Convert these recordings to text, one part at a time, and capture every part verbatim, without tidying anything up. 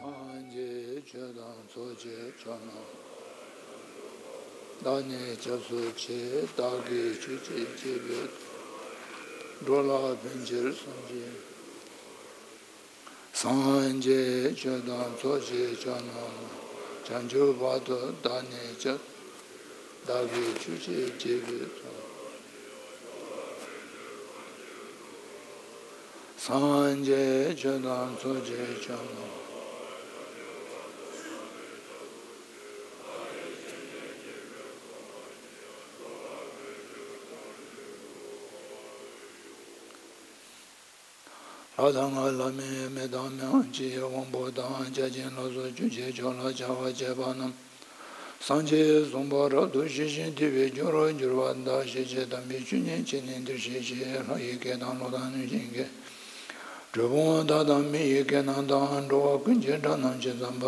སངས་རྒྱས་ཆོས་དང་ཚོགས་ཀྱི་མཆོག་རྣམས། བདག་ནི་སྐྱབས་སུ་མཆི། བདག་གིས་ཆོས་ཀྱི་རྒྱལ་པོ། འགྲོ་ལ་ཕན་ཕྱིར་གསུངས་ཀྱི། སངས་རྒྱས་ཆོས་དང་ཚོགས་ཀྱི་མཆོག་རྣམས། བྱང་ཆུབ་བར་དུ་བདག་ནི་སྐྱབས། བདག་གིས་ཆོས་ཀྱི་རྒྱལ་པོ། སངས་རྒྱས་ཆོས་དང་ཚོགས་ཀྱི་མཆོག་རྣམས། ལྷ་དང་ལྷ་མིན་མི་དང་མི་དབང་ཕྱི་ཡི་དབང་པོ་དང་། བརྒྱ་བྱིན་ལ་སོགས་ཆོས་ཀྱི་མཆོག་ལ་བྱ་བ་བྱེད་པ་རྣམས། སངས་རྒྱས་གསུངས་པ་རབ་ཏུ་ཞི་ཞིང་བདེ་བའི་རྒྱུར་འགྱུར་བ་དང་། ཞི་བྱེད་དམ་པའི་ཆོས་ཉིད་ཀྱི་ནི་འདུ་ཤེས་བཞི། ལྷ་ཡི་སྐད་དང་ཀླུ་དང་གནོད་སྦྱིན་སྐད། གྲུལ་བུམ་དག་དང་མི་ཡི་སྐད་རྣམས་དང་། འགྲོ་བ་ཀུན་གྱི་སྒྲ་རྣམས་ཇི་ཙམ་པ།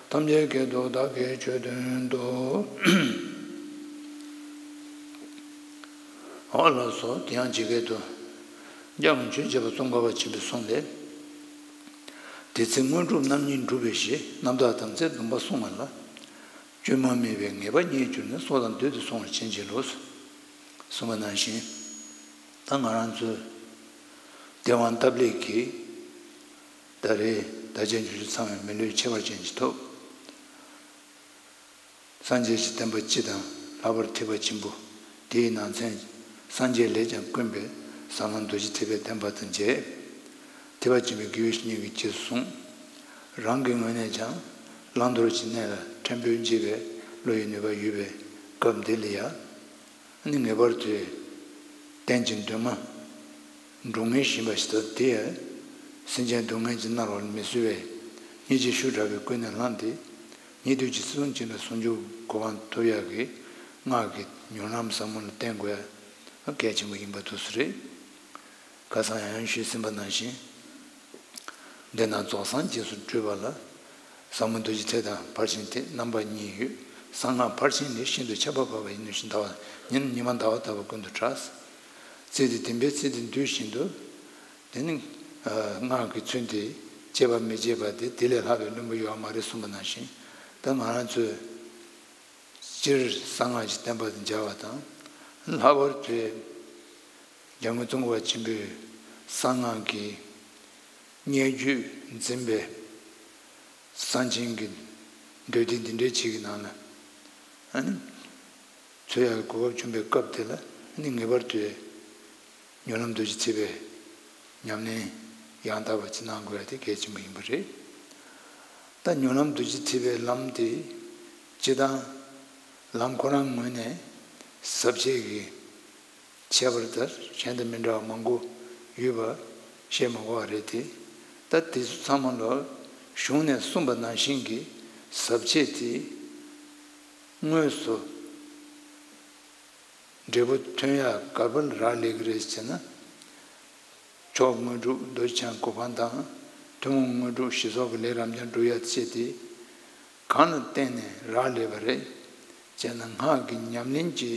ཐམས་ཅད་སྐད་དུ་བདག་གིས་ཆོས་བསྟན་ཏོ། འོ་ལགས་སོ། དེ་ཡང་ཇི་སྐད་དུ། རྒྱལ་དབང་ཆོས་རྒྱལ་པོ་ཙོང་ཁ་པ་ཆེན་པོས་གསུངས་པས། དེ་ཚེ་དངོས་གྲུབ་རྣམ་གཉིས་འགྲུབ་པའི་གཞི། རྣམ་དག་དམ་ཚིག་སྡོམ་པ་བསྲུང་བ་ལ། བཅོས་མ་མེད་པའི་ངེས་པ་རྙེད་གྱུར་ནས། སྲོག་དང་བསྡོས་ཏེ་བསྲུང་བར་བྱིན་གྱིས་རློབས། གསུངས་པ་ནང་བཞིན། ད་ང་རང་ཚོའི་བདེ་དབང་སྟབས་ལེགས་ཀྱིས། ད་རེས་ད་ཅན་ཆུ་ཆུ་ཚང་བའི་མི་ལུས་ཁྱད་པར་ཅན་ཞིག་ཐོབ། སངས་རྒྱས་ཀྱི་བསྟན་པ་སྤྱི་དང་ལྷག་པར་ཐེག་པ་ཆེན་པོ་དེའི་ནང་ཚན། སངས་རྒྱས་ལས་ཀྱང་དཀོན་པའི་ཟབ་ལམ་རྡོ་རྗེ་ཐེག་པའི་བསྟན་པ་དང་མཇལ། ཐེག་པ་ཆེན་པོའི་དགེ་བའི་བཤེས་གཉེན་གྱིས་རྗེས་སུ་བཟུང་། རང་གི་ངོས་ནས་ཀྱང་བླང་དོར་གྱི་གནས་ལ་ཕྲན་བུ་འབྱེད་པའི་བློ་ཡི་ནུས་པ་ཡོད་པའི་སྐབས་འདི་ལ་ཡང་། ནི་ངེས་པར་དུ་རྟེན་ཅིང་འབྲེལ་མ། འགྲོ་ངེས་བཞིན་པ་ཞིག་ཏུ། དེ་ཡང་སེམས་ཅན་སྡུག་བསྔལ་གྱིས་མནར་བར་མི་བཟོད་པའི་སྙིང་རྗེ་ཤུགས་དྲག་པོས་ཀུན་ནས་བསླངས་ཏེ། ཉིད་དུ་ཇི་སྲིད་བྱིན་པའི་ཟུང་འཇུག་གོ་འཕང་ཐོབ་ཡག་གི་སྔགས་ཀྱི་མྱུར་ལམ་ཟབ་མོ་ལ་བརྟེན་དགོས་ཡ་གལ་ཆེན་པོ་ཡིན་པ་འདུག་སེ་རེད། ཁ་སང་ཡང་ཡང་ཞུས་ཟིན་པ་ནང་བཞིན། འདི་ན་རྫོགས་སངས་རྒྱས་སུ་བགྲོད་པ་ལ། ཟབ་མོ་རྡོ་རྗེ་ཐེག་དང་ཕར་ཕྱིན་ཐེག་རྣམ་པ་གཉིས་ཡོད། གསང་སྔགས་ཕར་ཕྱིན་ནི་ཤིན་ཏུ་ཁྱད་པར་འཕགས་པ་ཡིན་ནོ་ཞེས་ཟླ་བ་ཉིན་ཉི་མ་ཟླ་བ་ལྟ་བུ་ཀུན་ཏུ་གྲགས། ཚེ་འདི་བདེན་པའི་ཚེ་འདི་འདུལ་བཞིན་དུ། དེ་ནི་སྔགས་ཀྱི་ཚུལ་འདི་བཅད་པ་མི་བྱེད་པ་སྟེ། དེ་ལས་ལྷག་པའི་བླུན་པོ་ཡོད་མ་རེད་གསུངས་པ་ནང་བཞིན། ད་ང་རང་ཚོས་སྤྱིར་གསང་སྔགས་ཀྱི་བསྟན་པ་དང་མཇལ་བ་དང་། ལྷག་པར་དུ་འཇམ་མགོན་ཙོང་ཁ་པ་ཆེན་པོས་གསང་སྔགས་ཀྱི་སྙན་བརྒྱུད་འཛིན་པའི་གསང་ཆེན་གྱི་མདོ་སྡེ་འདི་འདྲའི་ཅིག་གི་ནང་ལ། ཨ་ནི། འཚོལ་ཡག་གི་གོ་སྐབས་བྱུང་བའི་སྐབས་དེ་ལ་ནི་ངེས་པར་དུ་མྱུར་ལམ་རྡོ་རྗེ་ཐེག་པའི་ཉམས་ལེན་ཡང་དག་པ་ཅིག་གནང་དགོས་ཡ་དེ་གལ་ཆེན་པོ་ཡིན་པ་རེད། ད་མྱུར་ལམ་རྡོ་རྗེ་ཐེག་པའི་ལམ་དེ་སྤྱིར་བཏང་ལམ་ཁོ་རང་ངོས་ནས་ཟབ་ཆོས་ཀྱི་ཁྱད་པར་དང་གཞན་དང་མི་འདྲ་བ་མང་པོ་ཡོད་པ་བཤད་མ་དགོས་པ་རེད་དེ། ད་དེ་ཚོ་ཚང་མ་ལ་གཞུང་ནས་གསུངས་པ་ནང་བཞིན་གྱི་ཟབ་ཆོས་དེ། དངོས་སུ་འབྲས་བུ་ཐོན་ཡག་ག་པར་རག་ལས་ཀྱི་རེད་ཟེར་ན། མཆོག་དངོས་གྲུབ་རྡོ་རྗེ་འཆང་གོ་འཕང་དང་། ཐུན་མོང་དངོས་གྲུབ་ཞི་སོགས་ཀྱི་ལས་རབ་འབྱམས་འགྲུབ་ཡག་ཆེད་དེ། གང་ལ་བརྟེན་ནས་རག་ལས་པ་རེད་ཅེ་ན། སྔགས་ཀྱི་ཉམས་ལེན་གྱི་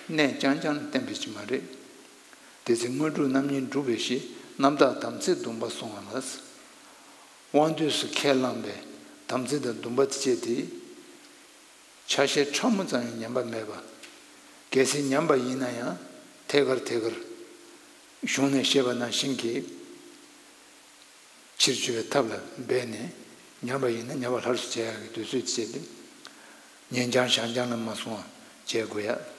གནད་རྐྱང་རྐྱང་ལ་བརྟེན་པ་ཞིག་མ་རེད། དེ་ཚེ་དངོས་གྲུབ་རྣམ་གཉིས་འགྲུབ་པའི་གཞི། རྣམ་དག་དམ་ཚིག་སྡོམ་པ་བསྲུང་བ་ལ། དབང་དུས་སུ་ཁས་བླངས་པའི་དམ་ཚིག་དང་སྡོམ་པ་དེ་བཅས་ཏེ། ཆ་ཤས་ཕྲ་མོ་ཙམ་ཡང་ཉམས་པ་མེད་པ། གལ་སྲིད་ཉམས་པ་ཡིན་ན་ཡང་ཐད་ཀར་ཐད་ཀར་གཞུང་ནས་བཤད་པ་ནང་བཞིན་གྱི་ཕྱིར་བཅོས་པའི་ཐབས་ལ་འབད་ནས། ཉམས་པ་ཡིན་ན་ཉམས་པ་སླར་གསོ་བྱེད་ཡག་གི་དུས་ཚོད་བྱས་ཏེ། ཉེ་འགྱངས་ཞག་འགྱངས་ལ་མ་སོང་བ་བྱེད་དགོས་ཡ།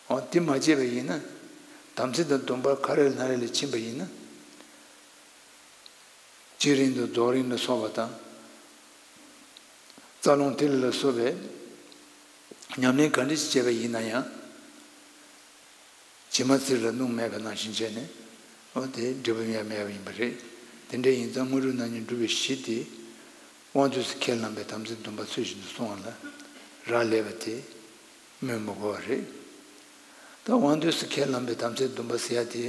འོ་དེ་མ་བྱས་པ་ཡིན་ན། དམ་ཚིག་དང་སྡོམ་པ་ག་རེ་ལ་ན་རེ་ལ་ཕྱིན་པ་ཡིན་ན། སྤྱིར་རིང་དང་རྫོགས་རིམ་ལ་སོགས་པ་དང་། རྩ་རླུང་ཐིག་ལེ་ལ་སོགས་པའི་ཉམས་ལེན་ག་འདྲ་ཞིག་བྱས་པ་ཡིན་ན་ཡང་། བྱེ་མ་ཚིག་ལ་སྣུམ་མེད་པ་ནང་བཞིན་བྱས་ནས། འོ་དེ་འབྲས་བུ་ཡང་མེད་པ་ཡིན་པ་རེད། དེ་འདྲ་ཡིན་ཙང་དངོས་གྲུབ་རྣམ་གཉིས་འགྲུབ་པའི་གཞི་དེ། དབང་དུས་སུ་ཁས་བླངས་པའི་དམ་ཚིག་སྡོམ་པ་ཚུལ་བཞིན་དུ་བསྲུང་བ་ལ་རག་ལས་པ་དེ་སྨོས་མ་དགོས་པ་རེད། ད་དབང་དུས་སུ་ཁས་བླངས་པའི་དམ་ཚིག་སྡོམ་པ་ཟེར་ཡ་དེ།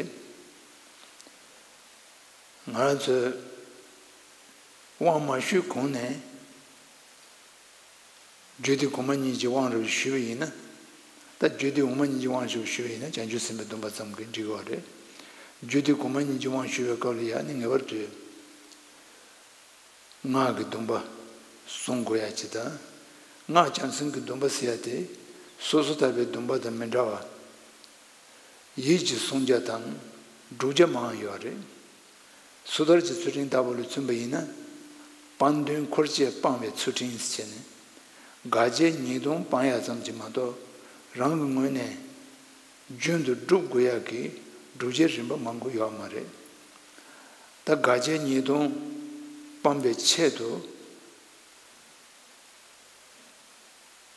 ང་རང་ཚོས་དབང་མ་ཞུས་གོང་ནས་རྒྱུད་སྡེ་གོང་མ་གཉིས་ཀྱི་དབང་རབ་ཞུས་པ་ཡིན་ན། ད་རྒྱུད་སྡེ་འོག་མ་གཉིས་ཀྱི་དབང་ཞུ་ཞུས་པ་ཡིན་ན་བྱང་ཆུབ་སེམས་དཔའི་སྡོམ་པ་ཙམ་གྱིས་འགྲིག་གི་རེད། རྒྱུད་སྡེ་གོང་མ་གཉིས་ཀྱི་དབང་ཞུ་བའི་སྐབས་ལ་ཡང་ནི་ངེས་པར་དུ། སྔགས་ཀྱི་སྡོམ་པ་སྲུང་དགོས་ཡ་གཅིག་དང་། སྔགས་བྱང་སེམས་ཀྱི་སྡོམ་པ་ཟེར་ཡ་དེ་སོ་སོ་ཐར་པའི་སྡོམ་པ་དང་མི་འདྲ་བ། ཡིད་ཀྱི་སྲུང་བྱ་དང་སྒྲུབ་བྱ་མང་ཡོད་རེད། སོ་ཐར་གྱི་ཚུལ་ཁྲིམས་ལྟ་བུ་ལ་མཚོན་པ་ཡིན་ན། སྤང་དོན་འཁོར་བཅས་སྤང་བའི་ཚུལ་ཁྲིམས་ཟེར་བྱས་ནས། དགག་བྱའི་ཉེས་ལྟུང་སྤང་ཡ་ཙམ་གྱིས་མ་གཏོགས། རང་གི་ངོས་ནས་རྒྱུན་དུ་སྒྲུབ་དགོས་ཡག་གི་སྒྲུབ་བྱའི་རིམ་པ་མང་པོ་ཡོད་མ་རེད། ད་དགག་བྱའི་ཉེས་ལྟུང་སྤང་བའི་ཆེད་དུ།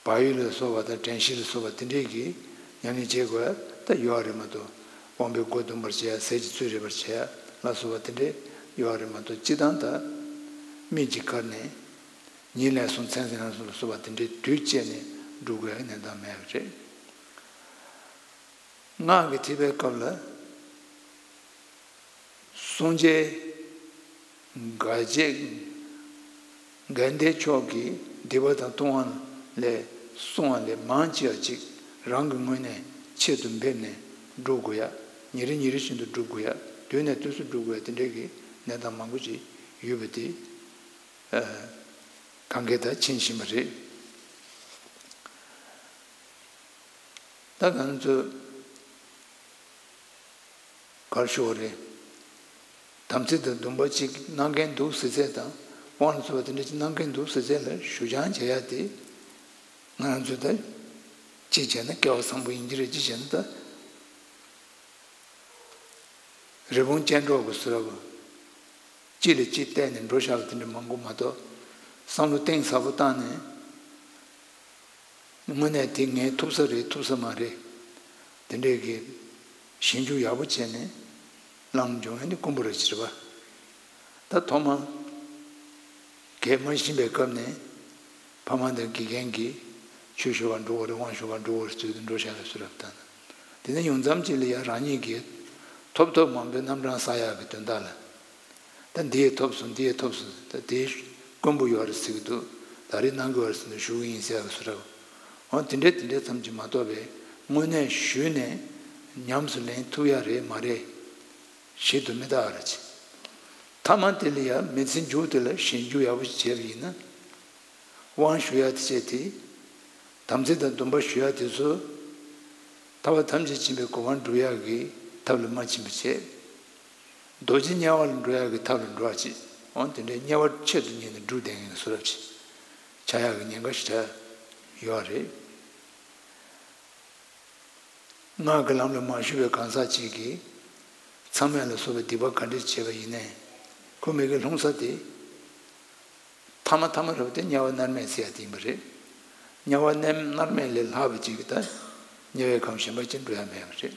བག་ཡོད་ལ་སོགས་པ་དང་། དྲན་ཤེས་ལ་སོགས་པ་དེ་འདྲས་ཀྱིས་ཉམས་ལེན་བྱེད་དགོས་ཡ་ད་ཡོད་རེད་མ་གཏོགས། དབང་པོའི་སྒོ་སྡོམ་པར་བྱེད་ཡ། ཟས་ཀྱི་བཅུད་རེག་པར་བྱེད་ཡ་ལ་སོགས་པ་དེ་འདྲས་ཡོད་རེད་མ་གཏོགས། སྤྱིར་བཏང་ད་མིག་གི་དཀར་ནས། ཉིན་ལ་སོང་། མཚན་ཟིན་ལ་སོགས་པ་དེ་འདྲའི་དུས་བཅད་ནས་སྒྲུབ་དགོས་ཡ་གནས་སྟངས་མེད་པ་རེད། སྔགས་ཀྱི་ཐེག་པའི་སྐབས་ལ། བསྲུང་བྱའི་དགག་བྱའི་འགལ་ཟླའི་ཕྱོགས་ཀྱི་སྡིག་པ་དང་ལྟུང་བ་ལས་བསྲུང་བ་ལས་མང་ཆེ་བ་ཅིག་རང་གི་ངོས་ནས་ཆེད་དུ་འབེབས་ནས་སྒྲུབ་དགོས་ཡ། ཉིན་རེ་ཉིན་རེ་བཞིན་དུ་སྒྲུབ་དགོས་ཡ། དུས་ནས་དུས་སུ་སྒྲུབ་དགོས་ཡ། དེ་འདྲའི་གི་གནས་སྟངས་མང་པོ་ཅིག་ཡོད་པ་དེ། གང་ག་ད་མཁྱེན་བཞིན་པ་རེད། ད་ང་ཚོས་ག་རེ་ཞུ་དགོས་རེད། དམ་ཚིག་དང་སྡོམ་པ་གཅིག་གནང་མཁན་འདུག་ཟེར་ཚད་དང་། དབང་ལ་བཙུན་པ་དེ་འདྲ་གཅིག་གནང་མཁན་འདུག་ཟེར་ཚད་ལ་ཞུ་སྦྱང་བྱེད་ཡ་དེ། ང་ཚོས་ད་གཅིག་བྱས་ན་སྐལ་བ་བཟང་པོ་ཡིན་གྱི་རེད། གཅིག་བྱས་ན་ད། རི་བོང་ཅལ་འདྲོགས་ཀྱི་བཟོ་འདྲ་བོ། གཅིག་ལ་གཅིག་བལྟས་ནས་འགྲོ་བཞག་པ་དེ་འདྲ་མང་པོ་མ་གཏོགས། བསམ་བློ་གཏིང་ཟབ་པོ་བཏང་ནས། དངོས་གནས་དེ་ངས་ཐུབ་ས་རེད་ཐུབ་ས་མ་རེད། དེ་འདྲས་ཀྱི་ཞིབ་འཇུག་ཡག་པོ་བྱས་ནས་བླངས་འབྱུང་ཡ་ནི་དཀོན་པོ་རེད་ཟེར་བ། ད་ཐོག་མ་གད་མ་ཤིང་པའི་སྐབས་ནས་ཕ་མ་དང་དགེ་རྒན་གྱིས་ཆོས་ཞུ་བར་འགྲོ་དགོས་རེད། དབང་ཞུ་བར་འགྲོ་དགོས་རེད་ཟེར་དུས་འགྲོ་བཞག་ཡོད་ཟེར་བ་ལྟར་ན། དེ་ནས་ཡང་མཚམས་གཅིག་ལ་ཡ་རང་ཉིད་ཀྱིས་ཐོབ་ཐོབ་མང་པོའི་རྣམ་གྲངས་བསགས་ཡག་གི་དོན་དག་ལ། ད་འདི་ཡས་ཐོབ་སོང་། འདི་ཡས་ཐོབ་སོང་། ད་དེ་དཀོན་པོ་ཡོད་རེད་ཟེར་གྱི་འདུག་ད་རེས་གནང་གི་ཡོད་རེད་ཟེར་ནས་ཞུ་གི་ཡིན་ཟེར་ཡག་གི་བཟོ་འདྲ། འོ་དེ་འདྲས་དེ་འདྲས་ཙམ་གྱིས་མ་གཏོགས་པའི་དངོས་གནས་ཞུས་ནས་ཉམས་སུ་ལེན་ཐུབ་ཡ་རེད་མ་རེད། ཞིབ་ཏུ་མི་ལྟ་བ་རེད་ཅེས། མཐའ་མ་དེ་ལ་ཡང་མི་ཚེ་མཇུག་དེ་ལ་ཞིབ་འཇུག་ཡག་པོ་ཞིག་བྱས་པ་ཡིན་ན། དབང་ཞུ་ཡ་དེ་བྱས་ཏེ། དམ་ཚིག་དང་སྡོམ་པ་ཞུ་ཡ་དེ་ཚོ། ཐར་པ་ཐམས་ཅད་མཁྱེན་པའི་གོ་འཕང་སྒྲུབ་ཡ་གི་ཐབས་ལ་མ་ཕྱིན་པ་བྱས། རྡོ་རྗེ་དམྱལ་བ་ལ་འགྲོ་ཡ་གི་ཐབས་ལ་འགྲོ་བ་བྱེད། འོ་དེ་འདྲའི་དམྱལ་བ་ཆེད་དུ་གཉེར་ནས་སྒྲུབ་བསྡད་མཁན་གྱི་བཟོ་འདྲ་ཅིག་ཆགས་ཡ་གི་ཉེན་ཁ་ཞེ་དྲག་ཡོད་རེད། སྔགས་ཀྱི་ལམ་ལ་མ་ཞུགས་པའི་གང་ཟག་ཅིག་གིས་མཚམས་མེད་ལ་སོགས་པའི་སྡིག་པ་ག་འདྲ་བྱས་པ་ཡིན་ནའི། ཁོ་མི་དགེ་སློང་ས་དེ་ཐ་མ་ཐ་མ་རུ་དེ་དམྱལ་བ་མནར་མེད་ཟེར་ཡ་དེ་ཡིན་པ་རེད། དམྱལ་བ་མནར་མནར་མེད་ལས་ལྷག་པ་ཅིག་གི་ད་དམྱལ་བའི་ཁམས་གཞན་པ་ཅིག་འགྲོ་ཡ་མེད་པ་རེད།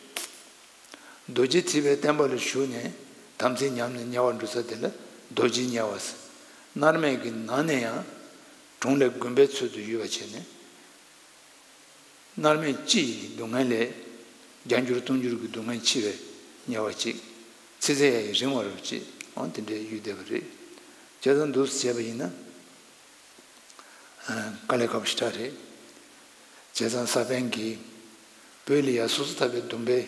རྡོ་རྗེ་ཐེག་པའི་བསྟན་པ་ལ་ཞུགས་ནས་དམ་ཚིག་ཉམས་ནས་དམྱལ་བར་འགྲོ་ས་དེ་ལ་རྡོ་རྗེ་དམྱལ་བ་ཟེར། མནར་མེད་ཀྱི་ནང་ནས་ཡང་གྲོང་ལས་དགོན་པའི་ཚུལ་དུ་ཡུལ་བ་བྱས་ནས། མནར་མེད་སྤྱི་ཡི་སྡུག་བསྔལ་ལས། བརྒྱ་འགྱུར་སྟོང་འགྱུར་གྱི་སྡུག་བསྔལ་ཆེ་བའི་དམྱལ་བ་ཅིག་ཚེ་ཚད་ཡང་རིང་བ་རུ་ཅིག་འོ་དེ་འདྲའི་ཡུལ་བསྡད་པ་རེད། བྱས་ཙང་འདུག་སེ་བྱས་པ་ཡིན་ན། དཀའ་ལས་ཁག་པོ་ཞེ་དྲག་རེད། བྱས་ཙང་ས་པཎ་གྱིས་བོད་ལ་ཡ་སོ་སོ་ཐར་པའི་སྡོམ་པའི་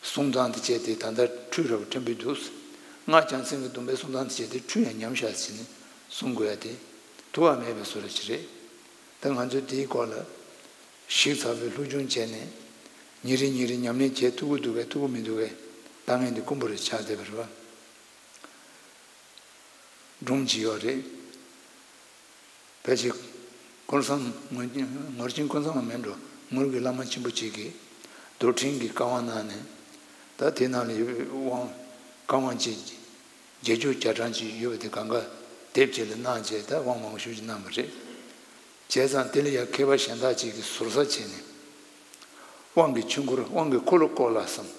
སྲུང་སྟངས་དེ་བྱས་ཏེ་ད་ལྟ་ཁྲུས་རབ་ཕྲན་བུ་འདུག་སྔགས་བྱང་སེམས་ཀྱི་སྡོམ་པའི་སྲུང་སྟངས་དེ་བྱས་ཏེ་ཁྲུས་ཡང་ཉམས་བཞག་ཟིན་ནས་སྲུང་དགོས་ཡ་དེ་ཐུབ་པ་མེད་པའི་བཟོ་འདྲ་ཅིག་རེད། ད་ང་ཚོས་དེའི་སྐོར་ལ་ཞིབ་ཚགས་པའི་སློབ་སྦྱོང་བྱས་ནས་ཉིན་རེ་ཉིན་རེ་ཉམས་ལེན་བྱེད་ཐུབ་ཀྱི་འདུག་གས་ཐུབ་ཀྱི་མི་འདུག་གས་ལྟ་མཁན་དེ་དཀོན་པོ་རེ་ཆགས་བསྡད་པ་རེད་བ། སྒྲུང་ཅིག་ཡོད་རེད། ཕལ་ཆེར་ཀུན་བཟང་ངོས་ངོར་ཆེན་ཀུན་བཟང་ལ་མིན་འགྲོ། ངོར་གྱི་བླ་མ་ཆེན་པོ་ཅིག་གིས་རྡོར་ཕྲེང་གི་བཀའ་དབང་གནང་ནས། ད་དེ་ནང་ལ་ཡོད་པའི་དབང་བཀའ་དབང་ཅིག་རྗེས་འཇུག་རྒྱ་གྲམ་ཅིག་ཡོད་པ་དེ་གང་ག་དེབ་ཅིག་ལ་གནང་བྱས་ད་དབང་མང་པོ་ཞེ་པོ་ཅིག་གནང་བ་རེད། བྱས་ཙང་དེ་ལ་ཡང་མཁས་པ་གཞན་དག་ཅིག་གིས་ཟུར་ཟ་བྱས་ནས། དབང་གི་ཆོས་འཁོར་དབང་གི་འཁོར་ལོ་བསྐོར་ལ་བསམ།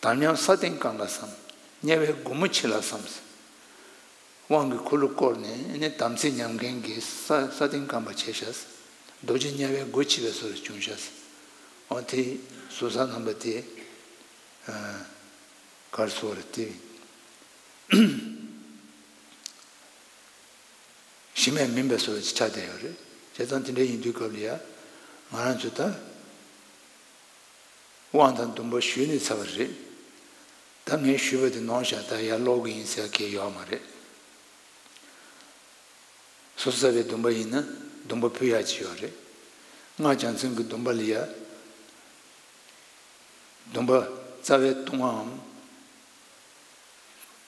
དམ་ཉམས་ས་སྟེང་བསྐང་ལ་བསམ། དམྱལ་བའི་སྒོ་མོ་ཕྱེ་ལ་བསམ། དབང་གི་འཁོར་ལོ་བསྐོར་ནས་ནི་དམ་ཚིག་ཉམས་མཁན་གྱི་ས་ས་སྟེང་བསྐང་པ་བྱས་ཤག་རྡོ་རྗེ་དམྱལ་བའི་སྒོ་ཕྱེ་བའི་བཟོ་འདྲ་བྱུང་ཤག་འོ་དེ་ཟུར་ཟ་རྣམ་པ་དེ་གར་སོ་རེ་དེ། གཞི་མེད་མིན་པའི་བཟོ་འདྲ་ཅིག་ཆགས་བསྡད་ཡོད་རེད། བྱས་ཙང་དེ་འདྲ་ཡིན་དུས་སྐབས་ལ་ཡ། ང་རང་ཚོ་ད་དབང་དང་སྡོམ་པ་ཞུས་ནས་ཚར་བ་རེད། ད་ངས་ཞུས་པ་དེ་ནོར་ཤག་ད་ཡར་ཀློག་གི་ཡིན་ཟེར་མཁན་ཡོད་མ་རེད། ཚོགས་བསགས་པའི་སྡོམ་པ་ཡིན་ན་སྡོམ་པ་ཕུལ་ཡག་ཅིག་ཡོད་རེད། སྔགས་བྱང་སེམས་ཀྱི་སྡོམ་པ་ལ་ཡ། སྡོམ་པ་རྩ་བའི་ལྟུང་བའམ།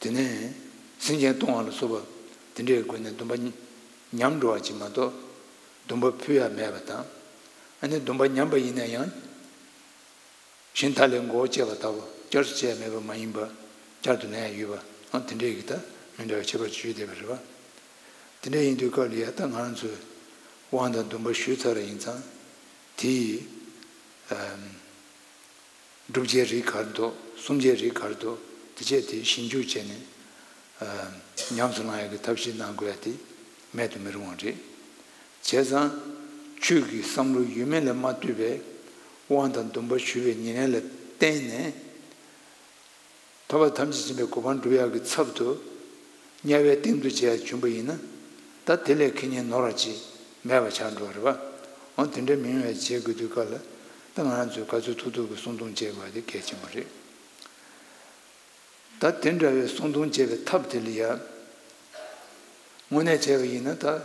དེ་ནས་སེམས་ཅན་ལྟུང་བ་ལ་སོགས་པ་དེ་འདྲའི་སྒོ་ནས་སྡོམ་པ་ཉམས་འགྲོ་བ་ཅིག་མ་གཏོགས་སྡོམ་པ་ཕུལ་ཡ་མེད་པ་དང་། ཨ་ནི་སྡོམ་པ་ཉམས་པ་ཡིན་ན་ཡང་། གཞན་དག་ལས་མགོ་བོ་བཅད་པ་ལྟ་བུ་བསྐྱར་དུ་བཅད་ཡ་མེད་པ་མ་ཡིན་པ་བསྐྱར་དུ་ལེན་ཡ་ཡོད་པ་ཨང་དེ་འདྲའི་གི་ད་མི་འདྲ་བའི་ཁྱད་པར་ཅིག་ཡོད་བསྡད་པ་རེད་བ། དེ་འདྲ་ཡིན་དུས་སྐབས་ལ་ཡ་ད་ང་རང་ཚོས་དབང་དང་སྡོམ་པ་ཞུས་ཚར་བ་ཡིན་ཙང་དེ་ཡིས། ཨམ། བསྒྲུབ་བྱའི་རིགས་ག་རེ་འདུག་གསུམ་བྱའི་རིགས་ག་རེ་འདུག་དེ་བྱས་དེ་ཞིབ་འཇུག་བྱས་ནས། ཨམ། ཉམས་སུ་བླང་ཡག་གི་ཐབས་ཤེས་གནང་དགོས་ཡ་དེ་མེད་དུ་མི་རུང་བ་རེད། བྱས་ཙང་། ཆོས་ཀྱི་བསམ་བློ་ཡོད་མེད་ལ་མ་ལྟོས་པའི་དབང་དང་སྡོམ་པ་ཞུ་བའི་ཉེར་ལེན་ལ་བརྟེན་ནས། ཐར་པ་ཐམས་ཅད་མཁྱེན་པའི་གོ་འཕང་སྒྲུབ་ཡག་གི་ཚབ་ཏུ་དམྱལ་བའི་སྟེང་དུ་བྱས་བྱུང་པ་ཡིན་ན། ད་དེ་ལས་ཁེ་ཉེན་ནོར་བ་ཅིག་མེད་པ་ཆགས་འགྲོ་བ་རེད་བ། འོ་དེ་འདྲ་མི་ཡོང་བའི་བྱེད་དགོས་དུས་སྐབས་ལ་ད་ང་རང་ཚོས་ག་ཚོད་ཐུབ་ཐུབ་ཀྱིས་སྲུང་སྐྱོང་བྱེད་དགོས་པ་དེ་གལ་ཆེན་པོ་རེད། ད་དེ་འདྲ་བའི་སྲུང་སྐྱོང་བྱེད་པའི་ཐབས་དེ་ལ་ཡ། དངོས་གནས་བྱས་པ་ཡིན་ན་ད།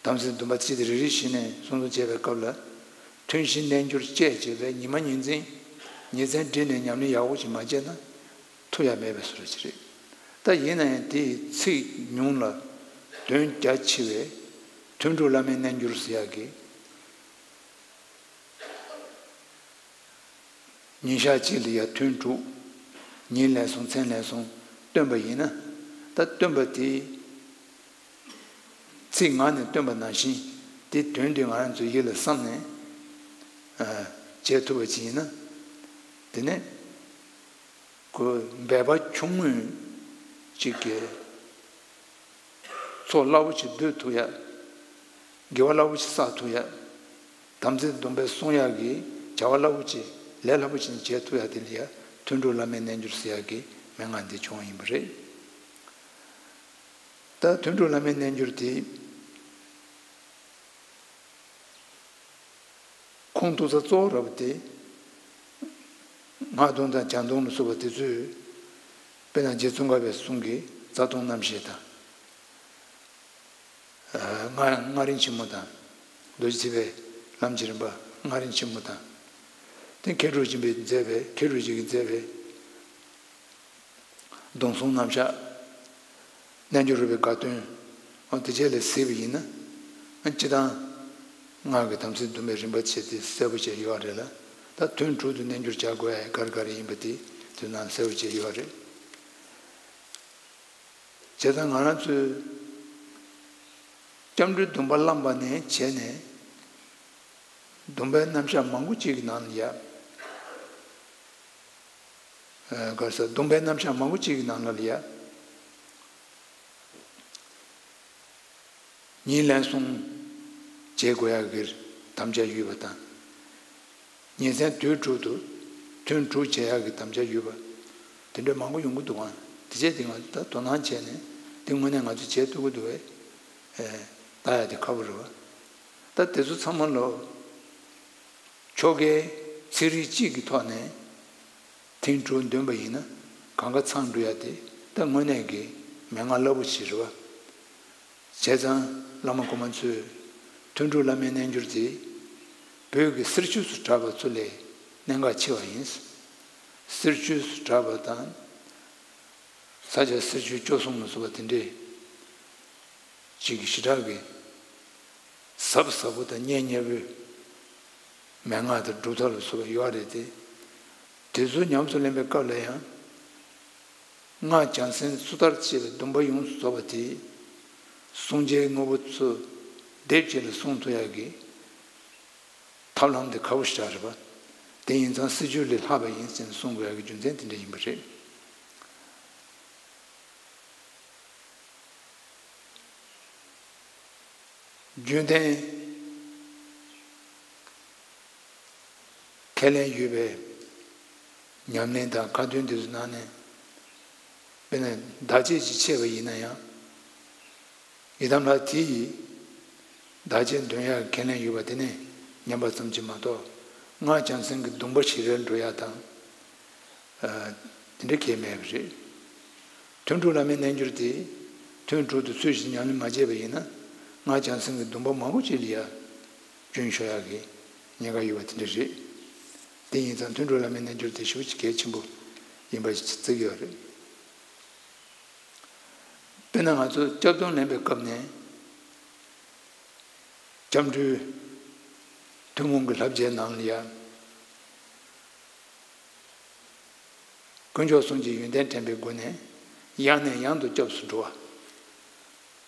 དམ་ཚིག་སྡོམ་པ་སྤྱི་དེ་རེ་རེ་བཞིན་ནས་སྲུང་སྐྱོང་བྱེད་པའི་སྐབས་ལ། ཐུན་བཞིའི་རྣལ་འབྱོར་བཅས་བྱས་པའི་ཉི་མ་ཉིན་མཚན་ཉིན་མཚན་བསྒྲིལ་ནས་ཉམས་ལེན་ཡག་པོ་ཞིག་མ་བྱས་ན་ཐུབ་ཡ་མེད་པའི་བཟོ་འདྲ་ཅིག་རེད། ད་ཡིན་ན་ཡང་དེའི་ཚིག་ཉུང་ལ་དོན་རྒྱ་ཆེ་བའི་ཐུན་དྲུག་བླ་མའི་རྣལ་འབྱོར་ཟེར་ཡག་གི་ཉིན་ཞག་གཅིག་ལ་ཡ་ཐུན་དྲུག་ཉིན་ལན་གསུམ་མཚན་ལན་གསུམ་བཏོན་པ་ཡིན་ན། ད་བཏོན་པ་དེ་ཚིག་ངག་ནས་བཏོན་པ་ནང་བཞིན་དེ་དོན་དེ་ང་རང་ཚོའི་ཡིད་ལ་བསམ་ནས་བྱེད་ཐུབ་པ་ཅིག་ཡིན་ན། དེ་ནས་ཁོ་འབད་པ་ཆུང་ངུས་ཅིག་གི་ཚོགས་རླབས་པོ་ཆེ་བསྡུ་ཐུབ་ཡ། དགེ་བ་རླབས་པོ་ཆེ་བསགས་ཐུབ་ཡ། དམ་ཚིག་སྡོམ་པའི་སྲུང་ཡག་གི་བྱ་བ་རླབས་པོ་ཆེ་ལས་སླ་པོ་ཅིག་བྱེད་ཐུབ་ཡ་དེ་ལ་ཡ་ཐུན་དྲུག་བླ་མའི་རྣལ་འབྱོར་ཟེར་ཡག་གི་མན་ངག་འདི་བྱུང་བ་ཡིན་པ་རེད། ད་ཐུན་དྲུག་བླ་མའི་རྣལ་འབྱོར་དེ། ཁུངས་གཏུགས་ས་གཙོ་བོ་ར་བ་དེ། སྔགས་སྡོམ་དང་བྱང་སྡོམ་ལ་སོགས་པ་དེ་ཚོས། དཔེར་ན་རྗེ་ཙོང་ཁ་པའི་གསུང་གི་རྩ་ལྟུང་རྣམ་བཤད་དང་། ཨ། མངའ་མངའ་རིས་ཆེན་མོ་དང་། རྡོ་རྗེ་ཐེག་པའི་ལམ་གྱི་རིམ་པ་མངའ་རིས་ཆེན་མོ་དང་། དེ་མཁས་གྲུབ་ཆེན་པོས་མཛད་པའི་མཁས་གྲུབ་རྗེ་གིས་མཛད་པའི། སྡོམ་གསུམ་རྣམ་གཞག་རྣལ་འབྱོར་རོལ་པའི་དགའ་སྟོན། འོ་དེ་བཅས་ལས་གཟིགས་པ་ཡིན་ན། སྤྱིར་བཏང་། སྔགས་ཀྱི་དམ་ཚིག་སྡོམ་པའི་རིམ་པ་བྱས་ཏེ་གསལ་པོ་བྱས་ཡོད་རེད་ལ། ད་དོན་དྲུག་ཏུ་རྣལ་འབྱོར་བྱ་དགོས་ཡ་ག་རེ་ག་རེ་ཡིན་པ་དེ་དོན་དམ་གསལ་པོ་བྱས་ཡོད་རེད། བྱས་ཙང་ང་རང་ཚོས། སྐྱབས་འགྲོའི་སྡོམ་པ་བླངས་པ་ནས་བྱས་ནས། སྡོམ་པའི་རྣམ་གཞག་མང་པོ་ཅིག་གི་ནང་ལ་ཡ། ཨ། ག་རེ་ཟེར། སྡོམ་པའི་རྣམ་གཞག་མང་པོ་ཅིག་གི་ནང་ལ་ཡ། ཉིན་ལན་གསུམ་བྱེད་དགོས་ཡག་གི་དམ་བཅའ་ཡོད་པ་དང་། ཉིན་མཚན་དུས་དྲུག་ཏུ་ཐུན་དྲུག་བྱེད་ཡག་གི་དམ་བཅའ་ཡོད་པ། དེ་འདྲ་མང་པོ་ཡོང་གི་འདུག་ཨང་། དེ་བྱས་དེ་ང་ཚོ་ད་དོ་སྣང་བྱས་ནས་དེ་དངོས་གནས་ང་ཚོས་བྱེད་ཐུབ་ཀྱི་འདུག་བས། ཨེ། ལྟ་ཡག་དེ་ཁག་པོ་རེད་བ། ད་དེ་ཚོ་ཚང་མ་ལོ། ཆོ་གའི་ཚིག་རིས་གཅིག་གི་ཐོག་ནས་ཐུན་དྲུག་འདོན་པ་ཡིན་ན་གང་ག་ཚང་འགྲོ་ཡ་དེ་ད་དངོས་གནས་ཀྱི་མན་ངག་རླབས་པོ་ཆེ་རེད་བ། བྱས་ཙང་བླ་མ་གོང་མ་ཚོས་ཐུན་དྲུག་བླ་མའི་རྣལ་འབྱོར་དེ་བོད་ཀྱི་གསེར་ཆོས་སུ་གྲགས་པ་ཚོ་ལས་གནད་འགག་ཆེ་བ་ཡིན། གསེར་ཆོས་སུ་གྲགས་པ་དང་། ས་སྐྱ་གསེར་ཆོས་བཅུ་གསུམ་ལ་སོགས་པ་དེ་འདྲས་ཅིག་གི་ཞེ་དྲག་གི་ཟབ་ཟབ་པོ་དང་སྙན་སྙན་པོའི་མན་ངག་དང་སྒྲུབ་ཐབས་ལ་སོགས་པ་ཡོད་རེད་དེ། དེ་ཚོ་ཉམས་སུ་ལེན་པའི་སྐབས་ལ་ཡང་། སྔགས་བྱང་སེམས་སུ་ལྟར་བྱེད་པའི་སྡོམ་པ་ཡོངས་སུ་རྫོགས་པ་དེ། གསུང་བྱའི་དངོས་པོ་ཚོ་སྡེབ་གཅིག་ལ་གསུང་ཐུབ་ཡག་གི་ཐབས་ལམ་དེ་ཁག་པོ་ཞེ་དྲག་རེད་པ། དེ་ཡིན་ཙང་གསེར་ཆོས་ལས་ལྷག་པ་ཡིན་ཟེར་ནས་གསུང་དགོས་ཡག་གི་རྒྱུ་མཚན་དེ་འདྲ་ཡིན་པ་རེད། རྒྱུན་ལྡན་ཁས་ལེན་ཡོད་པའི་ཉམས་ལེན་དང་ཁ་ཏོན་འདི་ཚོའི་ནང་ནས་དཔེར་ན་བདག་བསྐྱེད་ཅིག་ཆད་པ་ཡིན་ན་ཡང་། ཡི་དམ་ལྷ་དེ་ཡིས་བདག་བསྐྱེད་འདོན་ཡག་ཁས་ལེན་ཡོད་པ་དེ་ནས་ཉན་པ་ཙམ་གྱིས་མ་གཏོགས། སྔགས་བྱང་སེམས་ཀྱི་སྡོམ་པ་ཞིག་རེ་འགྲོ་ཡག་དང་། ཨ། དེ་འདྲ་གང་ཡང་མེད་པ་རེད། ཐུན་དྲུག་བླ་མའི་རྣལ་འབྱོར་དེ་ཐུན་དྲུག་ཏུ་ཚུལ་བཞིན་ཉམས་ལེན་མ་བྱས་པ་ཡིན་ན། སྔགས་བྱང་སེམས་ཀྱི་སྡོམ་པ་མང་པོ་ཅིག་ལ་ཡ་སྐྱོན་ཤོར་ཡག་གི་ཉེན་ཁ་ཡོད་པ་དེ་འདྲ་རེད། དེ་ཡིན་ཙང་དོན་གྲུབ་བླ་མའི་རྣལ་འབྱོར་དེ་ཞེ་པོ་ཅིག་གལ་ཆེན་པོ་ཡིན་པ་ཞིག་བརྩི་གི་ཡོད་རེད། དཔེར་ན་ང་ཚོ་སྐྱབས་སྡོམ་ལེན་པའི་སྐབས་ནས་སྐྱབས་འགྲོའི་ཐུན་མོང་གི་བསླབ་བྱའི་ནང་ལ་ཡ། དཀོན་མཆོག་གསུམ་གྱི་ཡོན་ཏན་དྲན་པའི་སྒོ་ནས་ཡང་ནས་ཡང་དུ་སྐྱབས་སུ་འགྲོ་བ།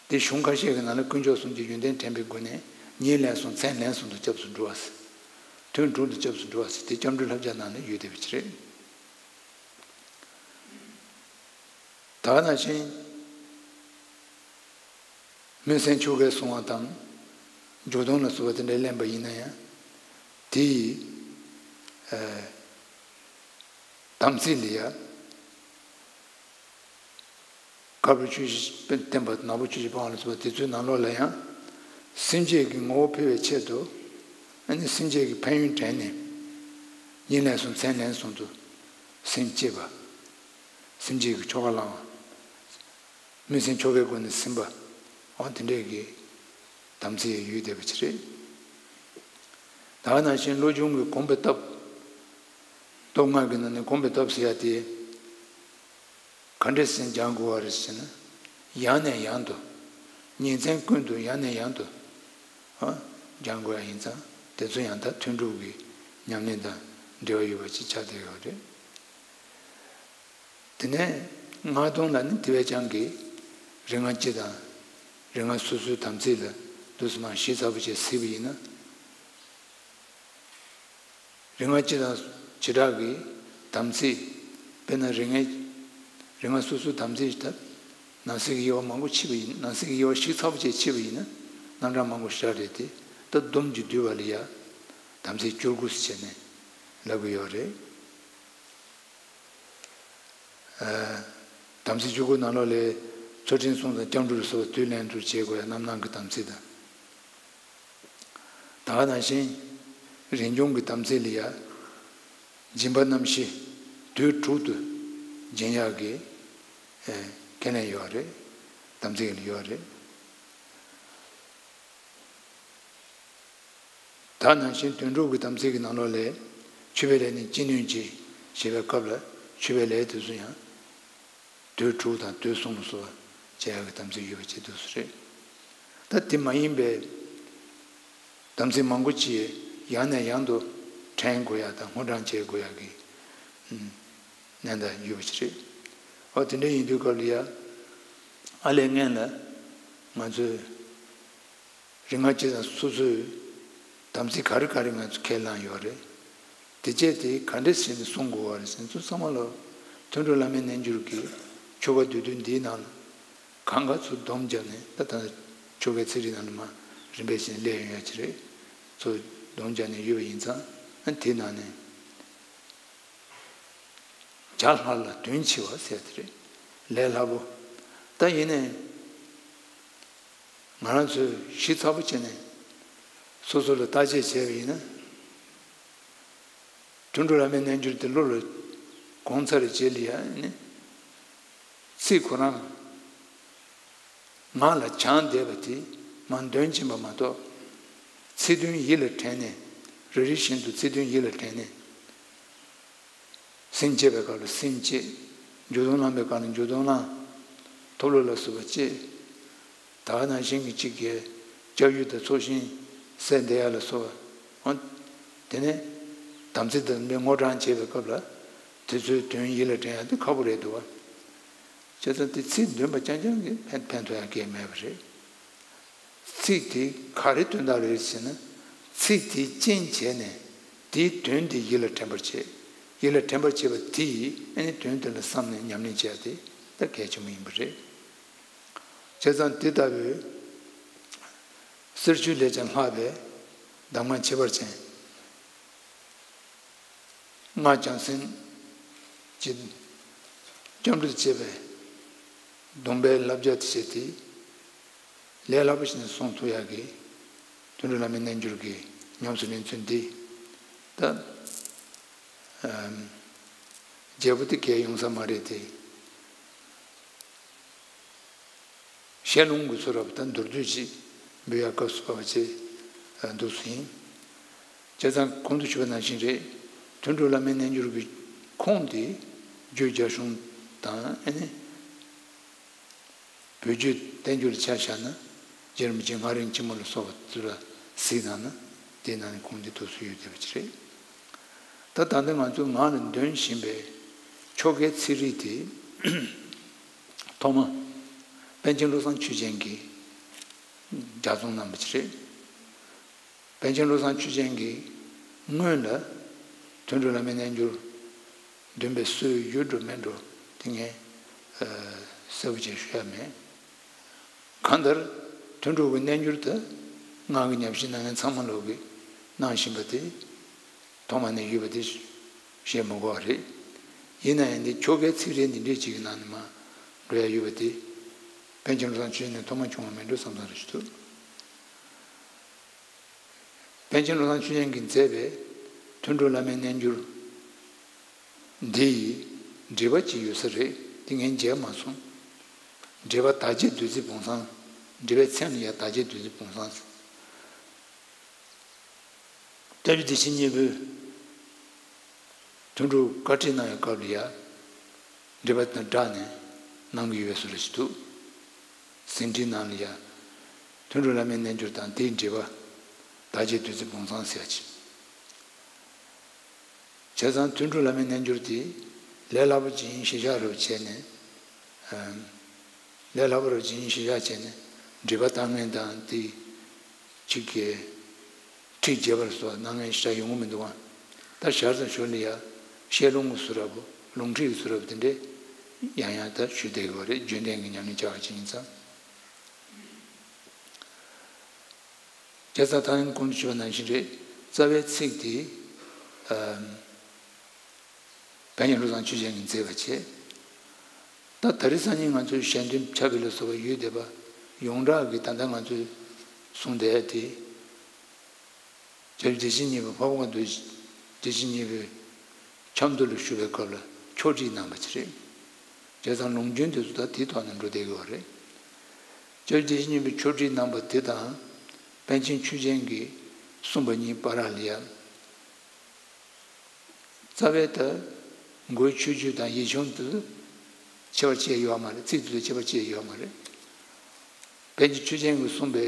དེ་གཞུང་ཁ་ཤས་ཀྱི་ནང་ལ་དཀོན་མཆོག་གསུམ་གྱི་ཡོན་ཏན་དྲན་པའི་སྒོ་ནས་ཉིན་ལན་གསུམ་མཚན་ལན་གསུམ་དུ་སྐྱབས་སུ་འགྲོ་བ་ཟེར། ཐུན་དྲུག་ཏུ་སྐྱབས་སུ་འགྲོ་བ་ཟེར་དེ་སྐྱབས་འགྲོའི་བསླབ་བྱ་ནང་ལ་ཡོད་བསྡད་པ་ཅིག་རེད། ད་ག་ནང་བཞིན། སྨོན་སེམས་ཆོ་གས་བསྲུང་བ་དང་། འཇུག་སྡོམ་ལ་སོགས་པ་དེ་འདྲ་ལེན་པ་ཡིན་ན་ཡང་། དེ་ཡི། ཨ། དམ་ཚིག་ལ་ཡ། དཀར་པོ་ཆུ་བཞི་བསྟེན་པ་ནག་པོ་ཆུ་བཞི་སྤང་བ་ལ་སོགས་པ་དེ་ཚོའི་ནང་ལོགས་ལ་ཡང་། སེམས་བསྐྱེད་ཀྱི་ངོ་བོ་འཕེལ་བའི་ཆེད་དུ། ཨ་ནི་སེམས་བསྐྱེད་ཀྱི་ཕན་ཡོན་དྲན་ནས། ཉིན་ལན་གསུམ་མཚན་ལན་གསུམ་དུ་སེམས་བསྐྱེད་པ། སེམས་བསྐྱེད་ཀྱི་ཆོ་ག་བླང་བ། སྨོན་སེམས་ཆོ་གའི་སྒོ་ནས་ཟིན་པ། འོ་དེ་འདྲས་ཀྱི་དམ་ཚིག་ཡོད་བསྡད་པ་ཅིག་རེད། ད་ག་ནང་བཞིན་བློ་སྦྱོང་གི་གོམས་པའི་སྟབས། སྟོབས་ལྔ་གི་ནང་ནས་གོམས་པའི་སྟབས་ཟེར་ཡ་དེ། ག་འདྲས་སེ་སྦྱང་དགོས་པ་རེད་ཟེར་ན། ཡང་ནས་ཡང་དུ། ཉིན་མཚན་ཀུན་ཏུ་ཡང་ནས་ཡང་དུ། ཨ། སྦྱང་དགོས་ཡ་ཡིན་ཙང་དེ་ཚོ་ཡང་དག་ཐུན་དྲུག་གི་ཉམས་ལེན་དང་འབྲེལ་བ་ཡོད་པ་ཅིག་ཆགས་བསྡད་ཡོད་རེད། དེ་ནས་སྔགས་སྡོམ་ལ་ནི་དེ་བས་ཀྱང་གི་རིག་སྔགས་སྤྱི་དང་རིག་སྔགས་སོ་སོའི་དམ་ཚིག་ལ་དུས་སུ་མ་ཞིབ་ཚགས་པོ་བྱས་གཟིགས་པ་ཡིན་ན། རིག་སྔགས་སྤྱི་དང་བྱེ་བྲག་གི་དམ་ཚིག་དཔེར་ན་རིག་སྔགས་རིག་སྔགས་སོ་སོའི་དམ་ཚིག་ད་ནང་གསེས་ཀྱི་དབྱེ་བ་མང་པོ་ཕྱེ་བ་ཡིན་ནང་གསེས་ཀྱི་དབྱེ་བ་ཞིབ་ཚགས་པོ་བྱས་ཕྱེ་བ་ཡིན་ན་རྣམ་གྲངས་མང་པོ་ཞེ་དྲག་རེད་དེ་ད་སྡོམ་གྱི་བསྡུས་པ་ལ་ཡ་དམ་ཚིག་བཅུ་དགུ་ཟེར་བྱས་ནས་ལབ་ཀྱི་ཡོད་རེད། དམ་ཚིག་བཅུ་དགུ་ནང་ལོགས་ལས་ཚུལ་ཁྲིམས་སྲུང་དང་སྐྱབས་འགྲོ་ལ་སོགས་པ་དུས་ལན་དུ་བྱེད་དགོས་ཡ་རྣམ་སྣང་གི་དམ་ཚིག་དང་། ད་ག་ནང་བཞིན་རིན་འབྱུང་གི་དམ་ཚིག་ལ་ཡ། སྦྱིན་པ་རྣམ་བཞི་དུས་དྲུག་ཏུ་སྦྱིན་ཡག་གི་ཁས་ལེན་ཡོད་རེད། དམ་ཚིག་ཡོད་རེད། ད་ནང་བཞིན་དོན་གྲུབ་ཀྱི་དམ་ཚིག་གི་ནང་ལོགས་ལས་མཆོད་པའི་ལས་ནི་ཅི་ནུས་ཀྱིས་ཞེས་པའི་སྐབས་ལ་མཆོད་པའི་ལས་དེ་ཚོ་ཡང་དུས་དྲུག་དང་དུས་གསུམ་ལ་སོགས་པ་བྱེད་ཡག་གི་དམ་ཚིག་ཡོད་པ་བྱེད་དུས་སུ་རེད། ད་དེ་མ་ཡིན་པའི་དམ་ཚིག་མང་པོ་ཅིག་ཡང་ནས་ཡང་དུ་དྲན་དགོས་ཡག་དང་སྔོ་བགྲང་བྱེད་དགོས་ཡག་གི་གནད་འགག་ཡོད་པ་ཅིག་རེད། འོ་དེ་འདྲ་ཡིན་དུས་སྐབས་ལ་ཡ་ཨ་ལས་སྔན་ལ་ང་ཚོས། རིག་སྔགས་སྤྱི་དང་སོ་སོའི་དམ་ཚིག་ག་རེ་ག་རེ་ང་ཚོ་ཁས་བླངས་ཡོད་རེད། དེ་བཅས་དེ་ག་འདྲས་བྱས་ནས་སྲུང་དགོས་པ་རེད་ཟེར་ཚོ་ཚང་མ་ལ་དོན་གྲུབ་བླ་མའི་རྣལ་འབྱོར་གྱི་ཆོ་ག་བསྡུས་དོན་འདིའི་ནང་ལ་གང་ག་ཚོ་སྡོམ་བརྒྱབ་ནས་ད་ལྟ་ཆོ་གའི་ཚིག་རིས་ནང་ལ་མ་རིམ་པས་བྱས་ནས་སླེབས་ཡོང་ཡ་ཅིག་རེད། ཚོ་སྡོམ་བརྒྱབ་ནས་ཡོད་པ་ཡིན་ཙང་ཨ་དེའི་ནང་ནས། བྱ་སླ་ལ་དོན་ཆེ་བ་ཟེར་དེ་རེད། ལས་སླ་པོ། ད་ཡིན་ནའི་ང་རང་ཚོས་ཞིབ་ཚགས་པོ་བྱས་ནས་སོ་སོ་ལ་བརྟག་དཔྱད་བྱས་པ་ཡིན་ན། དོན་གྲུབ་བླ་མའི་རྣལ་འབྱོར་དེ་བློ་ལ་གོང་ཚར་རྗེས་ལ་ཡ་ནི། ཚིག་ཁོ་རང་ངག་ལ་བྱང་བསྡད་པ་དེ་མ་འདོན་གྱིན་པ་མ་གཏོགས། ཚིག་དོན་ཡིད་ལ་དྲན་ནས་རེ་རེ་བཞིན་དུ་ཚིག་དོན་ཡིད་ལ་དྲན་ནས། སེམས་བསྐྱེད་པའི་སྐབས་ལ་སེམས་བསྐྱེད། འཇུག་སྡོམ་བླང་བའི་སྐབས་ལ་འཇུག་སྡོམ་བླང་། ཐོབ་བློ་ལ་སོགས་པ་བསྐྱེད། ད་ག་ནང་བཞིན་གྱི་གཅིག་གིས་སྐྱབས་ཡུལ་དང་ཚོགས་ཞིང་སེལ་འདེབས་ཡ་ལ་སོགས་པ། དེ་ནས་དམ་ཚིག་དང་ལྡན་པའི་སྔོ་བགྲང་བྱེད་པའི་སྐབས་ལ་དེ་ཚོའི་དོན་ཡིད་ལ་དྲན་ཡ་དེ་ཁག་པོ་རེད་འདུག་བ། བྱས་ཙང་དེ་ཚིག་འདོན་པ་རྐྱང་རྐྱང་གིས་ཕན་ཕན་ཐོགས་ཡ་གང་ཡང་མེད་པ་རེད། ཚིག་དེ་ག་རེ་དོན་དག་རེད་ཟེར་ན། ཚིག་དེའི་རྐྱེན་བྱས་ནས་དེའི་དོན་དེ་ཡིད་ལ་དྲན་པར་བྱེད། ཡིད་ལ་དྲན་པར་བྱེད་པ་དེ་ཡིས་ཨ་ནི་དོན་དེ་ལ་བསམ་ནས་ཉམས་ལེན་བྱས་ཏེ་ད་གལ་ཆེན་པོ་ཡིན་པ་རེད། བྱས་ཙང་དེ་ལྟ་བུའི་གསེར་ཆོས་ལས་ཀྱང་ལྷག་པའི་གདམས་ངག་ཁྱད་པར་ཅན། སྔགས་བྱང་སེམས་ཀྱི་སྐྱབས་འགྲོས་བྱེད་པའི་སྡོམ་པའི་བསླབ་བྱ་དེ་བྱས་ཏེ། ལས་སླ་པོ་ཞིག་ནས་སྲུང་ཐུབ་ཡག་གི་དོན་གྲུབ་བླ་མའི་རྣལ་འབྱོར་གྱི་ཉམས་སུ་ལེན་ཚུལ་འདི་ད། ཨམ། བརྗེ་པོ་དེ་གས་ཡོང་ས་མ་རེད་དེ། ཞལ་ལུང་གི་ཚུལ་རབ་ད་མདོར་བསྡུས་ཅིག་ འབུལ་ཡག་སྐབས་སུ་བབས་པ་བཅས་འདུག་སེ་ཡིན། བྱས་ཙང་གོང་དུ་ཞུས་པ་ནང་བཞིན་རེད། དོན་གྲུབ་བླ་མའི་རྣལ་འབྱོར་གྱི་ཁུངས་དེ་རྒྱུད་རྒྱ་གཞུང་དང་ཨ་ནི། བོད་བརྒྱུད་བསྟན་འགྱུར་ལ་ཆ་བཞག་ན། རྗེ་རིན་པོ་ཆེ་མངའ་རིས་ཆེན་མོ་ལ་སོགས་པ་ཚུར་ལ་གཟིགས་གནང་ན། དེའི་ནང་ནས་ཁུངས་འདི་ཐུགས་སུ་ཡོད་བསྡད་པ་ཅིག་རེད། ད་ད་ལྟ་ང་ཚོ་ངག་ལ་འདོན་བཞིན་པའི་ཆོ་གའི་ཚིག་རིས་དེ། ཐོག་མ་པཎ་ཆེན་བློ་བཟང་ཆོས་ཅན་གྱིས་ལྗགས་རྩོམ་གནང་བ་ཅིག་རེད། པཎ་ཆེན་བློ་བཟང་ཆོས་ཅན་གྱིས་སྔོན་ལ་དོན་གྲུབ་བླ་མའི་རྣལ་འབྱོར་འདོན་པའི་སྲོལ་ཡོད་འགྲོ་མེད་འགྲོ་དེ་ངས་ཨ་གསལ་པོ་བྱས་ཞུ་ཡ་མེད། གང་ལྟར་དོན་གྲུབ་ཀྱི་རྣལ་འབྱོར་དེ་སྔགས་ཀྱི་ཉམས་ཞིབ་གནང་མཁན་ཚང་མ་ལོག་གིས་གནང་བཞིན་པ་དེ་ཐོག་མ་ནས་ཡོད་པ་དེ་བཤད་མི་དགོས་པ་རེད། ཡིན་ན་ཡང་འདི་ཆོ་གའི་ཚིག་རིས་འདི་འདྲས་ཅིག་གི་ནང་ནས་མར་འགྲོ་ཡ་ཡོད་པ་དེ་པཎ་ཆེན་བློ་བཟང་ཆོས་ཅན་ནས་ཐོག་མ་བྱུང་བ་མིན་འགྲོ་བསམ་བསམ་རེ་ཞིག་འདུག་པཎ་ཆེན་བློ་བཟང་ཆོས་ཅན་གྱིས་མཛད་པའི་དོན་གྲུབ་བླ་མའི་རྣལ་འབྱོར་འདི་ཡི་འགྲེལ་པ་ཅིག་ཡོད་ས་རེད། དེ་ངས་མཇལ་མ་སོང་། འགྲེལ་པ་དག་བྱེད་བདུད་རྩི་བོང་བཟང་། འགྲེལ་པའི་མཚན་ལ་ཡ་དག་བྱེད་བདུད་རྩི་བོང་བཟང་ཟེར། སྐྱབས་རྗེ་བདེ་ཆེན་གཉིས་པོས་དོན་གྲུབ་བཀའ་ཁྲིད་གནང་བའི་སྐབས་ལ་ཡ། འགྲེལ་པ་དང་སྦྲགས་ནས་གནང་གི་ཡོད་པའི་བཟོ་འདྲ་ཞིག་འདུག་ཟིན་བྲིས་ནང་ལ་ཡ། དོན་གྲུབ་བླ་མའི་རྣལ་འབྱོར་དང་དེའི་འགྲེལ་པ། དག་བྱེད་བདུད་རྩི་བོང་བཟང་ཟེར་ཡ་ཅིག་བྱས་ཙང་དོན་གྲུབ་བླ་མའི་རྣལ་འབྱོར་དེ་ལས་སླ་པོ་ཅིག་ཡིན་གཞི་བཞག་རབ་བྱས་ནས། ཨམ། ལས་སླ་པོ་རབ་ཅིག་ཡིན་གཞི་བཞག་བྱས་ནས་འགྲེལ་པ་བཏང་མཁན་དང་དེ་གཅིག་གི་ཁྲིད་རྒྱས་པར་སོགས་གནང་མཁན་ཞིག་ཡོང་གི་མི་འདུག་ག་ད་ཞར་དང་ཞོར་ལ་ཡ་བཤད་ལུང་གི་བཟོ་འདྲ་པོ་ལུང་ཁྲིད་ཀྱི་བཟོ་འདྲ་པོ་དེ་འདྲས་ཡང་ཡང་ད་ཞུ་བསྡད་ཡོད་རེད། རྒྱུན་ལྡན་གྱི་ཉམས་ལེན་བྱ་བ་ཅིག་ཡིན་ཙང་། བྱས་ཙང་ད་ནི་གོང་དུ་ཞུས་པ་ནང་བཞིན་རེད། རྩ་བའི་ཚིག་དེ། ཨམ། པཎ་ཉན་བློ་བཟང་ཆོས་ཅན་གྱིས་མཛད་པ་བྱས། ད་ད་རེས་སང་ཉིན་ང་ཚོའི་ཞལ་འདོན་ཕྱག་དཔེ་ལ་སོགས་པ་ཡོད་བསྡད་པ་ཡོངས་གྲགས་ཀྱི་ད་ལྟ་ང་ཚོས་གསུངས་བསྡད་དེ། སྐྱབས་རྗེ་བདེ་ཆེན་གཉིས་པ་འཕགས་པ་མགོན་བདེ་ཆེན་གཉིས་པའི་ཆབ་མདོ་ལ་བཞུགས་པའི་སྐབས་ལ་ཕྱོགས་སྒྲིག་གནང་བ་ཅིག་རེད། བྱས་ཙང་ལུང་རྒྱུན་དེ་ཚོ་ད་དེའི་ཐོག་ནས་འགྲོ་བསྡད་ཀྱི་ཡོད་རེད། སྐྱབས་རྗེ་བདེ་ཆེན་གཉིས་པའི་ཕྱོགས་སྒྲིག་གནང་བ་དེ་དང་པཎ་ཆེན་ཆོས་རྒྱན་གྱིས་གསུངས་པ་གཉིས་བར་ལ་ཡ། རྩ་བའི་ད་མགོའི་མཆོད་བརྗོད་དང་ཡིག་ཆུང་དེ་ཁྱད་པར་ཅི་ཡང་ཡོད་མ་རེད། ཚིག་དེ་ཚོ་ཁྱད་པར་ཅི་ཡང་ཡོད་མ་རེད། པཎ་ཆེན་ཆོས་རྒྱན་གྱིས་གསུངས་པའི་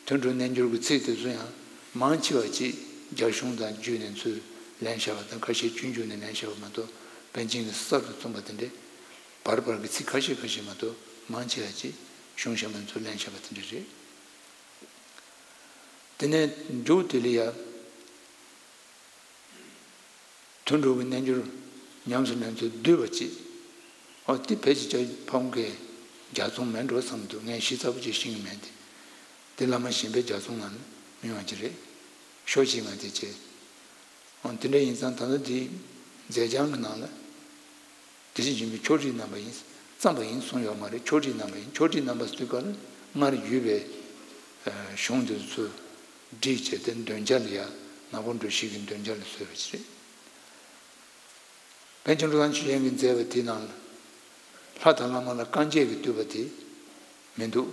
དོན་གྲུབ་རྣལ་འབྱོར་གྱི་ཚིག་དེ་ཚོ་ཡང་མང་ཆེ་བ་ཅིག་རྒྱ་གཞུང་དང་བརྒྱུད་ནས་ཚུར་ལེན་བཞག་པ་དང་། ཁ་ཤས་སྤྱོད་འཇུག་ནས་ལེན་བཞག་པ་མ་གཏོགས། པཎ་ཆེན་གྱིས་གསར་དུ་གསུངས་པ་དེ་འདྲས་བར་བར་གྱི་ཚིག་ཁ་ཤས་ཁ་ཤས་མ་གཏོགས་མང་ཆེ་བ་ཅིག་གཞུང་ཞབས་ནས་ཚུར་ལེན་བཞག་པ་དེ་འདྲས་རེད། དེ་ནས་མཇུག་དེ་ལ་ཡ། དོན་གྲུབ་ཀྱི་རྣལ་འབྱོར་ཉམས་སུ་ལེན་ཚུལ་བསྡུས་པ་ཅིག་ཨོ་དེ་ཕལ་ཆེར་སྐྱབས་རྗེ་ཕ་བོང་ཁའི་ལྗགས་རྩོམ་མིན་འགྲོ་བསམ་འདུག་ངས་གཞི་རྩ་བོ་ཅིག་ཤེས་ཀྱི་མེད་དེ། དེ་བླ་མ་གཞན་པའི་ལྗགས་རྩོམ་ནང་ནས་མི་ཡོང་གི་རེད། ཤོག་ཅིག་ང་དེ་བྱས། ཨོ་དེ་འདྲ་ཡིན་ཙང་ད་ལྟ་དེ་མཛད་བྱང་གི་ནང་ལ། དེ་བཞིན་གཤེགས་པའི་ཕྱོགས་སྒྲིག་གནང་བ་ཡིན། བརྩམས་པ་ཡིན་གསུངས་ཡོད་མ་རེད། ཕྱོགས་སྒྲིག་གནང་བ་ཡིན། ཕྱོགས་སྒྲིག་གནང་བ་ཟེར་དུས་སྐབས་ལ་སྔར་ཡོད་པའི་གཞུང་དེ་ཚོ་བསྒྲིགས་བྱས་ཏེ་འདོན་བྱ་ལ་ཡ། ནག་པོ་འགྲོ་ཞིག་གི་འདོན་བྱ་ལ་བཟོས་པ་ཞིག་རེད། པཎ་ཆེན་བློ་བཟང་ཆོས་རྒྱན་གྱིས་མཛད་པ་དེའི་ནང་ལ་ལྷ་དང་བླ་མ་ལ་བསྐང་བྱེད་ཀྱི་བསྟོད་པ་དེ་མི་འདུག་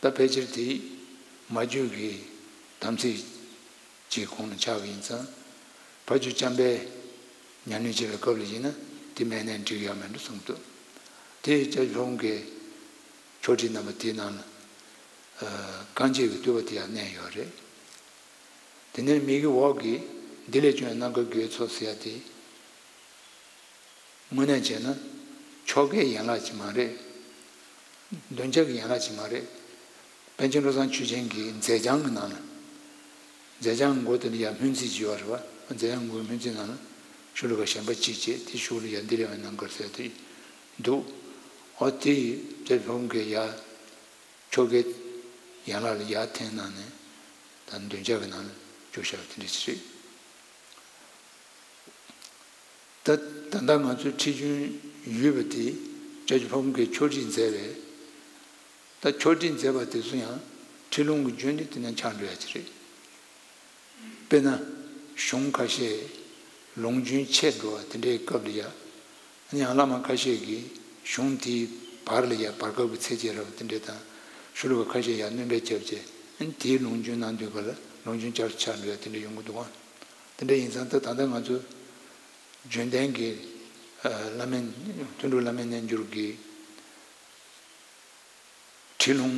ད་ཕལ་ཆེར་དེ་མ་བརྗོད་ཀྱི་དམ་ཚིག་ཅིག་ཁོང་ལ་ཆགས་པ་ཡིན་ཙང་། ཕ་ཇོ་བྱམས་པས་ཉམས་ལེན་བྱེད་པའི་སྐབས་ལ་ཡིན་ན་དེ་མེད་ནའི་འགྲིག་ཡོད་མེད་འགྲོ་གསུངས་འདུག་དེ་སྐྱབས་རྗེ་ཕ་བོང་ཁའི་ཕྱོགས་སྒྲིག་རྣམ་པ་དེའི་ནང་ལ་བསྐང་བྱེད་ཀྱི་བསྟོད་པ་དེ་ཡང་གནས་ཡོད་རེད། དེ་ནས་མིག་གི་འོག་གི་འདི་ལས་བྱུང་བའི་རྣམ་དཀར་དགེ་བའི་ཚོགས་ཟེར་ཡ་དེ། དངོས་གནས་བྱས་ན་ཆོ་གའི་ཡན་ལག་ཅིག་མ་རེད། འདོན་བྱ་གི་ཡན་ལག་ཅིག་མ་རེད། པཎ་ཆེན་བློ་བཟང་ཆོས་རྒྱན་གྱི་མཛད་བྱང་གི་ནང་ལ། མཛད་བྱང་གི་མགོ་དེ་ལ་ཡང་སྨོན་ཚིག་ཅིག་ཡོད་རེད་པ། མཛད་བྱང་གི་མགོའི་སྨོན་ཚིག་ནང་ལ་ཤུ་ལུ་ཀ་ཞེན་པ་གཅིག་བྱས། དེའི་གཞུག་ལ་ཡང་འདི་ལས་བྱུང་བའི་རྣམ་དཀར་ཟེར་དེ་འདུག་ཨོ་དེ་ཡི་སྐྱབས་རྗེ་ཕ་བོང་ཁའི་ཡ། ཆོ་གའི་ཡན་ལག་ལ་ཡར་འཐེན་གནང་ནས་ད་འདོན་བྱ་གི་ནང་ལ་བཅུག་བཞག་པ་དེ་འདྲ་ཞིག་རེད། ད་ད་ལྟ་ང་ཚོའི་ཁྲིད་རྒྱུན་ཡོད་པ་དེ་སྐྱབས་རྗེ་ཕ་བོང་ཁའི་ཕྱོགས་སྒྲིག་མཛད་པས། ད་ཕྱོགས་སྒྲིག་མཛད་པ་དེ་ཚོ་ཡང་ཁྲིད་ལུང་གི་རྒྱུན་ནི་དེ་ནས་ཆགས་འགྲོ་ཡ་ཅིག་རེད། དཔེར་ན། གཞུང་ཁ་ཤས་ལུང་རྒྱུན་ཆད་འགྲོ་བ་དེ་འདྲའི་སྐབས་ལ་ཡ། ཡང་བླ་མ་ཁ་ཤས་ཀྱིས་གཞུང་དེའི་བར་ལ་ཡ་བར་སྐབས་ཀྱི་ཚིགས་བཅད་རེད་པ་དེ་འདྲ་དང་། ཆོས་ལུགས་ཁ་ཤས་ཡར་སྣོན་པ་བརྒྱབ་བྱས། ཨ་ནི་དེའི་ལུང་རྒྱུན་ནང་དུས་ག་ལ་ལུང་རྒྱུན་བསྐྱར་ཆགས་འགྲོ་ཡ་དེ་འདྲ་ཡོང་གི་འདུག་ག། དེ་འདྲ་ཡིན་ཙང་ད་ད་ལྟ་ང་ཚོ་རྒྱུན་ལྡན་གྱི་ཨ་བླ་མའི་དོན་གྲུབ་བླ་མའི་རྣལ་འབྱོར་གྱི་ཁྲིད་ལུང་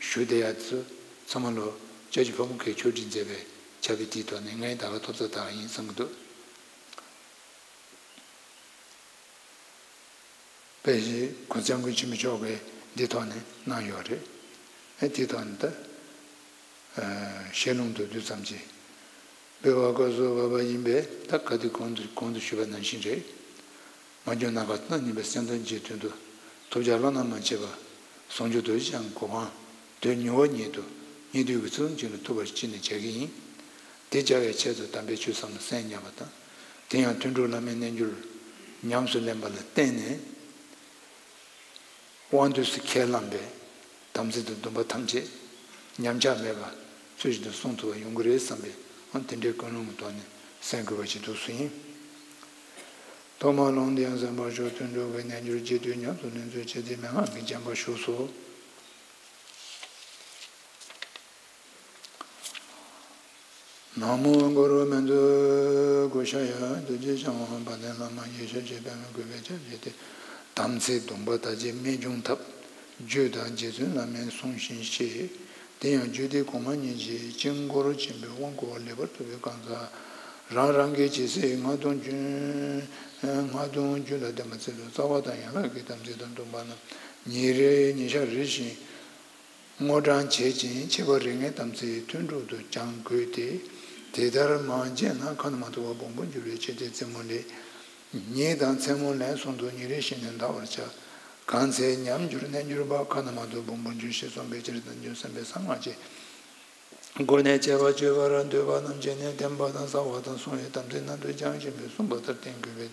ཞུ་བསྡད་ཡ་ཚོ་ཚང་མ་ལོ་སྐྱབས་རྗེ་ཕ་བོང་ཁའི་ཆོས་ཁྲིད་མཛད་པའི་ཕྱག་དཔེ་དེའི་ཐོག་ནས་ངས་ད་ག་ཐོབ་ཚོད་ད་ག་ཡིན་བསམ་གྱི་འདུག། དཔེ་གུ་སྐྱབས་མགོན་ཆེན་པོ་མཆོག་གིས་འདི་ཐོག་ནས་གནང་ཡོད་རེད། ཨེ་དེ་ཐོག་ནས་ད་ཨ་ཞལ་ལུང་དུ་བསྡུས་ཙམ་གྱིས། འབུལ་བ་སྐབས་སུ་བབས་པ་ཡིན་པས། ད་ག་དུས་གོང་དུ་གོང་དུ་ཞུས་པ་ནང་བཞིན་རེད། མ་གྱུར་ནམ་མཁའ་རྣམ་གཉིས་པའི་སེམས་ཙམ་གྱི་དོན་དུ་ཐོབ་བྱ་བླ་ན་མ་མཆིས་པ་ཟུང་འཇུག་རྡོ་རྗེ་འཆང་གི་གོ་འཕང་དོན་མྱུར་བ་ཉིད་དུ་སྙིགས་དུས་ཀྱི་ཚུལ་ཁྲིམས་ཀྱི་ལུགས་ཐུབ་པར་ཅི་ནས་བྱ་གི་ཡིན། དེ་བྱ་བའི་ཆེད་དུ་དམ་པའི་ཆོས་བསམ་ལ་གསན་སྙམ་པ་དང་། དེ་ཡང་དོན་གྲུབ་བླ་མའི་རྣལ་འབྱོར་ཉམས་སུ་ལེན་པ་ལ་བརྟེན་ནས། དབང་དུས་སུ་ཁས་བླངས་པའི་དམ་ཚིག་དང་སྡོམ་པ་ཐམས་ཅད་ཉམས་ཆག་མེད་པར་ཚུལ་བཞིན་དུ་སྲུང་ཐུབ་པ་ཡོང་གི་རེད་བསམ་པའི་དེ་འདྲའི་ཀུན་སློང་གི་ཐོག་ནས་གསན་དགོས་པ་ཞིག་འདུག་སུ་ཡིན། ཐོག་མར་ལུང་འདི་ཡང་གསན་པར་ཞུ། དོན་གྲུབ་ཀྱི་རྣལ་འབྱོར་རྒྱས་བསྡུས་ཉམས་སུ་ལེན་ཚུལ་ཆེ་དེ་མན་ངག་གི་བྱམས་པ་བཞུགས་སོ། ན་མོ་གུ་རུ། སྨན་གྱི་བགོ་བཤའ་ཡང་། རྡོ་རྗེ་འཆང་དབང་དཔལ་ལྡན་བླ་མ་ཡེ་ཤེས་ཀྱི་པདྨས་བཀོད་པའི་ཕྱག་རྒྱ་སྟེ། དམ་ཚིག་སྡོམ་པ་དག་གི་རྨད་བྱུང་ཐབས། རྒྱུད་དང་རྗེ་བཙུན་བླ་མའི་གསུང་བཞིན་བཤད། དེ་ཡང་རྒྱུད་སྡེ་གོང་མ་གཉིས་ཀྱི་དཀྱིལ་འཁོར་ཆེན་པོའི་དབང་བསྐུར་བ་ལེགས་པར་ཐོབ་པའི་གང་ཟག་རང་རང་གི་ཇི་སྲིད་སྔགས་དང་རྒྱུད་སྔགས་དང་རྒྱུད་ལ་ལྡན་པ་ཚུལ་དུ་རྩ་བ་དང་ཡན་ལག་གི་དམ་ཚིག་དང་སྡོམ་པ་རྣམས་ཉིན་རེ་ཉིན་ཞག་རེ་བཞིན་དངོས་བགྲང་བྱེད་ཅིང་། ཕྱི་པ་རིགས་ལྔའི་དམ་ཚིག་ཐུན་དྲུག་ཏུ་སྦྱང་དགོས་ཏེ། དེ་ལྟར་མ་བྱས་ན་ཁ་ན་མ་ཐོ་བ་སྦོམ་པོར་འགྱུར་བའི་ཕྱིར་ཏེ། རྩེ་མོ་ལས། ཉིན་དང་མཚན་མོ་ལན་གསུམ་དུ་ཉིན་རེ་བཞིན་དུ་བཟླ་བར་བྱ། གང་ཚེ་ཉམས་འགྱུར་རྣལ་འབྱོར་པ། ཁ་ན་མ་ཐོ་བ་སྦོམ་པོར་འགྱུར་ཞེས་གསུངས་པའི་ཕྱིར། རྣལ་འབྱོར་སེམས་དཔའི་གསང་སྔགས་ཀྱི་སྒོ་ནས་དཔྱད་པ་དཔྱོད་པར་འདོད་པ་རྣམས་ཀྱིས་ནི། བསྟན་པ་དང་རྩ་བ་དང་གསང་བའི་དམ་ཚིག་རྣམས་དང་སྦྱངས་ཤིང་སྦས་གསུངས་པ་ལྟར་བསྟེན་དགོས་པས།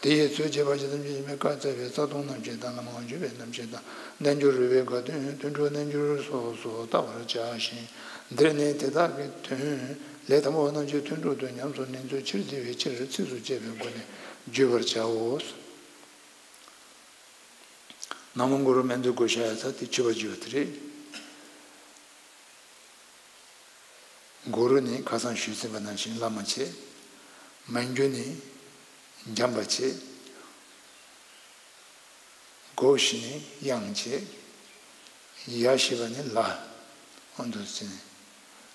དེ་ཡི་ཚུལ་བྱེད་པ་ཇི་ཙམ་ཞིག་ཡིན་པས། བཀའ་སྩལ་པའི་རྩ་ལྟུང་རྣམས་ཀྱི་དང་། བླ་མ་དབང་ཆོས་པའི་རྣམ་བཤད་དང་། རྣལ་འབྱོར་རོལ་པའི་དགའ་སྟོན་དོན་གྲུབ་རྣལ་འབྱོར་སོགས་སུ་བལྟ་བར་བྱ་ཞིང་། འདིར་ནི་དེ་དག་གི་དོན་ལས་དང་པོ་བ་རྣམས་ཀྱི་ཐུན་དྲུག་ཏུ་ཉམས་སུ་ལེན་ཚུལ་ཕྱིར་བསྡུ་བའི་ཕྱིར་ཚིགས་སུ་བཅད་པའི་སྒོ་ནས་བརྗོད་པར་བྱའོ། ན་མོ་གུ་རུ། སྨན་གྱི་བགོ་བཤའ་ཡ་ཚ་དེ་མཆོད་པ་བརྗོད་པ་དེ་རེད། གུ་རུ་ནི་ཁ་སང་ཞུས་ཟིན་པ་ནང་བཞིན་བླ་མ་བྱས། སྨན་རྒྱུ་ནི་འཇམ་པ་བྱས། གོ་ཞེས་ནི་དབྱངས་བྱས། ཡ་ཞེས་པ་ནི་ལ། འོ་འདུག་ཟེར་ནས་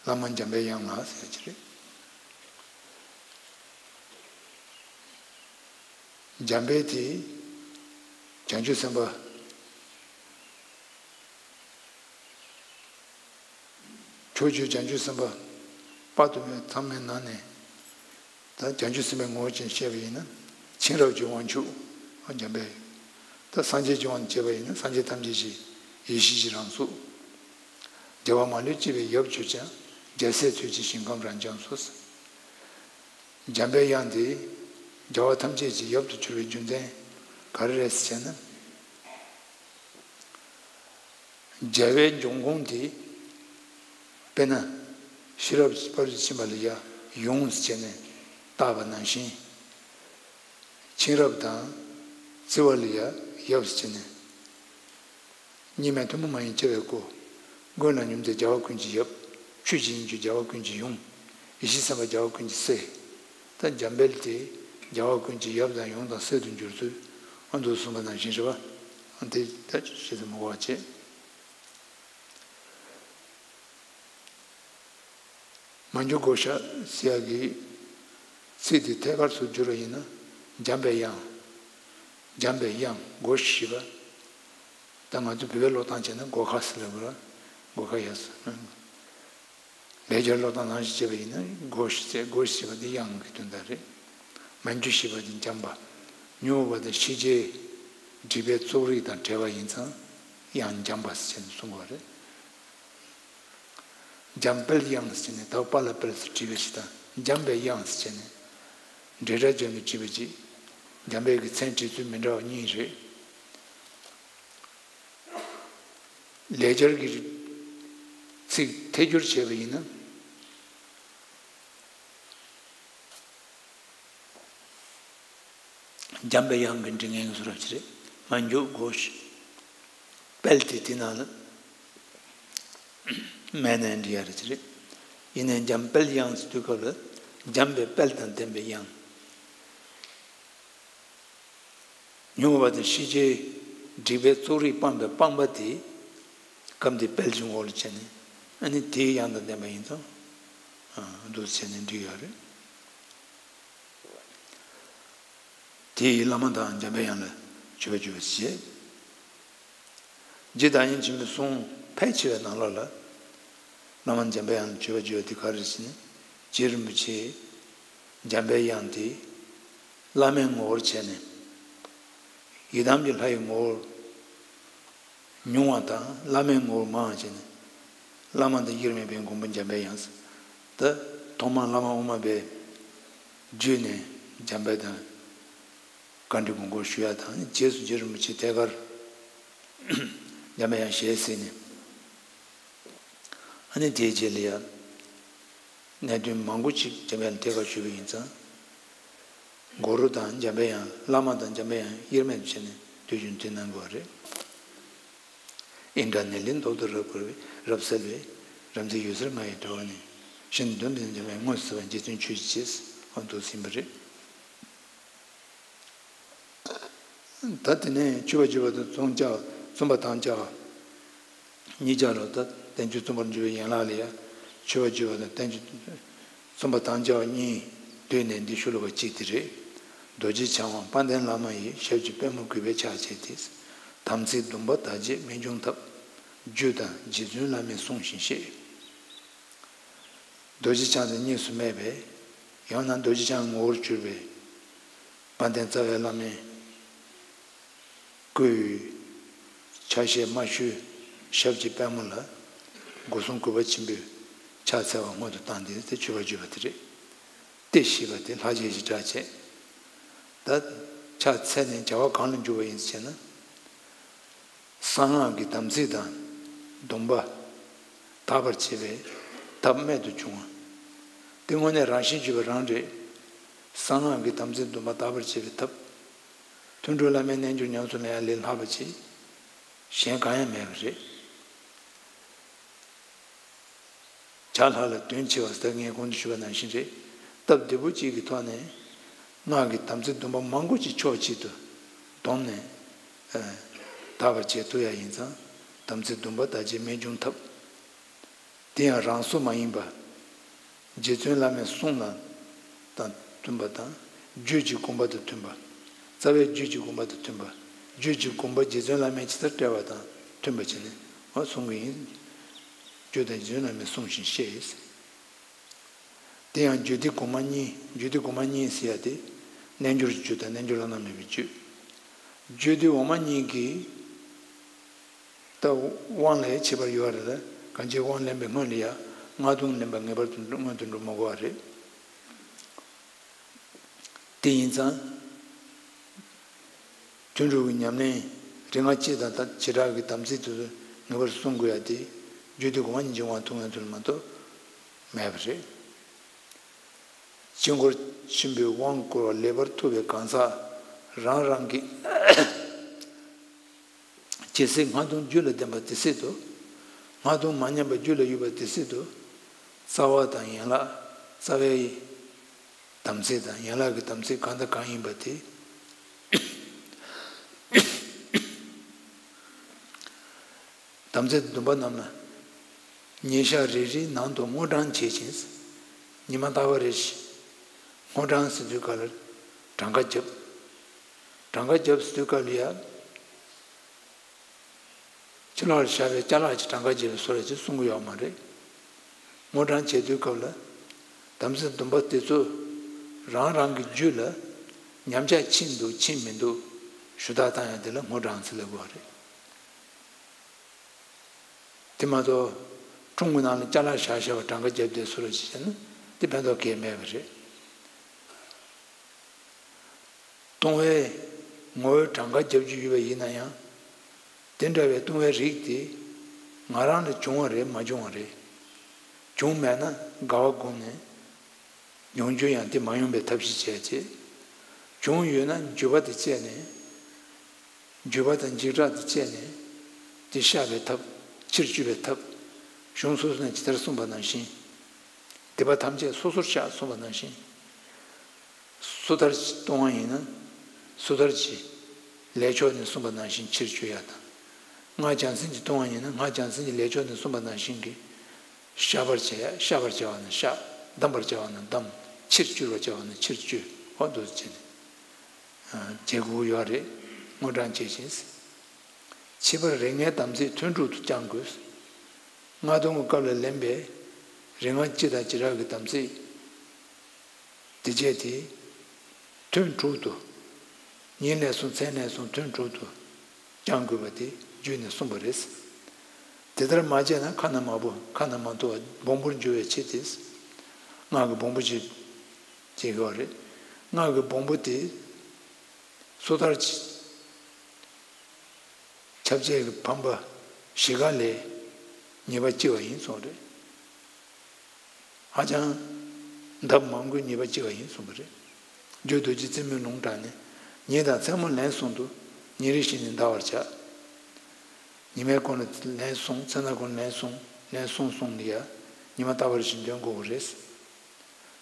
བླ་མ་འཇམ་པའི་དབྱངས་ལ་ཟེར་གྱི་རེད། འཇམ་དཔལ་དེ་བྱང་ཆུབ་སེམས་དཔའ། ཕྱོགས་བཅུའི་བྱང་ཆུབ་སེམས་དཔའ་དཔག་ཏུ་མེད་ཚང་མའི་ནང་ནས། ད་བྱང་ཆུབ་སེམས་དཔའི་ངོ་བོ་ཅན་བཤད་པ་ཡིན་ན། མཁྱེན་རབ་ཀྱི་དབང་ཕྱུག་འཇམ་དཔལ། ད་སངས་རྒྱས་ཀྱི་དབང་བྱས་པ་ཡིན་ན། སངས་རྒྱས་ཐམས་ཅད་ཀྱི་ཡེ་ཤེས་ཀྱི་རང་གཟུགས། རྒྱལ་བ་མ་ལུས་སྐྱེས་པའི་ཡབ་གྱུར་ཅིང་། རྒྱལ་སྲས་ཚུལ་གྱི་ཞིང་ཁམས་རབ་འབྱམས་སུ། འཇམ་པའི་དབྱངས་དེ་རྒྱལ་བ་ཐམས་ཅད་ཀྱི་ཡབ་ཏུ་གྱུར་པའི་རྒྱུ་མཚན་ག་རེ་རེད་ཟེར་ན། རྒྱལ་བའི་འབྱུང་ཁུངས་དེ། དཔེར་ན་ཤེས་རབ་དཔལ་དུ་ཕྱིན་པ་ལ་ཡ་ཡུམ་ཟེར་ནས་བཏགས་པ་ནང་བཞིན། མཁྱེན་རབ་དང་བརྩེ་བ་ལ་ཡ་ཡབ་ཟེར་ནས། གཉིས་མེད་ཐུན་མོང་མ་ཡིན་སྐྱེ་བའི་སྐུ། ཀུན་ལ་སྙོམས་མཛད་རྒྱལ་བ་ཀུན་གྱི་ཡབ། ཆོས་ཀྱི་དབྱིངས་སུ་རྒྱལ་བ་ཀུན་གྱི་ཡུམ། ཡེ་ཤེས་སེམས་དཔའ་རྒྱལ་བ་ཀུན་གྱི་སྲས། ད་འཇམ་དཔལ་དེ་རྒྱལ་བ་ཀུན་གྱི་ཡབ་དང་ཡུམ་དང་སྲས་སུ་འགྱུར་ཚུལ། ཨ་འདུག་གསུངས་པ་ནང་བཞིན་རེད་པ། ཨ་དེ་ད་ཅི་ཟེར་མི་དགོས་པ་བྱས། མ་གྱུར་བགོ་བཤའ་ཟེར་ཡག་གི་ཚིག་དེ་ཐད་ཀར་ཚུར་བསྒྱུར་བ་ཡིན་ན། འཇམ་པའི་དབྱངས། འཇམ་པའི་དབྱངས་སྒོ་ཞེས་པ། ད་ང་ཚོ་བོད་པའི་ཀློག་སྟངས་བྱས་ན་སྒོ་ཁ་ཟེར་ལབ་དགོས་ར། སྒོ་ཁ་ཡ་ཟེར། ལེགས་སྦྱར་ཀློག་སྟངས་ནང་བཞིན་བྱས་པ་ཡིན་ན་སྒོ་ཞེས་ཟེར། སྒོ་ཞེས་པ་དེ་དབྱངས་ཀྱི་དོན་དག་རེད། མ་གྱུར་ཞེས་པ་དེ་འཇམ་པ། མྱུར་བ་དང་ཤེས་བྱའི་སྒྲིབ་པའི་བཙོག་རིས་དང་བྲལ་བ་ཡིན་ཙང་དབྱངས་འཇམ་པ་ཟེར་ནས་གསུང་གི་རེད། འཇམ་དཔལ་དབྱངས་ཟེར་ནས་ད་དཔལ་ལ་དཔལ་ཟེར་བྲིས་པ་ཞིག་དང་། འཇམ་པའི་དབྱངས་ཟེར་ནས་འབྲེལ་སྒྲ་བརྗོད་ནས་བྲིས་པ་ཅིག། འཇམ་དཔལ་གྱི་མཚན་བྲིས་ཚུལ་མི་འདྲ་བ་གཉིས་རེད། ལེགས་སྦྱར་གྱི་ཚིག་ཐད་སྒྱུར་བྱས་པ་ཡིན་ན། འཇམ་པའི་དབྱངས་ཀྱི་འབྲི་མཁན་གྱི་སུ་རབ་ཅིག་རེད། མ་གྱུར་བགོ་བཤའ། དཔལ་དེ་དེ་ནང་ལ། མེད་ནའང་འགྲིག་ཡ་རེད་ཅེས་རེད། ཡིན་ནའི་འཇམ་དཔལ་དབྱངས་ཟེར་དུས་སྐབས་ལ་འཇམ་པའི་དཔལ་དང་ལྡན་པའི་དབྱངས། མྱུར་བ་དང་ཤེས་བྱའི་སྒྲིབ་པའི་ཙོག་རིས་སྤངས་པའི་སྤངས་པ་དེ་སྐབས་འདིའི་དཔལ་གྱི་ངོ་བོར་བྱས་ནས། ཨ་ནི་དེའི་དབྱངས་དང་ལྡན་པ་ཡིན་ཙང་། ཨ། འདུག་བྱས་ནས་འགྲིག་ཡོད་རེད། དེ་ཡི་བླ་མ་དང་འཇམ་པའི་དབྱངས་ལ་མཆོད་པ་བརྗོད་པར་བྱེད། རྗེ་བདག་ཉིད་ཆེན་པོའི་གསུང་ཕལ་ཆེ་བའི་ནང་ལོགས་ལ། བླ་མ་འཇམ་པའི་དབྱངས་ལ་མཆོད་པ་བརྗོད་པ་དེ་ག་རེ་ཟེར་ན། རྗེ་རིན་པོ་ཆེས་འཇམ་པའི་དབྱངས་དེ་བླ་མའི་ངོ་བོར་བྱས་ནས། ཡི་དམ་གྱི་ལྷ་ཡི་ངོ་བོར་ཉུང་བ་དང་། བླ་མའི་ངོ་བོར་མང་བ་བྱས་ནས། བླ་མ་དང་དབྱེར་མེད་པའི་མགོན་པོ་འཇམ་པའི་དབྱངས། ད་ཐོག་མར་བླ་མ་དབུ་མ་པའི་རྒྱུད་ནས་འཇམ་དཔལ་དང་། བཀའ་འདྲི་དགོངས་སྐོར་ཞུ་ཡ་དང་། རྗེས་སུ་རྗེ་རིན་པོ་ཆེ་ཐད་ཀར་འཇམ་པའི་དབྱངས་ཞལ་གཟིགས་ནས། ཨ་ནི་དེའི་རྗེས་ལ་ཡང་གནད་དོན་མང་པོ་ཅིག་འཇམ་དཔལ་ལ་ཐད་ཀར་ཞུས་པ་ཡིན་ཙང་། གུ་རུ་དང་འཇམ་པའི་དབྱངས། བླ་མ་དང་འཇམ་པའི་དབྱངས་དབྱེར་མེད་དུ་བྱས་ནས་དུས་རྒྱུན་བསྟེན་གནང་དགོས་པ་རེད། ཨིནྡྲ་ནཱི་ལའི་མདོག་ཏུ་རབ་བསྐོར་བའི། རབ་གསལ་བའི་རབ་མཛེས་འོད་ཟེར་ལྔ་ཡི་དྲ་བ་ནས། ཤིན་ཏུ་གདུང་འཛིན་འཇམ་པའི་དངོས་སུ་གསལ་བ། རྗེ་བཙུན་ཆོས་ཀྱི་རྗེ། འོ་འདུག་ཟིན་པ་རེད། ད་དེ་ནས་མཆོད་པ་བརྗོད་པ་དང་བརྩམ་བྱ། བརྩམ་པར་དམ་བཅའ་གཉིས་ཆར་ལ། ད་བསྟན་བཅོས་རྩོམ་པར་འགྱུར་བའི་ཡན་ལག་ལ་ཡང་། མཆོད་པ་བརྗོད་པ་དང་བསྟན་བཅོས་རྩོམ་པར་དམ་བཅའ་གཉིས་བསྡུས་ནས་འདི་ཤོ་ལོ་ཀ་གཅིག་དེ་རེད། རྡོ་རྗེ་འཆང་དབང་དཔལ་ལྡན་བླ་མ་ཡི། ཞབས་ཀྱི་པད་མོ་གུས་པས་ཕྱག་བྱས་ཏེ། དམ་ཚིག་སྡོམ་པ་དག་བྱེད་རྨད་བྱུང་ཐབས། རྒྱུད་དང་རྗེ་བཙུན་བླ་མའི་གསུང་བཞིན་བཤད། རྡོ་རྗེ་འཆང་དང་གཉིས་སུ་མེད་པའི། ཡང་ན་རྡོ་རྗེ་འཆང་ངོ་བོར་གྱུར་པའི་དཔལ་ལྡན་རྩ་བའི་བླ་མའི་སྐུའི་ཆ་ཤས་མ་ཞུས། ཞབས་ཀྱི་པད་མོ་ལ་སྒོ་གསུམ་གུས་པ་ཆེན་པོས་ཕྱག་འཚལ་བ་སྔོན་དུ་བཏང་སྟེ། དེ་མཆོད་པར་བརྗོད་པ་དེ་རེད། དེ་ཞེས་པ་དེ་ལྷག་བཅས་ཀྱི་སྒྲ་བཅས། ད་ཕྱག་འཚལ་ནས་བྱ་བ་གང་ལ་འཇུག་པ་ཡིན་ཟེར་ན། གསང་སྔགས་ཀྱི་དམ་ཚིག་དང་སྡོམ་པ་དག་པར་བྱེད་པའི་ཐབས་རྨད་དུ་བྱུང་བ། དེ་དངོས་གནས་རང་བཞིན་གྱིས་པ་རང་རེད། གསང་སྔགས་ཀྱི་དམ་ཚིག་སྡོམ་པ་དག་པར་བྱེད་པའི་ཐབས། དོན་གྲུབ་བླ་མའི་རྣལ་འབྱོར་ཉམས་སུ་ལེན་ཡ་ལས་ལྷག་པ་ཅིག་གཞན་གང་ཡང་མེད་པ་རེད། བྱ་ལྷག་ལ་དོན་ཆེ་བ་ཟེར་ངས་གོང་དུ་ཞུས་པ་ནང་བཞིན་རེད། སྟབས་བདེ་པོ་གཅིག་གི་ཐོག་ནས་སྔགས་ཀྱི་དམ་ཚིག་སྡོམ་པ་མང་པོ་ཅིག་ཕྱོགས་གཅིག་ཏུ་བསྡོམས་ནས། ཨ། དག་པར་བྱེད་ཐུབ་ཡ་ཡིན་ཙང་། དམ་ཚིག་སྡོམ་པ་དག་བྱེད་རྨད་བྱུང་ཐབས། དེ་ཡང་རང་བཟོ་མ་ཡིན་པ། རྗེ་བཙུན་བླ་མའི་གསུང་ལ་དང་མཐུན་པ་དང་། རྒྱུད་ཀྱི་དགོངས་པ་དང་མཐུན་པ། རྩ་བའི་རྒྱུད་ཀྱི་དགོངས་པ་དང་མཐུན་པ། རྒྱུད་ཀྱི་དགོངས་པ་རྗེ་བཙུན་བླ་མས་ཇི་ལྟར་བཀྲལ་བ་དང་མཐུན་པ་བྱས་ནས། འོ་གསུང་གི་ཡིན། རྒྱུད་དང་རྗེ་བཙུན་བླ་མའི་གསུང་བཞིན་བཤད། དེ་ཡང་རྒྱུད་སྡེ་གོང་མ་གཉིས། རྒྱུད་སྡེ་གོང་མ་གཉིས་ཟེར་ཡ་དེ། རྣལ་འབྱོར་གྱི་རྒྱུད་དང་རྣལ་འབྱོར་བླ་ན་མེད་པའི་རྒྱུད། རྒྱུད་སྡེ་འོག་མ་གཉིས་ཀྱི་ད་དབང་ལས་ཁྱད་པར་ཡོད་རེད་ལ། གང་ཅི་དབང་ལེན་པའི་སྔོན་ལ་ཡང་སྔགས་དུང་ལེན་པ་ངེས་པར་དུ་སྔོན་དུ་འགྲོ་མི་དགོས་པ་རེད། དེ་ཡིན་ཙང་། དོན་གྲུབ་ཀྱི་ཉམས་ལེན་རིགས་ལྔ་སྤྱི་དང་བྱེ་བྲག་གི་དམ་ཚིག་དེ་ཚོ་ངེས་པར་སྲུང་དགོས་ཡ་དེ། རྒྱུད་སྡེ་གོང་མ་གཉིས་ཀྱི་དབང་ཐུང་ཡ་དེ་ལ་མ་གཏོགས་མེད་པ་རེད། དཀྱིལ་འཁོར་ཆེན་པོའི་དབང་བསྐུར་བ་ལེགས་པར་ཐུབ་པའི་གང་ཟག་རང་རང་གི་ཇི་སྲིད་སྔགས་དུང་རྒྱུད་ལ་ལྡན་པ་དེ་སྲིད་དུ། སྔགས་དུང་མ་ཉམས་པ་རྒྱུད་ལ་ཡོད་པ་དེ་སྲིད་དུ། རྩ་བ་དང་ཡན་ལག་རྩ་བའི་དམ་ཚིག་དང་། ཡན་ལག་གི་དམ་ཚིག་གང་དང་གང་ཡིན་པ་དེ། དམ་ཚིག་སྡོམ་པ་རྣམས་ལ། ཉིན་ཞག་རེ་རེའི་ནང་དུ་བསྔོ་བགྲང་བྱེད་ཅིང་། ཉི་མ་རྟག་པ་རེ་བཞིན་བསྔོ་བགྲང་ཟེར་དུས་སྐབས་ལ་གྲངས་ཀ་བརྒྱབ། གྲངས་ཀ་བརྒྱབ་ཟེར་དུས་སྐབས་ལ་ཡ། ཕྱི་ལོགས་ལ་བཞག་པའི་ཅ་ལག་གི་གྲངས་ཀ་བརྒྱབ་པའི་བཟོ་འདྲ་ཅིག་གསུང་གི་ཡོད་མ་རེད། བསྔོ་བགྲང་བྱེད་དུས་སྐབས་ལ། དམ་ཚིག་སྡོམ་པ་དེ་ཚོ་རང་རང་གི་རྒྱུད་ལ་ཉམས་ཆག་ཕྱིན་འདུག་ཕྱིན་མི་འདུག་ཞུ་དག་བཏང་ཡ་དེ་ལ་བསྔོ་བགྲང་ཟེར་ལབ་དགོས་པ་རེད། དེ་མ་གཏོགས། ཁྲོམ་གྱི་ནང་ལ་ཅ་ལག་བཞག་བཞག་པ་གྲངས་ཀ་བརྒྱབ་བསྡད་བཟོ་འདྲ་ཅིག་བྱས་ན་དེ་ཕན་ཐོགས་གང་ཡང་མེད་པ་རེད། གཏོང་བའི་ངོ་བོའི་གྲངས་ཀ་བརྒྱབ་རྒྱུ་ཡོད་པ་ཡིན་ན་ཡང་། དེ་འདྲ་བའི་གཏོང་བའི་རིགས་དེ་ང་རང་ལ་བྱུང་བ་རེད་མ་བྱུང་བ་རེད། བྱུང་མེད་ན་དགའ་བ་བསྒོམས་ནས། ཡོང་རྒྱུ་ཡང་དེ་མ་ཡོང་བའི་ཐབས་ཤེས་བྱས་རྗེས། བྱུང་ཡོད་ན་འགྱོད་པ་དེ་བཅད་ནས། འགྱོད་པ་དང་འཇིགས་སྐྲག་དེ་བཅད་ནས། དེ་བཤགས་པའི་ཐབས། ཕྱིར་བཅོས་པའི་ཐབས། གཞུང་སོ་སོ་ནས་ཇི་ལྟར་གསུངས་པ་ནང་བཞིན། སྡིག་པ་ཐམས་ཅད་སོ་སོར་བཤགས་གསུངས་པ་ནང་བཞིན། སོ་ཐར་གྱིས་གཏོང་བ་ཡིན་ན། སོ་ཐར་གྱི་ལས་ཆོག་ནས་གསུངས་པ་ནང་བཞིན་ཕྱིར་བཅོས་ཡ་དང་། སྔགས་བྱང་སེམས་ཀྱིས་གཏོང་བ་ཡིན་ན། སྔགས་བྱང་སེམས་ཀྱི་ལས་ཆོག་ནས་གསུངས་པ་ནང་བཞིན་གྱི་བཤགས་པར་བྱ་ཡ། བཤགས་པར་བྱ་བ་ན་བཤགས། བསྡམ་པར་བྱ་བ་ན་བསྡམ། ཕྱིར་བཅོས་པར་བྱ་བ་ན་ཕྱིར་བཅོས། འོ་འདུག་བྱས་ནས་བྱེད་དགོས་ཡོད་རེད། དངོས་བགྲང་བྱེད་ཅིང་། ཕྱི་པར་རིགས་ལྔའི་དམ་ཚིག་ཐུན་དྲུག་ཏུ་བསྐྱང་དགོས། སྔགས་གཏོང་གི་སྐབས་ལ་ལེན་པའི་རིགས་ལྔ་སྤྱི་དང་བྱེ་བྲག་གི་དམ་ཚིག་དེ་བཅས་དེ་ཐུན་དྲུག་ཏུ། ཉིན་ལས་བཟུང་མཚན་ལས་བཟུང་ཐུན་དྲུག་ཏུ་བསྐྱང་དགོས་པ་དེ་རྒྱུད་ནས་གསུངས་པ་རེད། དེ་ལྟར་མ་བྱས་ན་ཁ་ན་མ་བུ། ཁ་ན་མ་ཐོ་བ་སྦོམ་པོར་འགྱུར་བའི་ཕྱིར་ཏེ། སྔགས་ཀྱི་སྦོམ་པོ་ཅིག་ཅིག་ཡོད་རེད། སྔགས་ཀྱི་སྦོམ་པོ་དེ་སོ་ཐར་གྱི་ཁྱབ་བྱེད་ཀྱི་ཕམ་པ་བཞི་ཀ་ལས་ཉེས་པ་ལྕི་བ་ཡིན་གསུངས་རེད། ཧ་ཅང་ལྡབ་མང་པོའི་ཉེས་པ་ལྕི་བ་ཡིན་གསུངས་པ་རེད། རྒྱུད་རྡོ་རྗེ་རྩེ་མོའི་ལུང་དྲངས་ནས། ཉིན་དང་མཚན་མོ་ལན་གསུམ་དུ། ཉིན་རེ་བཞིན་ནས་འདའ་བར་བྱ། ཉི་མའི་གུང་ལ་ལན་གསུམ། མཚན་ནག་གུང་ལ་ལན་གསུམ། ལན་གསུམ་གསུམ་ལ་ཡ། ཉི་མ་རྟག་པར་བཞིན་འདོན་དགོས་པ་རེད།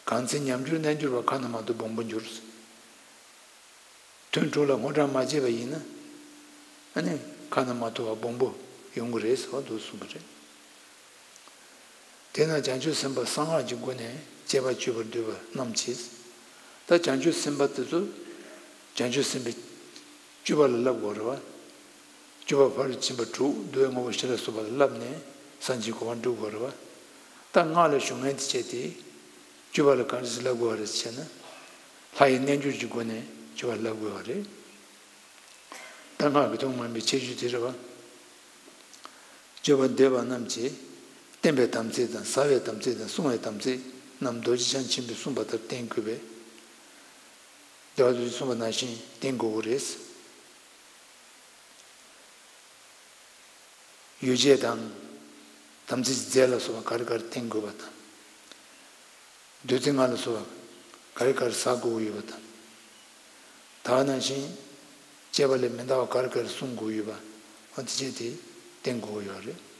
གང་ཚེ་ཉམས་འགྱུར་རྣལ་འབྱོར་པ། ཁ་ན་མ་ཐོ་སྦོམ་པོར་འགྱུར། ཐུན་དྲུག་ལ་དངོས་བགྲང་མ་བྱས་པ་ཡིན་ན། ཨ་ནི་ཁ་ན་མ་ཐོ་བ་སྦོམ་པོ་ཡོང་གི་རེད་ཟེར་བ་འདུག་གསུངས་པ་རེད། དེས་ན་བྱང་ཆུབ་སེམས་དཔའ་གསང་སྔགས་ཀྱི་སྒོ་ནས་སྤྱད་པ་སྤྱོད་པར་འདོད་པ་རྣམས་ཀྱིས། ད་བྱང་ཆུབ་སེམས་དཔའ་དེ་ཚོ་བྱང་ཆུབ་སེམས་དཔའི་སྤྱོད་པ་ལ་བསླབ་དགོས་རེད་བ། སྤྱོད་པ་ཕ་རོལ་ཕྱིན་པ་དྲུག་བསྡུ་བའི་དངོས་པོ་བཞི་ལ་སོགས་པ་ལ་བསླབས་ནས་སངས་རྒྱས་གོ་འཕང་སྒྲུབ་དགོས་རེད་བ། ད་སྔགས་ལ་ཞུགས་མཁན་དེ་བྱས་ཏེ། སྤྱོད་པ་ལ་ག་འདྲ་ཞིག་བསླབ་དགོས་རེད་ཟེར་ན། ལྷ་ཡི་རྣལ་འབྱོར་གྱི་སྒོ་ནས་སྤྱོད་པ་བསླབ་དགོས་པ་རེད། ད་སྔགས་ཀྱི་ཐུན་མོང་མ་ཡིན་པའི་ཁྱད་ཆོས་དེ་རེད་བ། སྤྱོད་པ་འདོད་པ་རྣམས་ཀྱིས། བསྟེན་པའི་དམ་ཚིག་དང་། བཟའ་བའི་དམ་ཚིག་དང་། བསྲུང་བའི་དམ་ཚིག་རྣམས་རྡོ་རྗེ་འཆང་ཆེན་པོས་གསུངས་པ་ལྟར་བསྟེན་དགོས་པས། རྒྱལ་བ་རྡོ་རྗེས་གསུངས་པ་ནང་བཞིན་བསྟེན་དགོས་པ་རེད། ཡོ་བྱད་དང་། དམ་ཚིག་རྫས་ལ་སོགས་པ་ག་རེ་ག་རེ་བསྟེན་དགོས་པ་དང་། བདུད་རྩི་ལྔ་ལ་སོགས་པ་ག་རེ་ག་རེ་བཟའ་དགོས་ཡོད་པ་དང་། ད་ག་ནང་བཞིན་སྤྱད་པ་ལས་མི་འདའ་བ་ག་རེ་ག་རེ་བསྲུང་དགོས་ཡོད་པ། འོ་དེ་བྱས་ཏེ་བསྟེན་དགོས་ཡོད་རེད།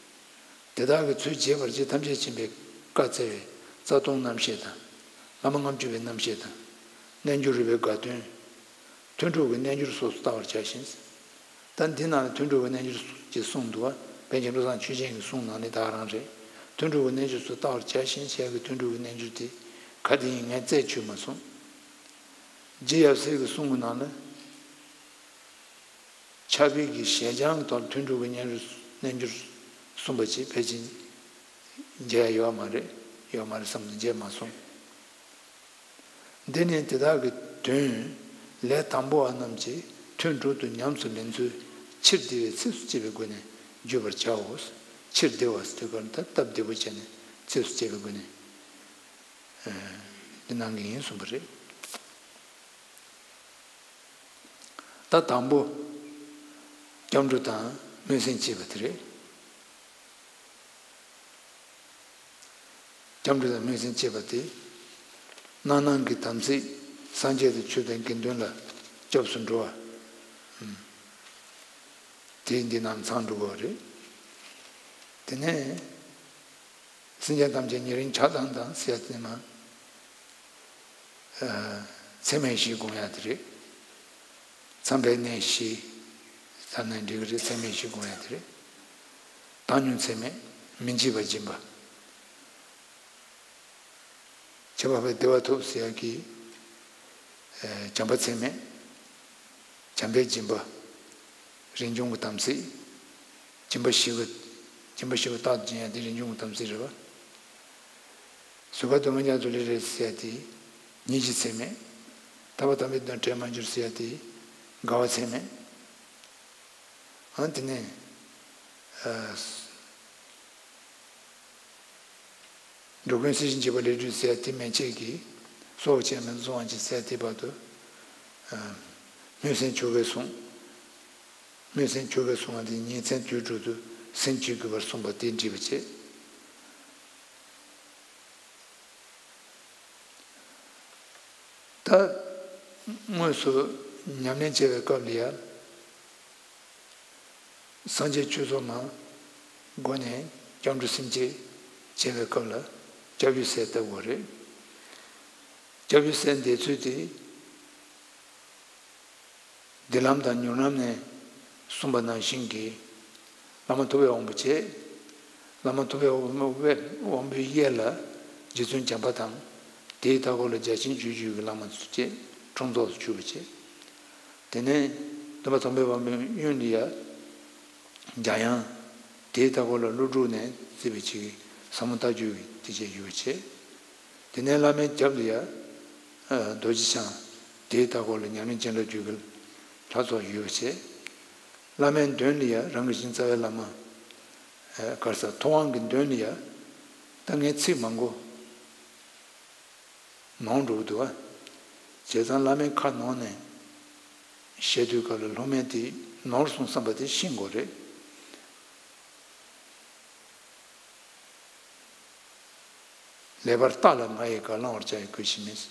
དེ་དག་གི་ཚུལ་རྒྱས་པར་རྗེ་ཐམས་ཅད་མཁྱེན་པས་བཀའ་སྩལ་བའི་རྩ་ལྟུང་རྣམ་བཤད་དང་། བླ་མ་ལྔ་བཅུ་པའི་རྣམ་བཤད་དང་། རྣལ་འབྱོར་རིག་པའི་དགའ་སྟོན། ཐུན་དྲུག་གི་རྣལ་འབྱོར་སོགས་སུ་བལྟ་བར་བྱ་ཞིང་། ད་འདི་ནང་ལ་ཐུན་དྲུག་གི་རྣལ་འབྱོར་ཅེས་གསུངས་འདུག་བ། པཎ་ཆེན་བློ་བཟང་ཆོས་རྒྱན་གྱི་གསུང་ནང་ནས་ད་ག་རང་རེད། ཐུན་དྲུག་གི་རྣལ་འབྱོར་སོགས་བལྟ་བར་བྱ་ཞིང་ཞེས་ཀྱི་ཐུན་དྲུག་གི་རྣལ་འབྱོར་དེ་ག་དེ་ཡིན་ངས་རྩད་ཆོད་མ་སོང་། རྗེ་ཡབ་སྲས་ཀྱི་གསུང་གི་ནང་ལ། ཕྱག་དཔེ་གི་ཞལ་བྱང་གི་ཐོག་ལ་ཐུན་དྲུག་གི་རྣལ་འབྱོར་རྣལ་འབྱོར་གསུངས་པ་ཅིག་ཕལ་ཆེར་མཇལ་ཡོད་མ་རེད། ཡོད་མ་རེད་བསམ་སྟེ་མཇལ་མ་སོང་། འདི་ནི་དེ་དག་གི་དོན། ལས་དང་པོ་བ་རྣམས་ཀྱིས་ཐུན་དྲུག་ཏུ་ཉམས་སུ་ལེན་ཚུལ་ཕྱིར་བདེ་བའི་ཚིགས་སུ་བཅད་པའི་སྒོ་ནས་བརྗོད་པར་བྱའོ། ཕྱིར་བདེ་བ་ཟེར་དུས་སྐབས་ལ་ད་སྟབས་བདེ་པོ་བྱས་ནས་ཚིགས་སུ་བཅད་པའི་སྒོ་ནས་འདི་གནང་གི་ཡིན་གསུངས་པ་རེད། ད་དང་པོ་སྐྱབས་འགྲོ་དང་སྨོན་སེམས་བསྐྱེད་པ་དེ་རེད། སྐྱབས་འགྲོ་དང་སྨོན་སེམས་བསྐྱེད་པ་དེ། སྣང་སྣང་གི་དམ་ཚིག་སངས་རྒྱས་དང་ཆོས་དང་དགེ་འདུན་ལ་སྐྱབས་སུ་འགྲོ་བ། དེ་འདི་ནང་ཚང་འགྲོ་གི་རེད། དེ་ནས། སེམས་ཅན་ཐམས་ཅད་ཉེ་རིང་ཆགས་སྡང་དང་ཟེར་ཡ་དེ་མ། ཚད་མེད་བཞི་སྒོམ་ཡ་དེ་རེད། མཚམས་པའི་གནས་བཞི། ད་ནི་འགྲིག་གི་རེད། ཚད་མེད་བཞི་སྒོམ་ཡ་དེ་རེད། བཏང་སྙོམས་ཚད་མེད། མི་འཇིགས་པ་སྦྱིན་པ། ཁྱད་པར་བའི་བདེ་བ་ཐོབ་ཟེར་ཡ་གི། བྱམས་པ་ཚད་མེད། བྱམས་པའི་སྦྱིན་པ། རིན་འབྱུང་གི་དམ་ཚིག་སྦྱིན་པ་བཞི་པོ། སྦྱིན་པ་བཞི་པོ་རྟག་ཏུ་སྦྱིན་ཡ་དེ་རིན་འབྱུང་གི་དམ་ཚིག་རེད་བ། གཟུགས་སྐལ་དུ་མ་ཉམས་སུ་ལེན་རེ་ཟེར་ཡ་དེ། ཉེས་ཀྱི་ཚད་མེད། ཐར་པ་དམ་པའི་དོན་བྲལ་མ་གྱུར་ཟེར་ཡ་དེ། དགའ་བ་ཚད་མེད། ཨ་དེ་ནས། འགྲོ་ཀུན་སྲིད་ཞིའི་འཇིགས་པ་ལས་སྒྲོལ་ཟེར་ཡ་དེ་མན་ཆད་ཀྱི། སྲོག་བཅད་མིན་བཟུང་བ་ཅིག་ཟེར་ཡ་དེ་བར་དུ། སྨོན་སེམས་ཆོ་གས་བཟུང་། སྨོན་སེམས་ཆོ་གས་བཟུང་བ་དེ་ཉིན་མཚན་དུས་དྲུག་ཏུ་སེམས་བསྐྱེད་དགོས་པར་གསུངས་པ་དེ་འགྲིག་པ་བྱེད། ད་དངོས་སུ་ཉམས་ལེན་བྱེད་པའི་སྐབས་ལ་ཡང་། སངས་རྒྱས་ཆོས་ཚོགས་མ་སྒོ་ནས་ སྐྱབས་འགྲོ་སེམས་བསྐྱེད་བྱེད་པའི་སྐབས་ལ་སྐྱབས་ཡུལ་གསལ་བཏབ་དགོས་རེད། སྐྱབས་ཡུལ་གསལ་འདེབས་ཚུལ་དེ། འདི་ལམ་དང་མྱུར་ལམ་ནས་གསུངས་པ་ནང་བཞིན་གྱི་བླ་མ་ཐུབ་པའི་དབང་པོ་བྱས། བླ་མ་ཐུབ་པའི་དབང་པོའི་གཡས་ལ་རྗེ་བཙུན་བྱམས་པ་དང་། དེའི་མཐའ་སྐོར་ལ་རྒྱ་ཆེན་སྤྱོད་བརྒྱུད་ཀྱི་བླ་མ་ཚོ་བཅས་འཁྲུངས་ཚོགས་སུ་གྱུར་པ་བྱས། དེ་ནས་སྟོན་པ་དམ་པའི་དབང་པོའི་གཡོན་ལ་ཡ་འཇམ་དབྱངས། དེའི་མཐའ་སྐོར་ལ་ཀླུ་སྒྲུབ་ནས་གཙོས་པའི་ཆེ་བའི་ཟབ་མོ་ལྟ་བརྒྱུད་ཀྱི་དེ་བཅས་ཡོད་པ་བྱས། དེ་ནས་བླ་མའི་རྒྱབ་ལ་ཡ། རྡོ་རྗེ་འཆང་། དེའི་མཐའ་སྐོར་ལ་ཉམས་ལེན་བྱིན་རླབས་རྒྱུད་ཀྱི་ལྷ་ཚོགས་ཡོད་པ་བྱས། བླ་མའི་མདུན་ལ་ཡ་རང་གི་ཞིང་རྩ་བའི་བླ་མ། ག་རེ་ཟེར་ཐུབ་དབང་གི་མདུན་ལ་ཡ། ད་ངས་ཚིག་མང་པོ་ནོར་འགྲོ་གི་འདུག་བ། བྱས་ཙང་བླ་མའི་ཁ་ནང་ནས་བཤད་དུས་སྐབས་ལ་སློབ་མས་དེ་ནོར་སོང་བསམ་པ་དེ་ཤེས་དགོས་རེད། ལེགས་པར་བརྟགས་ལ་ང་ཡི་བཀའ་བླང་བར་བྱ་ཡི་གུས་ཕྱིར་མིན།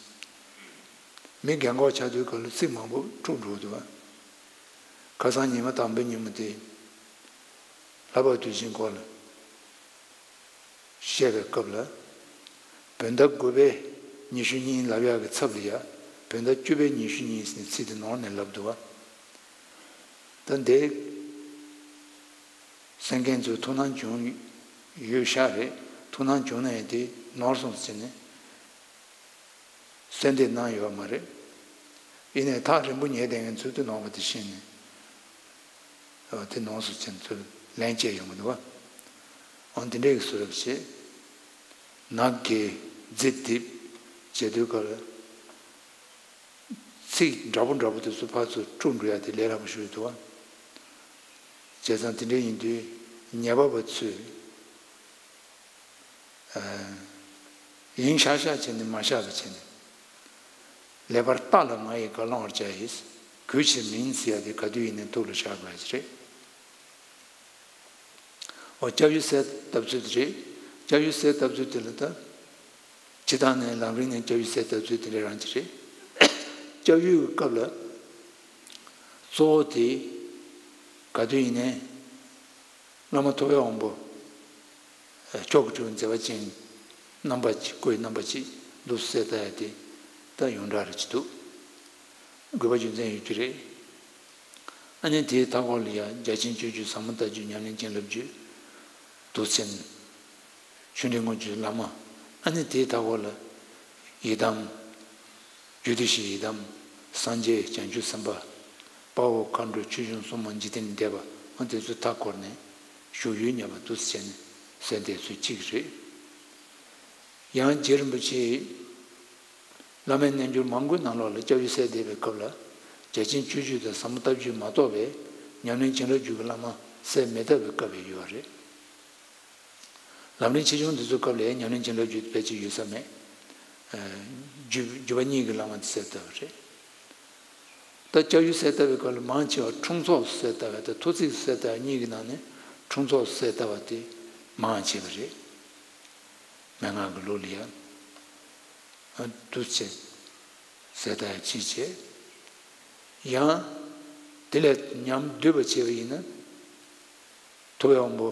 མི་རྒན་གོག་ཆགས་དུས་སྐབས་ལ་ཚིག་མང་པོ་འཁྲུག་འགྲོ་འདུག་བ། ཁ་སང་ཉི་མ་དང་པོའི་ཉིན་མོ་དེ། ལྷག་པར་དུས་ཆེན་སྐོར་ལ་བཤད་པའི་སྐབས་ལ། བོད་ཟླ་དགུ་པའི་ཉི་ཤུ་གཉིས་ལབ་ཡག་གི་ཚབ་ལ་ཡ། བོད་ཟླ་བཅུ་པའི་ཉི་ཤུ་གཉིས་ཟེར་ནས་ཚིག་དེ་ནོར་ནས་ལབ་འདུག་བ། ད་འདི་གསན་མཁན་ཚོས་ཐུགས་སྣང་བྱུང་ཡོད་ཤག་རེད། ཐུགས་སྣང་བྱུང་ན་ཡང་དེ་ནོར་སོང་ཟེར་ནས་གསལ་འདེབས་གནང་ཡོད་མ་རེད། ཡིན་ནའི་ཐག་རིང་པོ་ཉལ་བསྡད་མཁན་ཚོས་དེ་ནོར་བ་དེ་ཤེས་ནས། ཨ། དེ་ནོར་སོང་ཟེར་ནས་ཚུར་ལན་བསྐྱལ་ཡོང་གི་འདུག་བ། འོ་དེ་འདྲའི་གི་བཟོ་འདྲ་བྱས། ནག་གི་རྫི་རྡིབ་བྱེད་དུས་སྐབས་ལ། ཚིག་འདྲ་པོ་འདྲ་པོ་དེ་ཚོ་ཕར་ཚུར་དཀྲུག་འགྲོ་ཡ་དེ་ལས་སླ་པོ་ཞིག་འདུག་བ། བྱས་ཙང་དེ་འདྲ་ཡིན་དུས་ཉན་པ་པ་ཚོས། ཨ། ཡིན་ཤག་ཤག་བྱས་ནས་མ་བཞག་པ་བྱས་ནས། ལེགས་པར་བརྟགས་ལ་ང་ཡི་བཀའ་བླང་བར་བྱ་ཡི། གུས་ཕྱིར་མིན་ཟེར་ཡ་དེ་ག་དུས་ཡིན་ནའི་ཐུགས་ལ་བཞག་དགོས་ཡ་ཅིག་རེད། འོ་སྐྱབས་ཡུལ་གསལ་བཏབ་ཚུལ་དེ་རེད། སྐྱབས་ཡུལ་གསལ་བཏབ་ཚུལ་དེ་ལ་ད། སྤྱིར་བཏང་ནས་ལམ་རིམ་ནས་སྐྱབས་ཡུལ་གསལ་བཏབ་ཚུལ་དེ་འདྲ་རང་ཅིག་རེད། སྐྱབས་ཡུལ་གྱི་སྐབས་ལ་གཙོ་བོ་དེ་ག་དུས་ཡིན་ནའི་བླ་མ་ཐུབ་པའི་དབང་པོ་མཆོག་གི་སྤྲུལ་མཛད་པ་ཅན་རྣམ་པ་གཅིག་སྐུའི་རྣམ་པ་གཅིག་འདུག་གསལ་བཏབ་ཡ་དེ་ད་ཡོངས་གྲགས་རེ་ཅིག་འདུག་དགོས་པ་རྒྱུ་མཚན་ཡོད་ཀྱི་རེད། ཨ་ནི་དེའི་མཐའ་འཁོར་ལ་ཡང་རྒྱ་ཆེན་སྤྱོད་བརྒྱུད་ཟབ་མོ་ལྟ་བརྒྱུད་ཉམས་ལེན་བྱིན་རླབས་བརྒྱུད་བདུད་བྱེད་ཆོས་འབྲེལ་དངོས་བརྒྱུད་བླ་མ། ཨ་ནི་དེའི་མཐའ་འཁོར་ལ་ཡི་དམ། རྒྱུད་སྡེ་བཞིའི་ཡི་དམ། སངས་རྒྱས་བྱང་ཆུབ་སེམས་དཔའ། དཔའ་བོ་མཁའ་འགྲོ་ཆོས་སྐྱོང་སྲུང་མ་འཇིག་རྟེན་འདས་པ། ཨ་དེ་ཚོའི་མཐའ་བསྐོར་ནས་བཞུགས་ཡུལ་ཉམས་པ་འདུག་སེ་བྱས་ནས་གསལ་བཏབ་ཚུལ་གཅིག་རེད། ཡང་རྗེ་རིན་པོ་ཆེས་བླ་མའི་རྣལ་འབྱོར་མང་པོའི་ནང་ལོགས་ལ་སྐྱབས་ཡུལ་གསལ་འདེབས་པའི་སྐབས་ལ་རྒྱ་ཆེན་སྤྱོད་བརྒྱུད་དང་ཟབ་མོ་ལྟ་བརྒྱུད་མ་གཏོགས་པའི་ཉམས་ལེན་བྱིན་རླབས་བརྒྱུད་ཀྱི་བླ་མ་གསལ་མི་བཏབ་པའི་སྐབས་ཡོད་རེད། ལམ་རིམ་ཆེ་ཆུང་འདི་ཚོའི་སྐབས་ལ་ཉམས་ལེན་བྱིན་རླབས་བརྒྱུད་དེ་ཕལ་ཆེར་ཡོད་ས་མེད། བརྒྱུད་བརྒྱུད་པ་གཉིས་ཀྱི་བླ་མ་དེ་གསལ་བཏབ་པ་རེད། ད་སྐྱབས་ཡུལ་གསལ་བཏབ་པའི་སྐབས་ལ་མང་ཆེ་བ་འཁྲུངས་ཚོགས་སུ་གསལ་བཏབ་པ་དང་ཐོ་བརྩེགས་སུ་གསལ་བཏབ་པ་གཉིས་ཀྱི་ནང་ནས་འཁྲུངས་ཚོགས་སུ་གསལ་བཏབ་པ་དེ་མང་ཆེ་བ་རེད། མན་ངག་གི་ལུགས་ལ་ཡང་། འདུག་སེ་གསལ་བཏབ་ཡ་ཅིག་བྱས། ཡང་དེ་ལས་ཉམས་བསྡུས་པ་བྱས་པ་ཡིན་ན། ཐུབ་པའི་དབང་པོ།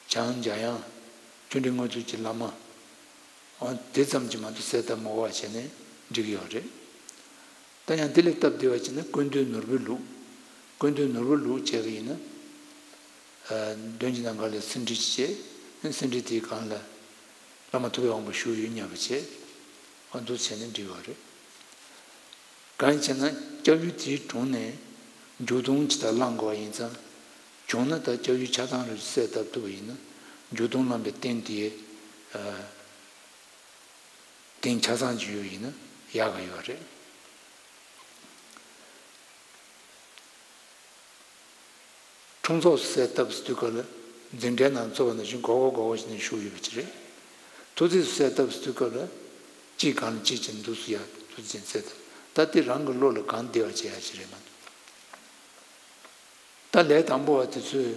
བྱང་འཇམ་དབྱངས། ཆོས་འབྲེལ་དངོས་གྲུབ་ཀྱི་བླ་མ། འོ་དེ་ཙམ་གྱིས་མ་གཏོགས་གསལ་བཏབ་མ་དགོས་པ་བྱས་ནས་འགྲིག་གི་ཡོད་རེད། ད་ཡང་དེ་ལས་སྟབས་བདེ་བ་བྱས་ན་ཀུན་འདུས་ནོར་བུའི་ལུགས། ཀུན་འདུས་ནོར་བུའི་ལུགས་བྱས་པ་ཡིན་ན། ཨ། མདུན་གྱི་ནམ་མཁའ་ལ་ཚེ་འདི་བྱས། ཚེ་འདི་དེའི་སྒང་ལ་བླ་མ་ཐུབ་པའི་དབང་པོ་བཞུགས་ཡོད་སྙམ་པ་བྱས། འོ་འདུག་བྱས་ནས་འགྲིག་པ་རེད། གང་ཡིན་ཟེར་ན་སྐྱབས་ཡུལ་དེའི་དྲུང་ནས་མཇུག་སྡོམ་ཇི་ལྟར་བླང་དགོས་པ་ཡིན་ཙང་། བྱུང་ན་ད་སྐྱབས་ཡུལ་ཆ་ཚང་རུ་གསལ་བཏབ་ཐུབ་པ་ཡིན་ན་མཇུག་སྡོམ་བླང་པའི་རྟེན་དེ། ཨ། རྟེན་ཆ་ཚང་ཅིག་ཡོད་ཡིན་ན་ཡག་ག་ཡོད་རེད། འཁྲུངས་ཚོགས་སུ་གསལ་བཏབ་ཟེར་དུས་སྐབས་ལ་འཛིན་གྲྭའི་ནང་ཚོགས་པ་ནང་བཞིན་སྒོར་སྒོར་སྒོར་སྒོར་བྱས་ནས་བཞུགས་ཡོད་པ་ཅིག་རེད། ཐོ་བརྩེགས་སུ་གསལ་བཏབ་ཟེར་དུས་སྐབས་ལ་གཅིག་སྒང་ལ་གཅིག་བྱས་ནས་འདུག་སེ་ཡར་ཐོ་བརྩེགས་གསལ་བཏབ། ད་དེ་རང་གི་བློ་ལ་གང་བདེ་བ་བྱེད་ཡ་ཅིག་རེད་མ་གཏོགས། ད་ལས་དང་པོ་བ་དེ་ཚོས་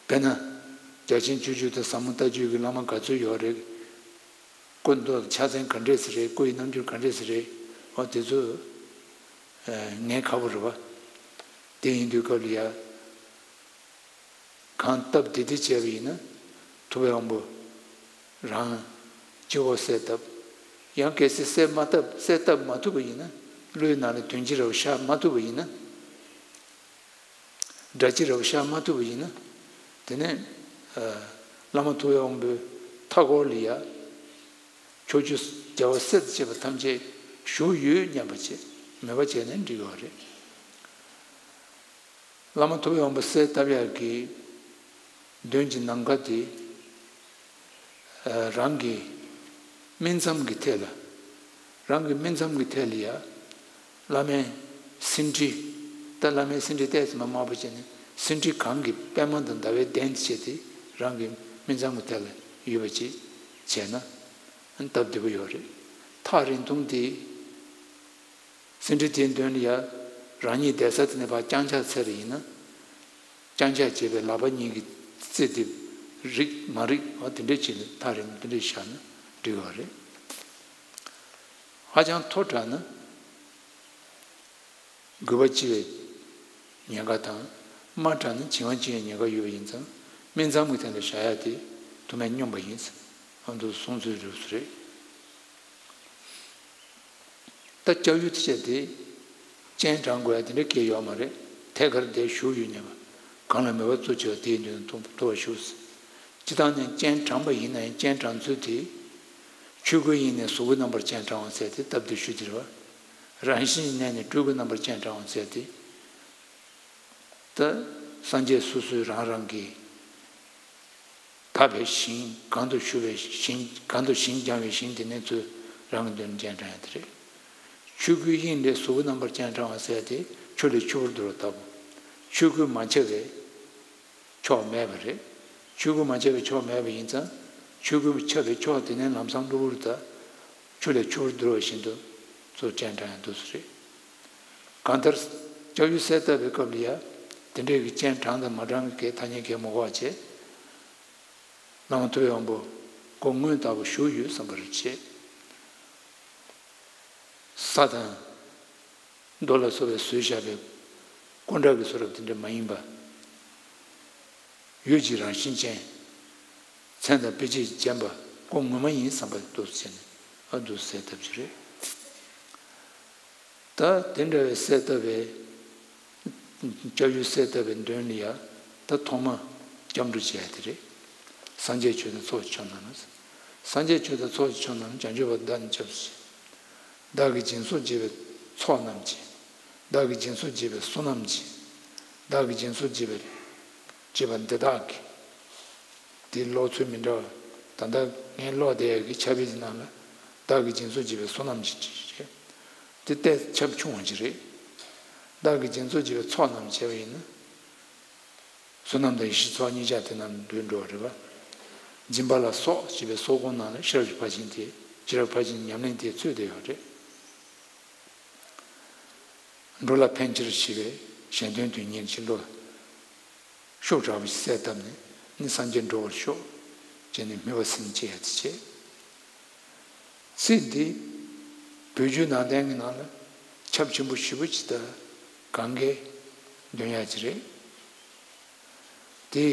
དཔེར་ན་རྒྱ་ཆེན་སྤྱོད་བརྒྱུད་དང་ཟབ་མོ་ལྟ་བརྒྱུད་ཀྱི་བླ་མ་ག་ཚོད་ཡོད་རེད། སྐུ་མདོག་ཕྱག་མཚན་ག་འདྲས་སེ་རེད། སྐུ་ཡི་རྣམ་འགྱུར་ག་འདྲས་སེ་རེད། འོ་དེ་ཚོ་ངས་ཁག་པོ་རེད་བ། དེ་ཡིན་དུས་སྐབས་ལ་ཡ་ གང་སྟབས་བདེ་བདེ་བྱས་པ་ཡིན་ན། ཐུབ་པའི་དབང་པོ་རང་སྤྱི་བོ་གསལ་བཏབ། ཡང་གལ་སྲིད་གསལ་མ་བཏབ་གསལ་བཏབ་མ་ཐུབ་པ་ཡིན་ན། བློའི་ནང་ལ་དོན་སྤྱི་རབ་ཤར་མ་ཐུབ་པ་ཡིན་ན། སྒྲ་སྤྱི་རབ་ཤར་མ་ཐུབ་པ་ཡིན་ན། དེ་ནས་བླ་མ་ཐུབ་པའི་དབང་པོའི་མཐའ་སྐོར་ལ་ཡ། ཕྱོགས་བཅུ་རྒྱལ་བ་སྲས་དང་བཅས་པ་ཐམས་ཅད་བཞུགས་ཡོད་སྙམ་པ་བྱས་མོས་པ་བྱས་ནས་འགྲིག་ཡོད་རེད། བླ་མ་ཐུབ་པའི་དབང་པོ་གསལ་བཏབ་ཡག་གི་མདུན་གྱི་ནམ་མཁའ་དེ། རང་གི་སྨིན་མཚམས་ཀྱི་ཐད་ལ། རང་གི་སྨིན་མཚམས་ཀྱི་ཐད་ལ་ཡ། བླ་མའི་སེང་ཁྲི། ད་བླ་མའི་སེང་ཁྲི་ཏོག་ཙམ་དམའ་པོ་བྱས་ནས་སེང་ཁྲི་གང་གི་པད་མ་དང་ཟླ་བའི་གདན་དེ་བྱས་ཏེ་རང་གི་སྨིན་མཚམས་ཀྱི་ཐད་ལ་ཡོད་པ་ཅིག་བྱས་ན་སྟབས་བདེ་པོ་ཡོད་རེད། ཐག་རིང་ཐུང་དེ། སེང་ཁྲི་དེའི་མདུན་ལ་ཡ། རང་ཉིད་བསྡད་ས་དེ་ནས་ཕར་རྐྱང་ཕྱག་འཚལ་བ་ཡིན་ན། རྐྱང་ཕྱག་བྱས་པའི་ལག་པ་གཉིས་ཀྱི་རྩེ་དེ་རིག་མ་རིག་འོ་དེ་འདྲས་བྱས་ནས་ཐག་རིང་དེ་འདྲས་བཞག་ན་འགྲིག་ཡོད་རེད། ཧ་ཅང་མཐོ་དྲགས་ན། རྒུད་པ་ལྕི་བའི་ཉེན་ཁ་དང་། དམའ་དྲགས་ན་བྱིང་བ་ལྕི་བའི་ཉེན་ཁ་ཡོད་པ་ཡིན་ཙང་། སྨིན་མཚམས་ཀྱི་སྟེང་ལ་བཞག་ཡ་དེ་དུ་མས་སྙོམས་པ་ཡིན། ཨ་མདོ་གསུང་ཚུལ་འདྲ་པོ་རེད། ད་ལྕགས་ཡུ་ཐི་ཆད་དེ་སྤྱན་དྲངས་དགོས་ཡ་དེ་འདྲ་གལ་ཡོད་མ་རེད། ཐད་ཀར་དེ་བཞུགས་ཡོད་སྙམ་པ། གང་ལ་མོས་པ་གཙོ་ཆེ་བ་དེའི་མདུན་དུ་ཐུབ་པ་བཞུགས། སྤྱིར་བཏང་ནས་སྤྱན་དྲངས་པ་ཡིན་ན་ཡང་སྤྱན་དྲངས་ཚུལ་དེ། ཆོས་སྐུའི་དབྱིངས་ནས་གཟུགས་སྐུའི་རྣམ་པར་སྤྱན་དྲངས་པ་ཟེར་དེ་སྟབས་བདེ་ཤོས་དེ་རེད་བ། རང་བཞིན་གནས་ནས་སྤྲུལ་སྐུའི་རྣམ་པར་སྤྱན་དྲངས་པ་ཟེར་དེ། ད་སངས་རྒྱས་སོ་སོའི་རང་རང་གི་དག་པའི་ཞིང་། གང་དུ་བཞུགས་པའི་ཞིང་། གང་དུ་ཞིང་བསྐྱངས་པའི་ཞིང་དེ་ནས་ཚུར་རང་གི་མདུན་སྤྱན་དྲངས་ཡ་དེ་རེད། ཆོས་སྐུའི་དབྱིངས་ལས་གཟུགས་སྐུའི་རྣམ་པར་སྤྱན་དྲངས་པ་ཟེར་ཡ་དེ་ཆུ་ལས་ཆུ་བུར་བརྡོལ་བ་ལྟ་བུ། ཆོས་སྐུ་མ་ཁྱབ་པའི་ཕྱོགས་མེད་པ་རེད། ཆོས་སྐུ་མ་ཁྱབ་པའི་ཕྱོགས་མེད་པ་ཡིན་ཙང་། ཆོས་སྐུ་ཁྱབ་པའི་ཕྱོགས་དེ་ནས་ལམ་སང་གློ་བུར་དུ་ཆུ་ལས་ཆུ་བུར་བརྡོལ་བ་བཞིན་དུ་ཚུར་སྤྱན་དྲངས་ཡ་འདུག་སེ་རེད། གང་ལྟར་ལྕགས་ཡུ་གསལ་བཏབ་པའི་སྐབས་ལ་ཡ། དེ་འདྲའི་གི་སྤྱན་དྲངས་དང་མ་དྲངས་ཀྱི་ཐ་སྙད་གང་ཡང་མི་དགོས་པ་བྱས། བླ་མ་ཐུབ་པའི་དབང་པོ་སྒོ་དངོས་ལྟ་བུ་བཞུགས་ཡོད་བསམ་པར་བྱེད། ས་དང་། རྡོ་ལ་སོགས་པས་བཟོས་བཞག་པའི་སྐུ་འདྲ་གི་བཟོ་རབ་དེ་འདྲ་མ་ཡིན་པ། ཡུལ་གྱི་རང་བཞིན་ཅན། མཚན་དང་དཔེ་བྱད་ལྡན་པ་སྐུ་ངོ་མ་ཡིན་བསམ་པ་འདུག་སེ་བྱས་ནས་ཨ་འདུག་སེ་གསལ་བཏབ་ཀྱི་རེད། ད་དེ་འདྲ་བའི་གསལ་བཏབ་པའི། ལྕགས་ཡུ་གསལ་བཏབ་པའི་མདུན་ལ་ཡ། ད་ཐོག་མ་སྐྱབས་འགྲོ་བྱས་ཏེ་རེད། སངས་རྒྱས་ཆོས་དང་ཚོགས་ཀྱི་མཆོག་རྣམས་ལ། སངས་རྒྱས་ཆོས་དང་ཚོགས་ཀྱི་མཆོག་རྣམས་ལ། བྱང་ཆུབ་བདག་ནི་སྐྱབས་སུ་མཆི། བདག་གིས་སྦྱིན་སོགས་བགྱིས་པའི་ཚོགས་རྣམས་ཀྱིས། བདག་གིས་སྦྱིན་སོགས་བགྱིས་པའི་བསོད་ནམས་ཀྱིས། བདག་གིས་སྦྱིན་སོགས་བགྱིས་པའི་བགྱིས་པ་འདི་དག་གིས། དེ་ཀློག་ཚུལ་མི་འདྲ་བ། ད་ལྟ་ངས་ཀློག་བསྡད་ཡག་གི་ཕྱག་དཔེ་འདི་ནང་ལ། བདག་གིས་སྦྱིན་སོགས་བགྱིས་པའི་བསོད་ནམས་ཀྱིས་ཅེས་རེད། དེ་ཏོག་ཙམ་ཁྱབ་ཆུང་བ་ཅིག་རེད། བདག་གིས་སྦྱིན་སོགས་བགྱིས་པའི་ཚོགས་རྣམས་བྱས་པ་ཡིན་ན། བསོད་ནམས་དང་ཡེ་ཤེས་ཚོགས་གཉིས་ཆ་དེ་རྣམས་འདུས་འགྲོ་བ་རེད་པ། སྦྱིན་པ་ལ་སོགས་ཞེས་པའི་སོགས་གོང་ནང་ལ་ཤེས་རབ་ཀྱི་ཕར་ཕྱིན་དེ། ཤེས་རབ་ཕར་ཕྱིན་ཉམས་ལེན་དེ་ཚུད་བསྡད་ཡོད་རེད། འགྲོ་ལ་ཕན་ཕྱིར་ཤེས་པའི་གཞན་དོན་དོན་གཉེར་གྱི་བློ། ཤུགས་དྲག་པོ་ཞིག་གསལ་བཏབ་ནས་ནི་སངས་རྒྱས་འགྲོ་བར་ཤོག་ཅེས་ནས་སྨོན་པ་སེམས་བསྐྱེད་ཡ་དེ་བྱས། ཚིག་འདི་བོད་བརྒྱུད་ནང་བསྟན་གྱི་ནང་ལ་ཁྱབ་ཆེན་པོ་ཞེ་པོ་ཅིག་དང་གང་གས་འདོན་ཡ་ཅིག་རེད། དེ་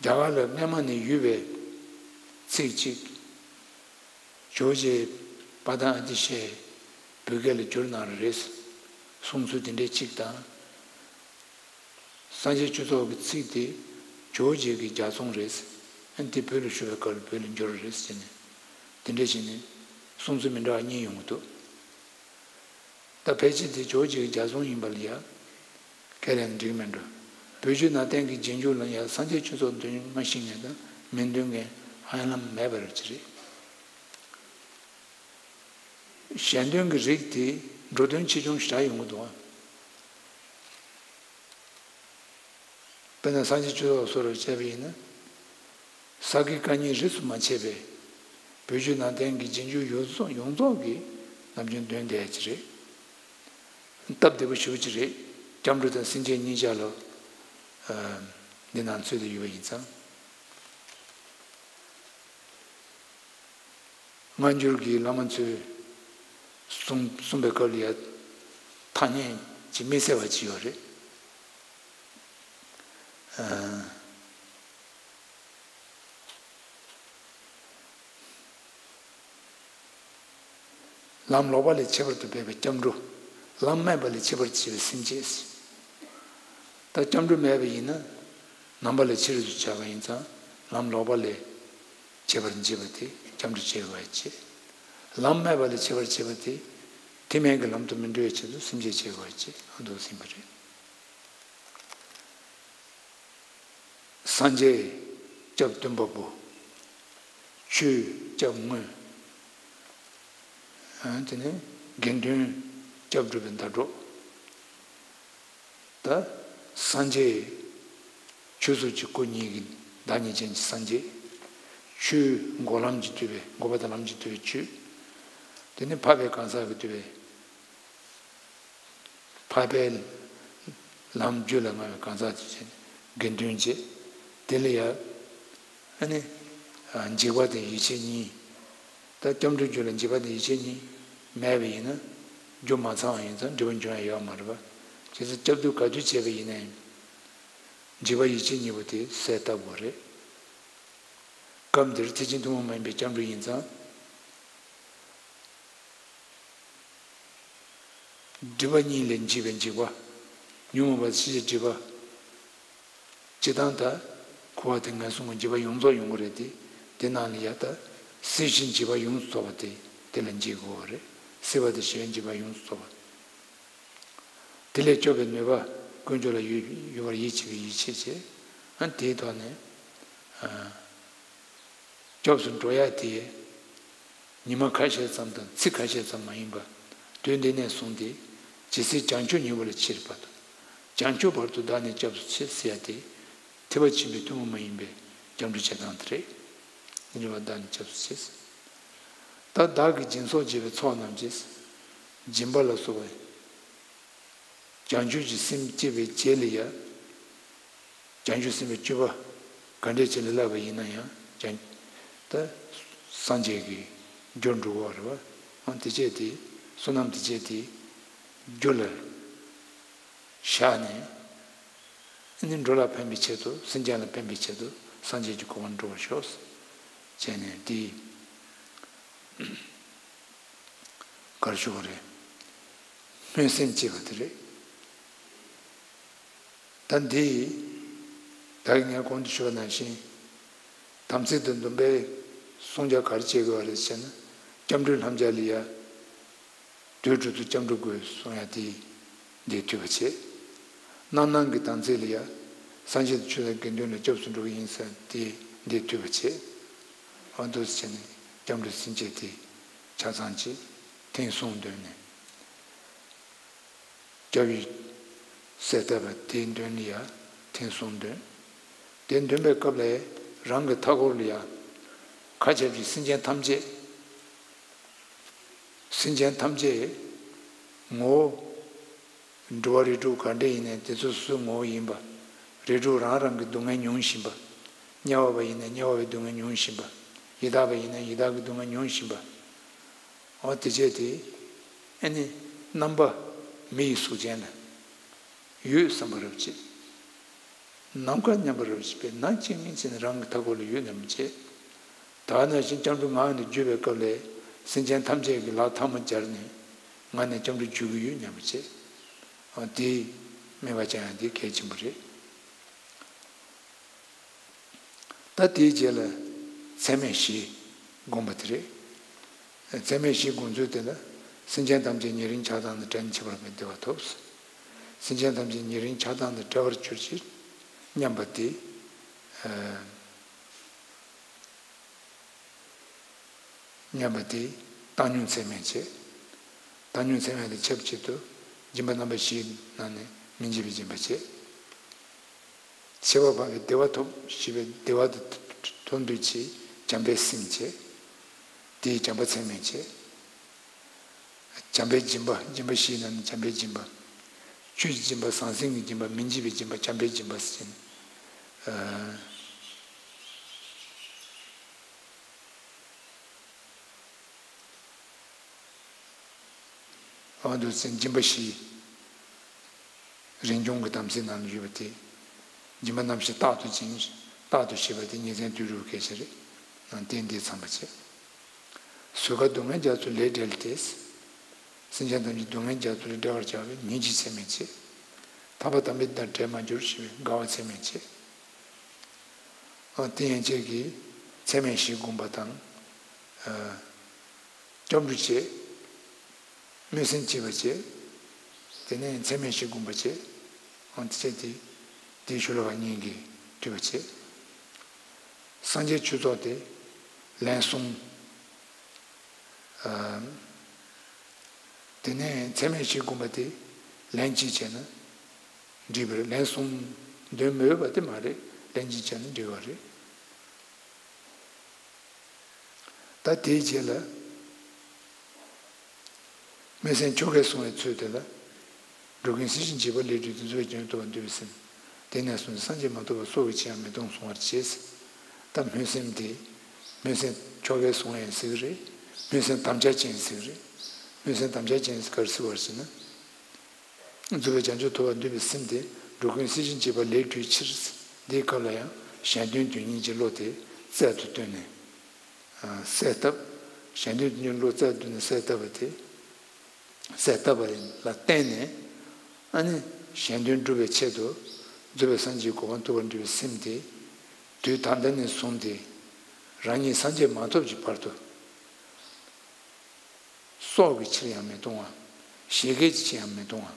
རྒྱ་གར་ལ་སྔས་མ་ནས་ཡོད་པའི་ཚིག་ཅིག་ཇོ་བོ་རྗེ་པ་དན་ཨ་ཏི་ཤས་བོད་སྐད་ལ་བསྒྱུར་གནང་རེད་གསུང་ཚུལ་དེ་འདྲའི་གཅིག་དང་། སངས་རྒྱས་ཆོས་ཚོགས་ཀྱི་ཚིག་དེ་ཇོ་བོ་རྗེ་གི་ལྗགས་རྩོམ་རེད། ཨ་ནི་དེ་བོད་ལ་ཞུ་བའི་སྐབས་ལ་བོད་ལ་བསྒྱུར་རེད་ཟེར་ནས་དེ་འདྲ་བྱས་ནས་གསུང་ཚུལ་མི་འདྲ་བ་གཉིས་ཡོང་གི་འདུག་ད་ཕལ་ཆེར་དེ་ཇོ་བོ་རྗེ་གི་ལྗགས་རྩོམ་ཡིན་པ་ལ་ཡ། ཁས་ལེན་འགྲིག་མེད་འགྲོ། བོད་བརྒྱུད་ནང་བསྟན་གྱི་རྗེས་འཇུག་ལ་ཡང་སངས་རྒྱས་ཆོས་ཚོགས་འདོན་མ་ཤེས་མཁན་དང་མི་འདོན་མཁན་ཧ་ལམ་མེད་པ་རེད་ཅེས་རེད། གཞན་དོན་གྱི་རིགས་དེ་འགྲོ་དོན་ཆེ་ཆུང་ཞེ་དྲག་ཡོང་གི་འདུག་ཨ། དཔེར་ན་སངས་རྒྱས་ཆོས་ཚོགས་སོགས་ལ་བྱས་པ་ཡིན་ན། ས་དགེ་བཀའ་རྙིང་རིས་སུ་མ་ཆད་པའི་བོད་བརྒྱུད་ནང་བསྟན་གྱི་རྗེས་འཇུག་ཡོངས་རྫོགས་ཡོངས་རྫོགས་ཀྱིས་ནམ་རྒྱུན་འདོན་བསྡད་ཡ་ཅིག་རེད། སྟབས་བདེ་པོ་ཞེ་པོ་ཅིག་རེད། སྐྱབས་འགྲོ་དང་སེམས་བསྐྱེད་གཉིས་ཆ་ལ་འདི་ནང་ཚུད་དུ་ཡོད་པ་ཡིན་ཙང་། སྔ་འགྱུར་གྱི་བླ་མ་ཚོས་གསུང་གསུངས་པའི་སྐབས་ལ་ཡ་ཐ་སྙད་ཅིག་དམིགས་བསལ་བ་ཅིག་ཡོད་རེད། ལམ་ལོག་པ་ལས་ཁྱད་པར་དུ་འཕགས་པའི་སྐྱབས་འགྲོ། ལམ་མེད་པ་ལས་ཁྱད་པར་ཕྱེ་བའི་སེམས་བསྐྱེད། ད་སྐྱབས་འགྲོ་མེད་པ་ཡིན་ན། ནམ་མཁའ་ལས་ཕྱི་རོལ་དུ་བྱ་བ་ཡིན་ཙང་། ལམ་ལོག་པ་ལས་ཁྱད་པར་འབྱེད་པ་དེ་སྐྱབས་འགྲོ་བྱེད་དགོས་པ་བྱེད། ལམ་མེད་པ་ལས་ཁྱད་པར་ཕྱེ་བ་དེ། དེ་མིན་གྱི་ལམ་དུ་མི་འགྲོ་བའི་ཆེད་དུ་སེམས་བསྐྱེད་བྱེད་དགོས་པ་བྱེད། ཨ་འདུག་ཟིན་པ་རེད། སངས་རྒྱས་སྐྱབས་སྟོན་པ་པོ། ཆོས་སྐྱབས་དངོས། ཨ་དེ་ནས་དགེ་འདུན་སྐྱབས་སྒྲུབ་པའི་ཟླ་གྲོགས། ད་སངས་རྒྱས་ཆོས་ཚོགས་ཀྱི་སྐུ་གཉིས་ཀྱི་བདག་ཉིད་ཅན་གྱི་སངས་རྒྱས། ཆོས་འགོག་ལམ་གྱིས་བསྡུས་པའི་འགོག་པ་དང་ལམ་གྱིས་བསྡུས་པའི་ཆོས། དེ་ནས་འཕགས་པའི་གང་ཟག་གིས་བསྡུས་པའི། འཕགས་པའི་ལམ་རྒྱུད་ལ་མངའ་བའི་གང་ཟག་ཅིག་དགེ་འདུན་བཅས། དེ་ལ་ཡང་ཨ་ནི་འཇིགས་པ་དང་ཡིད་ཆེས་གཉིས། ད་སྐྱབས་འགྲོའི་རྒྱུད་ལ་འཇིགས་པ་དང་ཡིད་ཆེས་གཉིས་མེད་པ་ཡིན་ན། རྒྱུ་མ་ཚང་བ་ཡིན་ཙང་སྒྲིབ་པ་འབྱུང་ཡ་ཡོད་མ་རེད་པ། བྱས་ཙང་སྐྱབས་འགྲོ་ག་དུས་བྱས་པ་ཡིན་ནའང་། འཇིགས་པ་ཡིད་ཆེས་གཉིས་པོ་དེ་སེལ་བཏང་དགོས་རེད། སྐབས་འདིར་ཐེག་ཆེན་ཐུན་མོང་མ་ཡིན་པའི་སྐྱབས་འགྲོ་ཡིན་ཙང་། སྒྲིབ་པ་གཉིས་ལས་འཇིགས་པའི་འཇིགས་པ། ཉོན་མོངས་པ་ཤེས་བྱའི་སྒྲིབ་པ། སྤྱིར་བཏང་ད་འཁོར་བ་དེ་ངན་སོང་གི་འཇིགས་པ་ཡོངས་རྫོགས་ཡོང་གི་རེད་དེ། དེ་ནང་ལ་ཡ་ད་སྲིད་ཞིའི་འཇིགས་པ་ཡོངས་སུ་རྫོགས་པ་དེ་དེ་ལ་འཇིགས་དགོས་པ་རེད། སྲིད་པ་དང་ཞི་བའི་འཇིགས་པ་ཡོངས་སུ་རྫོགས་པ། དེ་ལས་སྐྱོབ་པའི་ནུས་པ་དཀོན་མཆོག་ལ་ཡོད་ཡོད་པར་ཡིད་ཆེས་པའི་ཡིད་ཆེས་བྱེད། ཨ་དེའི་ཐོག་ནས། ཨ། སྐྱབས་སུ་འགྲོ་ཡ་དེ། ཉི་མ་ཁ་ཤས་ཙམ་དང་ཚིག་ཁ་ཤས་ཙམ་མ་ཡིན་པར། དུས་འདི་ནས་བཟུང་སྟེ། ཇི་སྲིད་བྱང་ཆུབ་ཉིད་པོ་ལ་ཕྱིན་པ་དང་། བྱང་ཆུབ་བར་དུ་བདག་ནི་སྐྱབས་སུ་མཆི་ཟེར་ཡ་དེ། ཐེག་པ་ཆེན་པོའི་ཐུན་མོང་མ་ཡིན་པའི་སྐྱབས་འགྲོའི་བྱེད་སྟངས་དེ་རེད། འདི་འདྲ་བ་བདག་ནི་སྐྱབས་སུ་མཆི། ད་བདག་གིས་སྦྱིན་སོགས་བགྱིས་པའི་ཚོགས་རྣམས་ཀྱིས། སྦྱིན་པ་ལ་སོགས་པའི། བྱང་ཆུབ་ཀྱི་སེམས་བསྐྱེད་པའི་རྗེས་ལ་ཡང་། བྱང་ཆུབ་སེམས་དཔའི་སྤྱོད་པ་ག་འདྲས་བྱས་ལ་བསླབ་པ་ཡིན་ན་ཡང་། ཀྱང་། ད། སངས་རྒྱས་ཀྱི་རྒྱུར་འགྲོ་བ་རེད་བ། ཨང་དེ་བྱས་ཏེ། བསོད་ནམས་དེ་བྱས་ཏེ། རྒྱུ་ལ། བཞག་ནས། ཨ་ནི་འགྲོ་ལ་ཕན་པའི་ཆེད་དུ། སེམས་ཅན་ལ་ཕན་པའི་ཆེད་དུ་སངས་རྒྱས་ཀྱི་གོ་འཕང་འགྲུབ་པར་ཤོག། བྱས་ནས་དེ། གར་ཞུ་བ་རེད། སྨོན་སེམས་བསྐྱེད་པ་དེ་རེད། ད་འདི། ད་གིན་ངས་གོང་དུ་ཞུས་པ་ནང་བཞིན། དམ་ཚིག་དང་སྡོམ་པའི་སྲུང་བྱ་ག་རེ་བྱེད་དགོས་པ་རེད་ཟེར་ན། སྐྱབས་འགྲོའི་ལྷམ་རྒྱ་ལ་ཡ། དུས་དྲུག་ཏུ་སྐྱབས་འགྲོ་དགོས་གསུང་ཡ་དེ། འདི་ཐོས་པ་བྱེད། རྣམ་སྣང་གི་དམ་ཚིག་ལ་ཡ། སངས་རྒྱས་དང་ཆོས་དང་དགེ་འདུན་ལ་སྐྱབས་སུ་འགྲོ་གི་ཡིན་ཟེར་དེ། འདི་ཐོས་པ་བྱེད། ཨ་འདུག་སེ་བྱས་ནས་སྐྱབས་འགྲོའི་སེམས་བསྐྱེད་དེ། ཆ་ཚང་གཅིག་ཐེངས་གསུམ་འདོན་ནས། སྐྱབས་ཡུལ་གསལ་བཏབ་པ་དེའི་མདུན་ལ་ཡ་ཐེངས་གསུམ་འདོན། དེ་འདོན་པའི་སྐབས་ལ་རང་གི་མཐའ་འཁོར་ལ་ཡ། མཁའ་ཁྱབ་ཀྱི་སེམས་ཅན་ཐམས་ཅད། སེམས་ཅན་ཐམས་ཅད་ངོ་བོ། འགྲོ་བ་རིགས་དྲུག་ག་འདྲ་ཡིན་ནའི་དེ་ཚོ་སོ་སོའི་ངོ་བོ་ཡིན་པ། རིགས་དྲུག་རང་རང་གི་སྡུག་བསྔལ་མྱོང་བཞིན་པ། དམྱལ་བ་བ་ཡིན་ན་དམྱལ་བ་བའི་སྡུག་བསྔལ་མྱོང་བཞིན་པ། ཡི་དྭགས་པ་ཡིན་ན་ཡི་དྭགས་ཀྱི་སྡུག་བསྔལ་མྱོང་བཞིན་པ། འོ་དེ་བྱས་ཏེ། ཨ་ནི། རྣམ་པ་མི་ཡི་གཟུགས་ཅན་ལ། ཡོད་བསམ་པ་རབ་བྱེད། ནམ་མཁའ་མཉམ་པ་རབ་བྱེད་པས་ན་གཅིག་ཉིད་ཅན་རང་གི་མཐའ་འཁོར་ལ་ཡོད་རྣམས་བྱེད། ད་ནང་བཞིན་སྐྱབས་འགྲོ་ངག་ནས་བརྗོད་པའི་སྐབས་ལ། སེམས་ཅན་ཐམས་ཅད་ཀྱིས་ལག་ཐལ་མོ་སྦྱར་ནས། ང་ནི་སྐྱབས་འགྲོ་བརྗོད་ཀྱི་ཡོད་སྙམ་པ་བྱེད། འོ་དེ། སྨོན་པ་བྱ་ཡང་དེ་གལ་ཆེན་པོ་རེད། ད་དེའི་རྗེས་ལ་མཚན་སྨད་བཞི་བསྒོམ་པ་དེ་རེད། མཚན་སྨད་བཞི་བསྒོམ་ཚུལ་དེ་ལ། སེམས་ཅན་ཐམས་ཅད་ཉེ་རིང་ཆགས་སྡང་དང་བྲལ་ནས་ཁྱབ་པར་བདེ་བ་ཐོབ། སེམས་ཅན་ཐམས་ཅད་ཉེ་རིང་ཆགས་སྡང་དང་བྲལ་བར་གྱུར་ཅིག་སྙམ་པ་དེ། སྙམ་པ་དེ་བཏང་སྙོམས་མཚན་སྨད་བྱེད། བཏང་སྙོམས་མཚན་སྨད་དེ་འཆབ་ཆེད་དུ་སྦྱིན་པ་རྣམ་པ་བཞིའི་ནང་ནས་མི་འཇིགས་པའི་སྦྱིན་པ་བྱེད། ཆེ་བ་འཕགས་པའི་བདེ་བ་ཐོབ་ཞེས་པའི་བདེ་བ་དེ་ཐོབ་འདོད་ཀྱི་བྱམས་པའི་སེམས་བྱེད། དེའི་བྱམས་པ་མཚན་སྨད་བྱེད། བྱམས་པའི་སྦྱིན་པ་སྦྱིན་པ་བཞིའི་ནང་ནས་བྱམས་པའི་སྦྱིན་པ། ཆོས་ཀྱི་སྦྱིན་པ་ཟང་ཟིང་གི་སྦྱིན་པ་མི་འཇིགས་པའི་སྦྱིན་པ་བྱམས་པའི་སྦྱིན་པ་ཟེར། འོ་འདུག་སེ་སྦྱིན་པ་བཞི། རིན་འབྱུང་གི་དམ་ཚིག་ནང་ལ་ཡོད་པ་དེ། སྦྱིན་པ་རྣམ་བཞི་རྟག་ཏུ་སྦྱིན། རྟག་ཏུ་བྱེད་པ་དེ་ཉིན་མཚན་དུས་དྲུག་གི་སྐད་ཆ་རེད། ནང་བསྟན་འདི་ཚང་བ་བྱེད། གཟུགས་ཁར་སྡུག་བསྔལ་རྒྱ་མཚོ་ལས་བསྒྲལ་ཏེ། སེམས་ཅན་ཐམས་ཅད་སྡུག་བསྔལ་རྒྱ་མཚོ་ལས་བསྒྲལ་བར་བྱ་བའི་ཉིན་གཅིག་ཚད་མེད་བྱེད། ཐར་པ་དམ་པའི་དོན་དང་བྲལ་མ་གྱུར་ཞེས་པའི་དགའ་བ་ཚད་མེད་བྱེད། ཨ་དེ་ཡན་ཆད་ཀྱི་ཚད་མེད་བཞི་བསྒོམ་པ་དང་། ཨ་སྐྱབས་འགྲོ་བྱེད། སྨོན་སེམས་བསྐྱེད་པ་བྱེད། དེ་ནས་ཚད་མེད་བཞི་བསྒོམ་པ་བྱེད། ཨང་དེ་བྱས་ཏེ། དེའི་ཤུལ་ལ་བ་གཉིས་ཀྱིས་བསྡུས་པ་བྱེད། སངས་རྒྱས་ཆོས་ཚོགས་དེ་ལན་གསུམ། ཨ་དེ་ནས་ཚད་མེད་བཞི་བསྒོམ་པ་དེ་ལན་གཅིག་བྱས་ན་འགྲིག་པ་རེད། ལན་གསུམ་འདོན་མི་འོས་པ་དེ་མ་རེད། ལན་གཅིག་བྱས་ན་འགྲིག་པ་རེད། ད་དེའི་རྗེས་ལ། སྨོན་སེམས་ཆོ་གས་བཟུང་བའི་ཚུལ་དེ་ལ། འགྲོ་ཀུན་སྲིད་ཞིའི་འཇིགས་པ་ལས་སྒྲོལ་ཏེ། རྫོགས་པའི་བྱང་ཆུབ་ཐོབ་པར་འདོད་པའི་སེམས། དེ་ནས་བཟུང་སྟེ་སངས་རྒྱས་མ་ཐོབ་བར་སྲོག་གི་ཕྱིར་ཡང་མི་གཏོང་གསུང་བར་བྱེད། ད་སྨོན་སེམས་དེ། སྨོན་སེམས་ཆོ་གས་བཟུང་བ་ཡིན་ཟེར་གྱི་རེད། སྨོན་སེམས་དམ་བཅའ་ཅན་ཟེར་གྱི་རེད། སྨོན་སེམས་དམ་བཅའ་ཅན་ཟེར་ག་རེ་ཟེར་བ་ཟེར་ན། རྫོགས་པའི་བྱང་ཆུབ་ཐོབ་པར་འདོད་པའི་སེམས་དེ་འགྲོ་ཀུན་སྲིད་ཞིའི་འཇིགས་པ་ལས་སྒྲོལ་ཕྱིར། འདིའི་སྐབས་ལ་ཡང་གཞན་དོན་དོན་གཉེར་གྱི་བློ་དེ་རྩལ་དུ་བཏོན་ནས། གསལ་བཏབ། གཞན་དོན་དོན་གཉེར་བློ་རྩལ་དུ་བཏོན་ནས་གསལ་བཏབ་པ་དེ། གསལ་བཏབ་པ་ལ་བརྟེན་ནས། ཨ་ནི་གཞན་དོན་སྒྲུབ་པའི་ཆེད་དུ་རྫོགས་པའི་སངས་རྒྱས་གོ་འཕང་ཐོབ་པར་འདོད་པའི་སེམས་དེ། དུས་ད་ལྟ་ནས་བཟུང་སྟེ། རང་ཉིད་སངས་རྒྱས་མ་ཐོབ་ཀྱི་བར་དུ། སྲོག་གི་ཕྱིར་ཡང་མི་གཏོང་བ། བཞད་གད་ཀྱི་ཕྱིར་ཡང་མི་གཏོང་བ།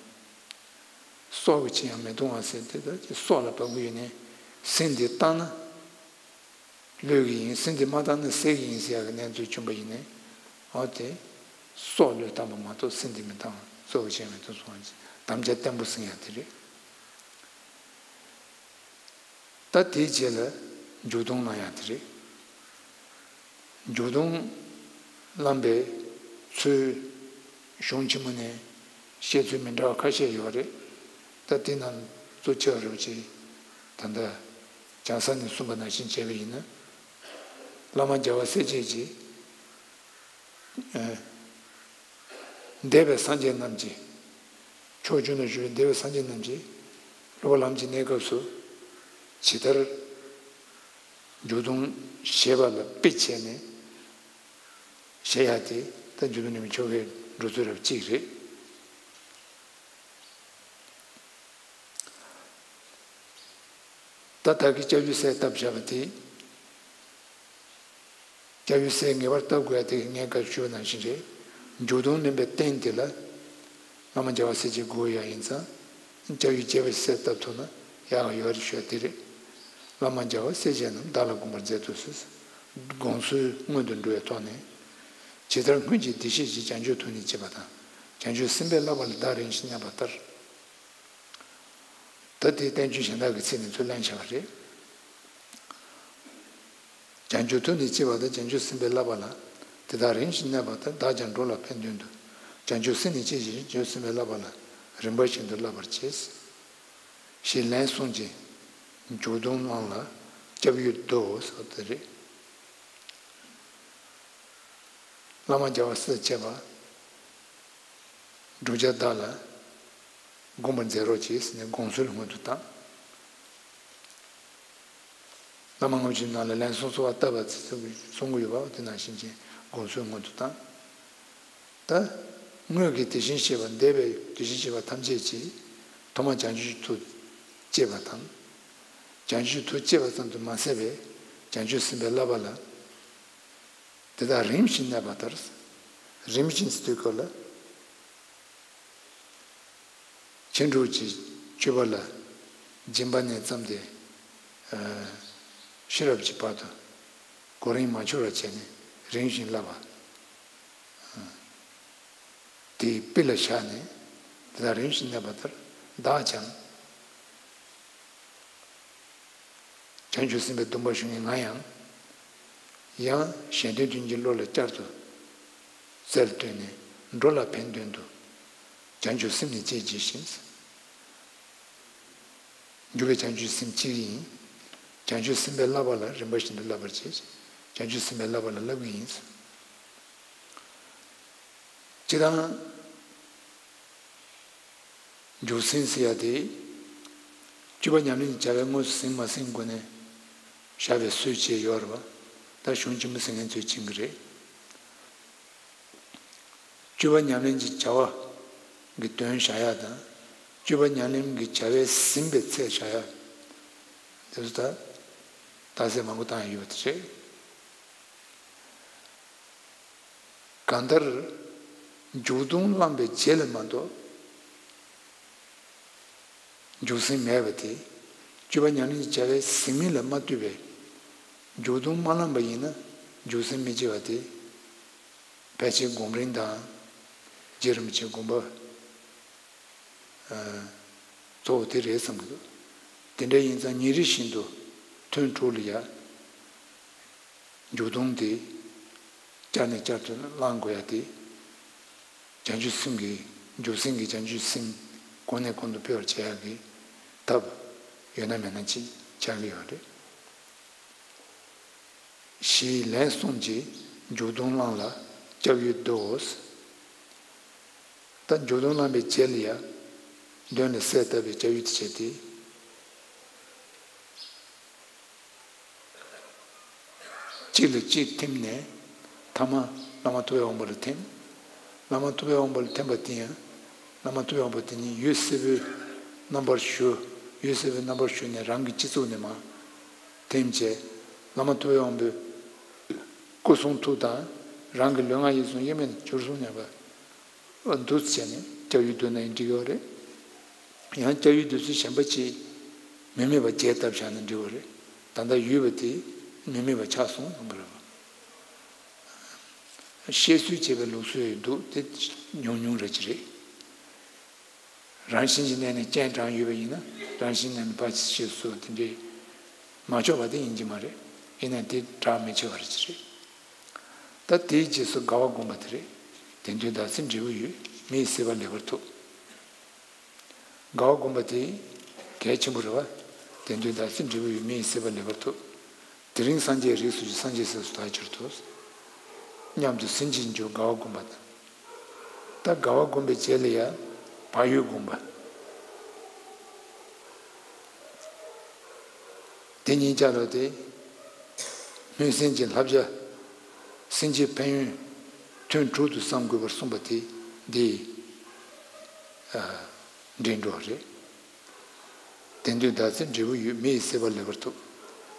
སྲོག་གི་ཕྱིར་ཡང་མི་གཏོང་བ་ཟེར་དེ་ལྟར་གྱི་སྲོག་ལ་བབ་ཀྱི་ཡོད་ནས། སེམས་འདི་བཏང་ན་གློད་ཀྱི་ཡིན། སེམས་འདི་མ་བཏང་ན་གསད་ཀྱི་ཡིན་ཟེར་ཡག་གི་གནས་ཚུལ་བྱུང་བ་ཡིན་ནས། འོ་དེ་སྲོག་བློས་བཏང་པ་མ་གཏོགས་སེམས་འདི་མི་བཏང་བ། སྲོག་གི་ཕྱིར་ཡང་མི་གཏོང་གསུང་བ་ཅིག་དམ་བཅའ་བརྟན་པོ་ཟིན་ཡག་དེ་རེད། ད་དེའི་རྗེས་ལ་མཇུག་སྡོམ་གནང་ཡག་དེ་རེད། མཇུག་སྡོམ་གནང་པའི་ཚུལ་གཞུང་ཆེན་མོ་ནས་བཤད་ཚུལ་མི་འདྲ་བ་ཁ་ཤས་ཡོད་རེད། ད་དེ་རྣམས་གཙོ་ཆེ་བ་རེད་པ་ཅིག་ད་ལྟ་བྱང་ས་ནས་གསུངས་པ་ནང་བཞིན་བྱས་པ་ཡིན་ན། བླ་མ་རྒྱལ་བ་སྲས་བཅས་ཀྱིས། འདས་པའི་སངས་རྒྱས་རྣམས་ཀྱིས། ཕྱོགས་བཅུ་ན་བཞུགས་པའི་འདས་པའི་སངས་རྒྱས་རྣམས་ཀྱིས། སློབ་པ་ལམ་གྱི་གནས་སྐབས་སུ། ཇི་ལྟར་མཇུག་སྡོམ་བཞེས་པ་ལ་དཔེ་བྱས་ནས་བཞེས་ཡག་དེ་ད་མཇུག་སྡོམ་རིམ་པའི་ཆོ་གའི་འགྲོ་ཚུལ་རབ་གཅིག་རེད། ད་ལྟ་གི་སྐྱབས་འཇུག་གསལ་བཏབ་བཞག་པ་དེ། སྐྱབས་འཇུག་གསལ་ངེས་པར་བཏབ་དགོས་ཡ་དེ་ངས་སྐབས་ཞུས་པ་ནང་བཞིན་རེད། མཇུག་སྡོམ་ལེན་པའི་རྟེན་དེ་ལ། བླ་མ་རྒྱལ་བ་སྲས་བཅས་དགོས་ཡ་ཡིན་ཙང་། སྐྱབས་འཇུག་ཅེས་པ་གསལ་བཏབ་ཐུབ་ན་ཡག་ག་ཡོད་རེད་ཞུ་ཡ་དེ་རེད། བླ་མ་རྒྱལ་བ་སྲས་བཅས་རྣམས་བདག་ལ་དགོངས་པར་མཛད་དུ་གསོལ། དགོངས་ཚུལ་སྔོན་དུ་འགྲོ་བའི་ཐོག་ནས། ཇི་ལྟར་སྔོན་གྱི་བདེ་གཤེགས་ཀྱིས་བྱང་ཆུབ་ཐུགས་ནི་བསྐྱེད་པ་དང་། བྱང་ཆུབ་སེམས་དཔའི་བསླབ་པ་ལ་བདག་རིམ་བཞིན་གནས་པ་ལྟར། ད་དེའི་བསྟན་བཅོས་གཞན་དག་གི་ཚིག་ནས་ཚུར་ལེན་བྱས་པ་རེད། བྱང་ཆུབ་ཐུགས་ནི་བསྐྱེད་པ་དང་། བྱང་ཆུབ་སེམས་དཔའི་བསླབ་པ་ལ། དེ་དག་རིམ་བཞིན་གནས་པ་ལྟར། བདག་ཀྱང་འགྲོ་ལ་ཕན་དོན་དུ། བྱང་ཆུབ་སེམས་ནི་བསྐྱེད་ཅིང་། བྱང་ཆུབ་སེམས་དཔའི་བསླབ་པ་ལ། རིམ་པ་བཞིན་དུ་བསླབ་པར་བྱེད། ཞེས་ལན་གསུམ་གྱིས་མཇུག་སྡོམ་གནང་ལ་སྐྱབས་ཡུལ་བསྡུའོ་ཟེར་བ་དེ་རེད། བླ་མ་རྒྱལ་བ་སྲས་བཅས་པ། བསྒྲུབ་བྱ་བདག་ལ་དགོངས་པར་མཛད་རོགས་གྱིས་ཟེར་ནས་དགོངས་ཚུལ་སྔོན་དུ་བཏང་། བླ་མ་སྔོན་བྱོན་རྣམས་ལ་ལན་གསུམ་གསོལ་བ་བཏབ་པ་ཚེ་གསུམ་གྱི་གསུང་གི་ཡོད་པ་དེ་ནང་བཞིན་གྱི་དགོངས་ཚུལ་སྔོན་དུ་བཏང་། ད་སྔོན་གྱི་དེ་བཞིན་གཤེགས་པ། འདས་པའི་དེ་བཞིན་གཤེགས་པ་ཐམས་ཅད་ཀྱིས་ཐོག་མར་བྱང་ཆུབ་ཐུགས་བསྐྱེད་པ་དང་། བྱང་ཆུབ་ཐུགས་བསྐྱེད་པ་ཙམ་དུ་མ་ཟད་པའི་བྱང་ཆུབ་སེམས་དཔའི་བསླབ་པ་ལ། དེ་དག་རིམ་བཞིན་གནས་པ་ལྟར། རིམ་བཞིན་ཟེར་དུས་སྐབས་ལ། ཆོས་དྲུག་གི་སྤྱོད་པ་ལ་སྦྱིན་པ་ནས་བརྩམས་ཏེ། ཤེས་རབ་ཀྱི་བར་དུ་གོ་རིམ་མ་འཆོར་བར་བྱས་ནས་རིམ་བཞིན་བསླབ་པ། དེའི་དཔེ་ལ་བཞག་ནས་དེ་དག་རིམ་བཞིན་གནས་པ་ལྟར། བདག་ཀྱང་བྱང་ཆུབ་སེམས་དཔའི་སྡོམ་པ་ཞུ་མཁན་ང་ཡང་། ཡང་གཞན་དོན་དོན་གྱི་བློ་ལ་བསྐྱར་དུ་རྩལ་བཏོན་ནས། འགྲོ་ལ་ཕན་དོན་དུ་བྱང་ཆུབ་སེམས་ནི་བསྐྱེད་བགྱི་ཞིང་། འཇུག་པའི་བྱང་ཆུབ་སེམས་བསྐྱེད་ཀྱི་ཡིན། བྱང་ཆུབ་སེམས་དཔའི་བསླབ་པ་ལ་རིམ་པ་བཞིན་དུ་བསླབ་པར་བྱེད། བྱང་ཆུབ་སེམས་དཔའི་བསླབ་པ་ལ་བསླབ་ཀྱི་ཡིན། སྤྱིར་བཏང་། འཇུག་སེམས་ཟེར་ཡ་དེ། སྤྱོད་པ་ཉམས་ལེན་གྱི་བྱ་བའི་དངོས་སུ་ཟིན་མ་ཟིན་སྒོ་ནས་བཞག་པའི་སྲོལ་བཅས་ཡོད་རེད་བ། ད་གཞུང་ཆེན་པོ་ཟིན་མཁན་ཚོས་མཁྱེན་གྱི་རེད། སྤྱོད་པ་ཉམས་ལེན་གྱི་བྱ་བ་གི་དོན་བཞག་ཡ་དང་། སྤྱོད་པ་ཉམས་ལེན་གྱི་བྱ་བས་ཟིན་པའི་ཚད་བཞག་ཡ། དེ་ཚོ་ད་རྟགས་གསལ་མང་པོ་བཏང་ཡ་ཡོད་པ་དེ་རེད། གང་ལྟར། མཇུག་སྡོམ་བླངས་པའི་རྗེས་ལ་མ་གཏོགས། མཇུག་ཟིན་མེད་པ་དེ། སྤྱོད་པ་ཉམས་ལེན་གྱི་བྱ་བའི་ཟིན་མིན་ལ་མ་ལྟོས་པའི་མཇུག་སྡོམ་མ་བླངས་པ་ཡིན་ན་མཇུག་ཟིན་མི་བྱེད་པ་དེ། ཕལ་ཆེར་སྒོམ་རིམ་དང་། རྗེ་རིན་པོ་ཆེའི་དགོངས་པ་གཙོ་བོ་དེ་རེད་བསམ་གྱི་འདུག་དེ་འདྲ་ཡིན་ཙང་ཉིན་རེ་བཞིན་དུ་ཐུན་དྲུག་ལ་ཡ། མཇུག་སྡོམ་དེ་བསྐྱར་ནས་བསྐྱར་དུ་བླང་དགོས་ཡ་དེ། བྱང་ཆུབ་སེམས་ཀྱི་མཇུག་ཟིན་གྱི་བྱང་ཆུབ་སེམས་གོང་ནས་གོང་དུ་འཕེལ་བར་བྱེད་ཡ་གི་ཐབས་ཡོད་ན་མེད་ན་ཅིག་ཆགས་ཀྱི་ཡོད་རེད། ཞེས་ལན་གསུམ་གྱིས་མཇུག་སྡོམ་བླངས་ལ་སྐྱབས་ཡུལ་བསྡུའོ། ད་མཇུག་སྡོམ་བླངས་པའི་རྗེས་ལ་ཡ། མདུན་ལ་གསལ་བཏབ་པའི་སྐྱབས་ཡུལ་དུ་བྱས་ཏེ། གཅིག་ལ་གཅིག་ཐིམ་ནས་ཐ་མ་བླ་མ་ཐུབ་པའི་དབང་པོ་ལ་ཐིམ། བླ་མ་ཐུབ་པའི་དབང་པོ་ལ་ཐིམ་པ་དེ་ཡང་བླ་མ་ཐུབ་པའི་དབང་པོ་དེ་ཉིད་འོད་སེར་པོའི་རྣམ་པར་ཞུ། འོད་སེར་པོའི་རྣམ་པར་ཞུ་ནས་རང་གི་སྤྱི་གཙུག་ནས་མར་ཐིམ་བྱས། བླ་མ་ཐུབ་པའི་དབང་པོའི་སྐུ་གསུང་ཐུགས་དང་རང་གི་ལུས་ངག་ཡིད་གསུམ་དབྱེར་མེད་དུ་གྱུར་སོང་སྙམ་པ། འདུ་བྱས་ནས་སྐྱབས་ཡུལ་བསྡུ་ན་ཡང་འགྲིག་གི་རེད། ཡང་སྐྱབས་ཡུལ་བསྡུ་ཚུལ་གཞན་པ་ཅིག་མི་དམིགས་པ་རྒྱས་བཏབ་བཞག་ན་འགྲིག་གི་རེད། ད་ལྟ་ཡོད་པ་དེ་མི་དམིགས་པ་ཆགས་སོང་གསུངས་པ་རེད། བཤད་སྲོལ་བྱས་པའི་ལུགས་སྲོལ་ཡང་འདུག་དེ་ཉུང་ཉུང་རེ་ཅིག་རེད། རང་བཞིན་གྱི་གནས་ནས་རྐྱེན་དྲངས་ཡོད་པ་ཡིན་ན་རང་བཞིན་གནས་ནས་ཕར་ཕྱིན་ཞེས་སོགས་དེ་འདྲའི་མ་ལྕོགས་པ་དེ་ཡིན་གྱི་མ་རེད། ཡིན་ནའང་དེ་དྲག་མི་ཆེ་བ་རེ་ཅིག་རེད། ད་དེའི་རྗེས་སུ་དགའ་བ་བསྒོམ་པ་དེ་རེད། དེ་འདོད་བདག་ཚེ་འབྲས་བུ་ཡོད། མི་ཡི་སྲིད་པ་ལེགས་པར་ཐུབ། དགའ་བ་བསྒོམ་པ་དེ་གལ་ཆེན་པོ་རེད་བ། དེ་འདོད་བདག་ཚེ་འབྲས་བུ་ཡོད། མི་ཡི་སྲིད་པ་ལེགས་པར་ཐུབ། དེ་རིང་སངས་རྒྱས་རིགས་སུ་སྐྱེས། སངས་རྒྱས་སྲས་སུ་བདག་གྱུར་ཐུབ། སྙམ་དུ་ཟིན་བྱིན་གྱིས་དགའ་བ་བསྒོམ་པ་དང་། ད་དགའ་བ་བསྒོམ་པའི་རྗེས་ལ་ཡང་བག་ཡོད་བསྒོམ་པ། དེ་གཉིས་ཆ་ར་དེ། སྨོན་སེམས་ཀྱི་བསླབ་བྱ། སེམས་བསྐྱེད་ཕན་ཡོན། ཐུན་དྲུག་ཏུ་བསམ་དགོས་པར་གསུངས་པ་དེ་འདི་ཡི་འདྲེན་འགྲོ་བ་རེད། དེ་འདོད་བདག་ཚེ་འབྲས་བུ་ཡོད། མི་ཡི་སྲིད་པ་ལེགས་པར་ཐུབ།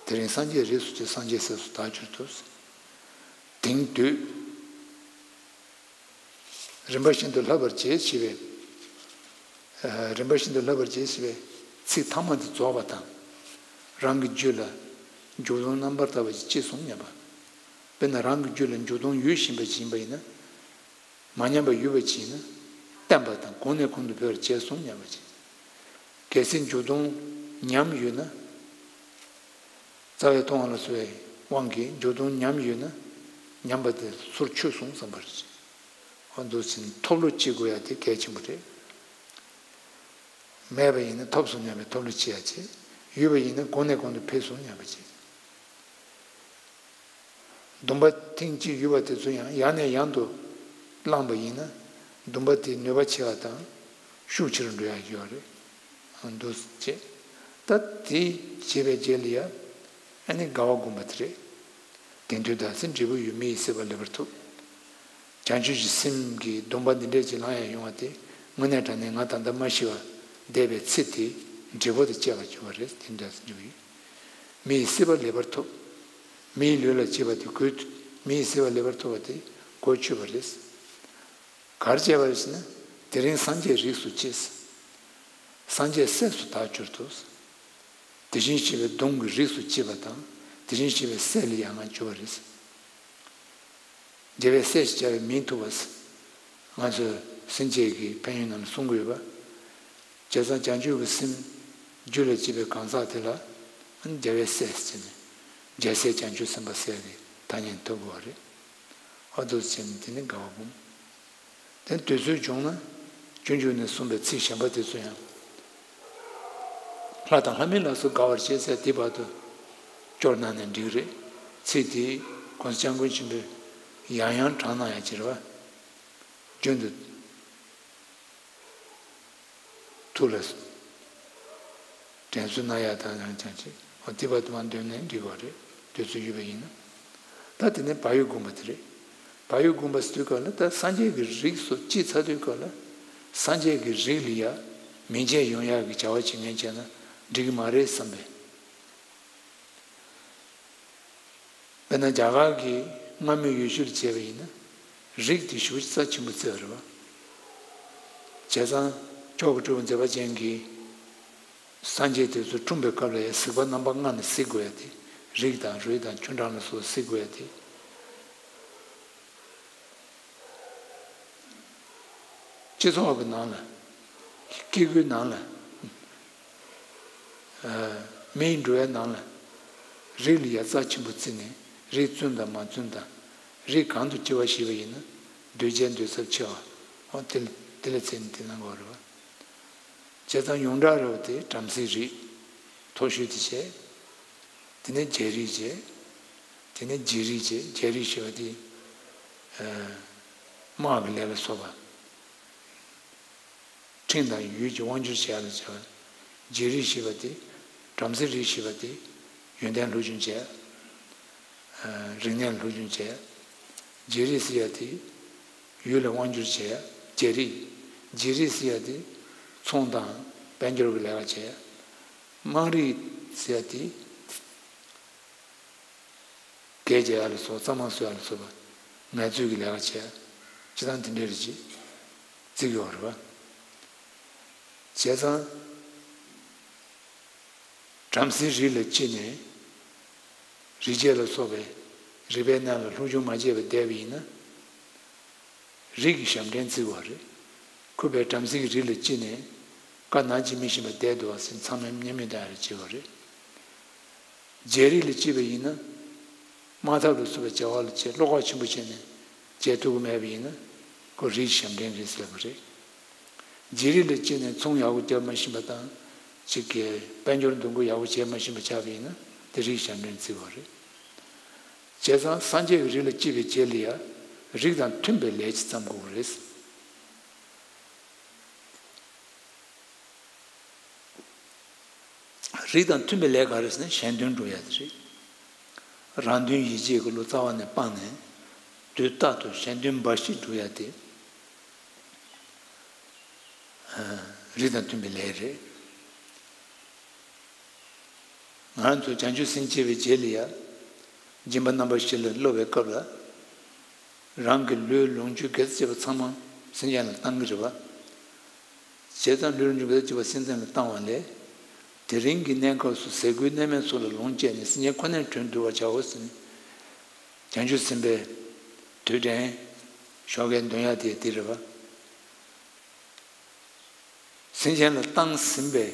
དེ་རིང་སངས་རྒྱས་རིགས་སུ་སྐྱེས། སངས་རྒྱས་སྲས་སུ་བདག་གྱུར་ཐུབ། དེང་དུས། རིམ་པ་བཞིན་དུ་བསླབ་པར་བྱེད་ཅེས་པའི། རིམ་པ་བཞིན་དུ་བསླབ་པར་བྱེད་ཅེས་པའི་ཚིག་ཐ་མ་འདི་རྫོགས་པ་དང་། རང་གི་རྒྱུད་ལ་མཇུག་སྡོམ་རྣམ་པར་དག་པ་ཞིག་སྐྱེས་སོང་སྙམ་པ། དཔེར་ན་རང་གི་རྒྱུད་ལ་མཇུག་སྡོམ་ཡོད་བཞིན་པ་ཞིག་ཡིན་པ་ཡིན་ན། མ་ཉམས་པ་ཡོད་པ་ཅིག་ཡིན་ན། བརྟན་པ་དང་གོང་ནས་གོང་དུ་འཕེལ་བར་བྱས་སོང་སྙམ་པ་ཅིག་གལ་སྲིད་མཇུག་སྡོམ་ཉམས་ཡོད་ན། རྩ་བའི་མཐོང་བ་ལ་སོགས་པའི་དབང་གིས་མཇུག་སྡོམ་ཉམས་ཡོད་ན། ཉམས་པ་དེ་ཚུར་ཆུད་སོང་བསམ་པར་བྱེད། འོ་འདུག་ཟིན་ཐོབ་བློ་སྐྱེ་དགོས་ཡ་དེ་གལ་ཆེན་པོ་རེད། མེད་པ་ཡིན་ན་ཐོབ་སོང་སྙམ་པའི་ཐོབ་བློ་སྐྱེ་ཡ་བྱེད། ཡོད་པ་ཡིན་ན་གོང་ནས་གོང་དུ་འཕེལ་སོང་སྙམ་པ་བྱེད། སྡོམ་པ་ཐེངས་གཅིག་ཡོད་པ་དེ་ཚོ་ཡང་ཡང་ནས་ཡང་དུ་བླངས་པ་ཡིན་ན། སྡོམ་པ་དེ་ནུས་པ་ཆེ་བ་དང་ཤུགས་ཆེ་རུ་འགྲོ་ཡག་ཡོད་རེད། འདུག་ཅེས། ད་དེ་བྱས་པའི་རྗེས་ལ་ཡ། ཨ་ནི་དགའ་བ་བསྒོམ་པ་དེ་རེད། དེ་འདོད་བདག་ཚེ་འབྲས་བུ་ཡོད། མི་ཡི་སྲིད་པ་ལེགས་པར་ཐུབ། བྱང་ཆུབ་ཀྱི་སེམས་ཀྱི་སྡོམ་པ་འདི་འདྲས་ཅིག་བླང་ཡག་ཡོང་བ་དེ་དངོས་གནས་དྲང་གནས་ང་ད་ལྟ་མ་ཤི་བར་བསྡད་པའི་ཚེ་དེ་འབྲས་བུ་དེ་སྐྱེ་བར་འགྱུར་བ་རེད། དེ་འདྲ་འགྱུར་བ་ཡོད། མི་ཡི་སྲིད་པ་ལེགས་པར་ཐུབ། མིའི་ལུས་ལ་སྐྱེས་པ་དེ་གོས། མི་ཡི་སྲིད་པ་ལེགས་པར་ཐུབ་པ་དེ་གོས་ཆོད་པ་རེད། གར་བྱས་པ་རེད་ཟེར་ན། དེ་རིང་སངས་རྒྱས་རིགས་སུ་སྐྱེས། སངས་རྒྱས་སྲས་སུ་བདག་གྱུར་ཐུབ། དེ་བཞིན་གཤེགས་པའི་གདུང་གི་རིགས་སུ་སྐྱེས་པ་དང་དེ་བཞིན་གཤེགས་པའི་སྲས་ལ་ཡང་ང་གྱུར་པ་རེད། རྒྱལ་བའི་སྲས་ཞེས་བྱ་བའི་མིང་ཐོབ་པ། ང་ཚོས་སེམས་བསྐྱེད་ཀྱི་ཕན་ཡོན་ནང་ལ་གསུང་གི་ཡོད་པ། བྱས་ཙང་བྱང་ཆུབ་ཀྱི་སེམས་རྒྱུད་ལ་སྐྱེས་པའི་གང་ཟག་དེ་ལ་རྒྱལ་བའི་སྲས་ཟེར་ནས་རྒྱལ་སྲས་བྱང་ཆུབ་སེམས་དཔའ་ཟེར་ཏེ་ཐ་སྙད་ཐོབ་དགོས་པ་རེད། ཨ་འདུག་སེ་བྱས་ནས་དེ་ནི་དགའ་བ་བསྒོམ། དེ་དུས་ཚོད་བྱུང་ན་སྤྱོད་འཇུག་ནས་གསུངས་པའི་ཚིག་གཞན་པ་དེ་ཚོ་ཡང་། ལྷ་དང་ལྷ་མིན་ལ་སོགས་དགའ་བར་བྱེད་ཟེར་དེ་བར་དུ་སྐྱོར་གནང་ནས་འགྲིག་རེད། ཚིག་དེ་༸གོང་ས་༸སྐྱབས་མགོན་ཆེན་པོས་ཡང་ཡང་བགྲངས་གནང་ཡ་ཅིག་རེད་བ། རྒྱུན་དུ་ཐུགས་ལ་ དྲན་གསོ་གནང་ཡག་དང་ཡང་ཅང་ཅིག་འོ་དེ་བར་དུ་མ་འདོན་ནས་འགྲིག་པ་རེད། དུས་ཚོད་ཡོད་པ་ཡིན་ན། ད་དེ་ནས་བག་ཡོད་སྒོམ་པ་དེ་རེད། བག་ཡོད་སྒོམ་པ་ཟེར་དུས་སྐབས་ལ་ད་སངས་རྒྱས་ཀྱི་རིགས་སུ་སྐྱེས་ཚར་དུས་སྐབས་ལ་སངས་རྒྱས་ཀྱི་རིགས་ལ་ཡ་མི་མཇལ་ཡོང་ཡག་གི་བྱ་བ་བྱེད་མཁན་བྱས་ན་འགྲིག་གི་མ་རེད་བསམ་པས། དཔེར་ན་རྒྱ་གར་གྱི་སྔ་མོའི་ཡུལ་ཤུལ་བྱས་པ་ཡིན་ན་རིགས་དེ་ཞེ་པོ་རྩ་ཆེན་པོ་བརྩི་བ་རེད་བ། བྱས་ཙང་མཆོག་གི་སྤྲུལ་པ་མཛད་པ་ཅན་གྱིས་སངས་རྒྱས་དེ་ཚོ་འཁྲུངས་པའི་སྐབས་ལ་ཡང་གཟིགས་པ་རྣམ་པ་ལྔ་ནས་གཟིགས་དགོས་ཡ་དེ། རིགས་དང་རུས་དང་ཆུ་འབྲང་ལ་སོགས་གཟིགས་དགོས་ཡ་དེ། སྤྱི་ཚོགས་ཀྱི་ནང་ལ། སྐྱེ་དགུའི་ནང་ལ། མིའི་འགྲོ་བའི་ནང་ལ། རིགས་ལ་ཡ་རྩ་ཆེན་པོ་བརྩིས་ནས་རིགས་བཙུན་དང་མ་བཙུན་དང་། རིགས་གང་དུ་སྐྱེ་བ་ཞེས་པ་ཡིན་ན་འདུས་བྱས་འདུས་ཚབས་ཆེ་བ། འོ་དེ་ལ་དེ་ལ་བརྩིས་ནས་དེ་གནང་དགོས་རེད་བ། བྱས་ཙང་ཡོངས་གྲགས་རེད་བ་དེ་བྲམ་ཟེའི་རིགས་མཐོ་ཤོས་དེ་བྱས། དེ་ནས་རྒྱལ་རིགས་བྱས། དེ་ནས་རྗེ་རིགས་བྱས། རྒྱལ་རིགས་ཞེས་པ་དེ། དམག་གི་ལས་ལ་སོགས་པ། ཁྲིམས་དང་ཡུལ་གྱི་དབང་སྒྱུར་བྱེད་ཡ་ལ་བྱ་བ། རྗེ་རིགས་ཞེས་པ་དེ། བྲམ་ཟེ་རིགས་ཞེས་པ་དེ། ཡོན་ཏན་སློབ་སྦྱོང་བྱེད་ཡ། རིག་གནས་སློབ་སྦྱོང་བྱེད་ཡ། རྗེ་རིགས་ཟེར་ཡ་དེ། ཡུལ་ལ་དབང་སྒྱུར་བྱེད་ཡ། རྗེ་རིགས། རྗེ་རིགས་ཟེར་ཡ་དེ། ཚོང་དང་དཔལ་འབྱོར་གྱི་ལས་ཀ་བྱེད་ཡ། དམངས་རིགས་ཟེར་ཡ་དེ། སྒེར་རྒྱག་ཡ་ལ་སོགས་གཙང་མ་བཟོ་ཡ་ལ་སོགས་པ་ངལ་རྩོལ་གྱི་ལས་ཀ་བྱས། སྤྱི་བཏང་དེ་འདྲའི་རིགས་ཅིག་བརྩི་གི་ཡོད་རེད་བ། བྱས་ཙང་། བྲམ་ཟེའི་རིགས་ལ་སྐྱེས་ནས། རིག་བྱེད་ལ་སོགས་པའི་རིག་པའི་གནས་ལ་སློབ་སྦྱོང་མ་བྱས་པར་བསྡད་པ་ཡིན་ན། རིགས་ཀྱི་ཞབས་འདྲེན་བརྩི་བ་རེད། ཁོ་པས་བྲམ་ཟེ་གི་རིགས་ལ་སྐྱེས་ནས་བཀའ་ནང་གཅིག་མི་ཤེས་པར་བསྡད་འདུག་བ་ཟེར་ཚང་མས་བརྙས་སྨོད་བཏང་ཡ་རེ་བྱེད་པ་རེད། རྗེ་རིགས་ལ་སྐྱེས་པ་ཡིན་ན། དམག་འཐབ་ལ་སོགས་པའི་བྱ་བ་ལ་བྱེད་བློ་ཁོག་ཆེན་པོ་བྱས་ནས་བྱེད་ཐུབ་ཀྱི་མེད་པ་ཡིན་ན། ཁོ་རིགས་ཀྱི་ཞབས་འདྲེན་རེད་ཟེར་བ་རེད། རྗེ་རིགས་ལ་སྐྱེས་ནས་ཚོང་ཡག་པོ་རྒྱབ་མ་ཤེས་པ་དང་། གཅིག་གིས་དཔལ་འབྱོར་འདུ་འགོད་ཡག་པོ་བྱེད་མ་ཤེས་པ་ཆགས་པ་ཡིན་ན་དེ་རིགས་ཀྱི་ཞབས་འདྲེན་བརྩི་བ་རེད། བྱས་ཙང་སངས་རྒྱས་ཀྱི་རིགས་ལ་སྐྱེས་པའི་རྗེས་ལ་ཡང་རིགས་དང་མཐུན་པའི་ལས་ཅིག་བརྩམ་དགོས་པ་རེད། རིགས་དང་མཐུན་པའི་ལས་ག་རེ་ཟེར་ན་གཞན་དོན་སྒྲུབ་ཡ་དེ་རེད། རང་དོན་ཡིད་བྱེད་ཀྱི་བློ་རྩ་བ་ནས་སྤངས་ནས་དུས་རྟག་ཏུ་གཞན་དོན་འབའ་ཞིག་སྒྲུབ་ཡ་དེ། རིགས་དང་མཐུན་པའི་ལས་རེད། ང་རང་ཚོ་བྱང་ཆུབ་སེམས་སྐྱེ་བའི་རྗེས་ལ་ཡ། སྦྱིན་པ་རྣམ་པ་བཞི་ལ་སློབ་པའི་སྐབས་ལ། རང་གི་ལུས་ལོངས་སྤྱོད་དགེ་རྩ་བྱེད་པ་ཚང་མ་སེམས་ཅན་ལ་བཏང་གི་རེད་བ། བྱས་ཙང་ལུས་ལོངས་སྤྱོད་དགེ་རྩ་བྱེད་པ་སེམས་ཅན་ལ་བཏང་བ་ལས། དེ་རིང་གི་གནས་སྐབས་སུ་ཟས་གོས་གནས་མལ་སོགས་ལ་ལོངས་སྤྱད་ནས་སེམས་ཅན་ཁོ་ནའི་དོན་བསྡུ་བར་བྱའོ་ཟེར་ནས། བྱང་ཆུབ་སེམས་དཔའི་དུས་དྲན་ཞོགས་ཀས་འདོན་ཡ་དེ་འདི་རེད་བ། སེམས་ཅན་ལ་བཏང་ཟིན་པའི་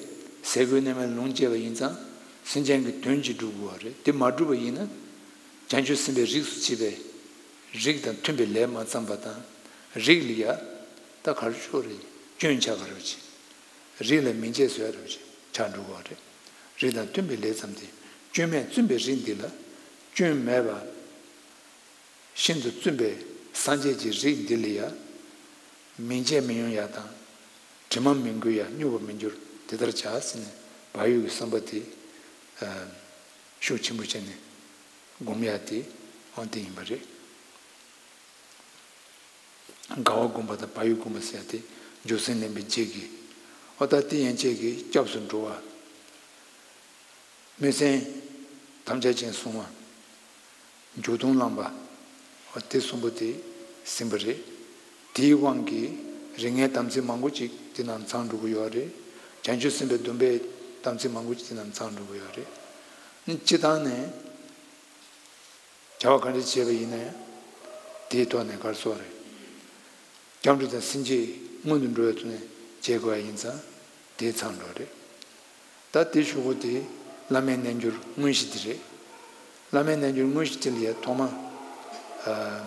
ཟས་གོས་གནས་མལ་ལོངས་སྤྱད་པ་ཡིན་ཙང་སེམས་ཅན་གྱི་དོན་གྱིས་སྒྲུབ་དགོས་པ་རེད། དེ་མ་སྒྲུབ་པ་ཡིན་ན་བྱང་ཆུབ་སེམས་དཔའི་རིགས་སུ་སྐྱེས་པའི་རིགས་དང་མཐུན་པའི་ལས་མ་བརྩམས་པ་དང་། རིགས་ལ་ཡ་ད་ག་རེ་ཤོར་རེད། སྐྱོན་ཆགས་པ་རེད་ཅེ། རིགས་ལ་མི་འཇེད་བཟོ་ཡ་རེད་ཅེ་ཆགས་འགྲོ་གི་རེད། རིགས་དང་མཐུན་པའི་ལས་བརྩམས་ཏེ་སྐྱོན་མེད་བཙུན་པའི་རིགས་འདི་ལ་སྐྱོན་མེད་པ། ཤིན་ཏུ་བཙུན་པའི་སངས་རྒྱས་ཀྱི་རིགས་འདི་ལ་ཡང་། མི་འཇེད་མི་ཡོང་ཡ་དང་། དྲི་མ་མི་འགོས་ཡ་སྨྱུག་པ་མི་འགྱུར་དེ་ལྟར་བྱ་ཟེར་ནས་བག་ཡོད་ཀྱི་བསམ་པ་དེ། ཤུགས་ཆེན་པོ་བྱས་ནས་སྒོམ་ཡ་དེ་འོ་དེ་ཡིན་པ་རེད། དགའ་བ་སྒོམ་པ་དང་བག་ཡོད་སྒོམ་པ་ཟེར་ཡ་དེ་འབྱོར་སེམས་ལེན་པའི་རྗེས་ཀྱི། འོ་ད་དེ་ཡན་ཆད་ཀྱི་སྐྱབས་སུ་འགྲོ་བ། སྨོན་སེམས་ཐམས་ཅད་ཅན་བསྲུང་བ། འཇུག་ལྡོག་བླངས་པ། དེ་གསུམ་པོ་དེ་ཟིན་པ་རེད། དེའི་དབང་གིས་རིགས་ལྔའི་དམ་ཚིག་མང་པོ་ཅིག་དེ་རྣམས་ཚང་འགྲོ་གི་ཡོད་རེད། བྱང་ཆུབ་སེམས་དཔའི་སྡོམ་པའི་དམ་ཚིག་མང་པོ་ཅིག་དེ་རྣམས་ཚང་འགྲོ་གི་ཡོད་རེད། སྤྱིར་བཏང་ནས། བྱ་བ་ག་འདྲ་བྱས་པ་ཡིན་ན་ཡང་། དེའི་ཐོག་ནས་ག་རེ་ཟེར་དགོས་རེད། སྐྱབས་འགྲོ་དང་སེམས་བསྐྱེད་སྔོན་དུ་འགྲོ་བའི་ཐོག་ནས་བྱེད་དགོས་པ་ཡིན་ཙང་དེ་ཚང་འགྲོ་རེད། ད་དེ་གཞུག་གུ་དེ་བླ་མའི་རྣལ་འབྱོར་དངོས་གཞི་དེ་རེད། བླ་མའི་རྣལ་འབྱོར་དངོས་གཞི་དེ་ལ་ཡ་ཐོག་མ། ཨ།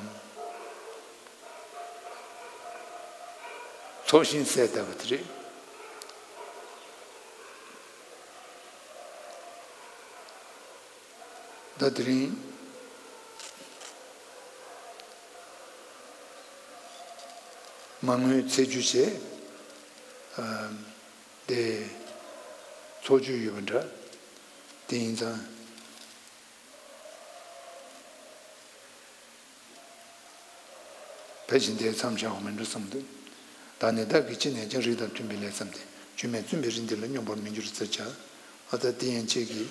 ཚོགས་ཞིང་གསལ་བཏབ་པ་དེ་རེད། ད་དེ་རིང་མ་དངུལ་ཚེས་བཅུ་བྱས། ཨ། དེ། ཚོགས་ཆོས་ཡོད་པ་འདྲ། དེ་ཡིན་ཙང་། ཕལ་ཆེར་འདིར་མཚམས་བཞག་དགོས་མིན་འགྲོ་བསམ་འདུག་ད་ནི་བདག་གིས་ཅི་ནས་ཀྱང་རིགས་དང་མཐུན་པའི་ལས་བརྩམས་ཏེ། སྒྱུ་མས་བཙུན་པའི་རིགས་འདི་ལ་སྙོམས་པར་མི་འགྱུར་ཟེར་བྱ། ཨ་ད་དེ་ཡན་ཆད་ཀྱི་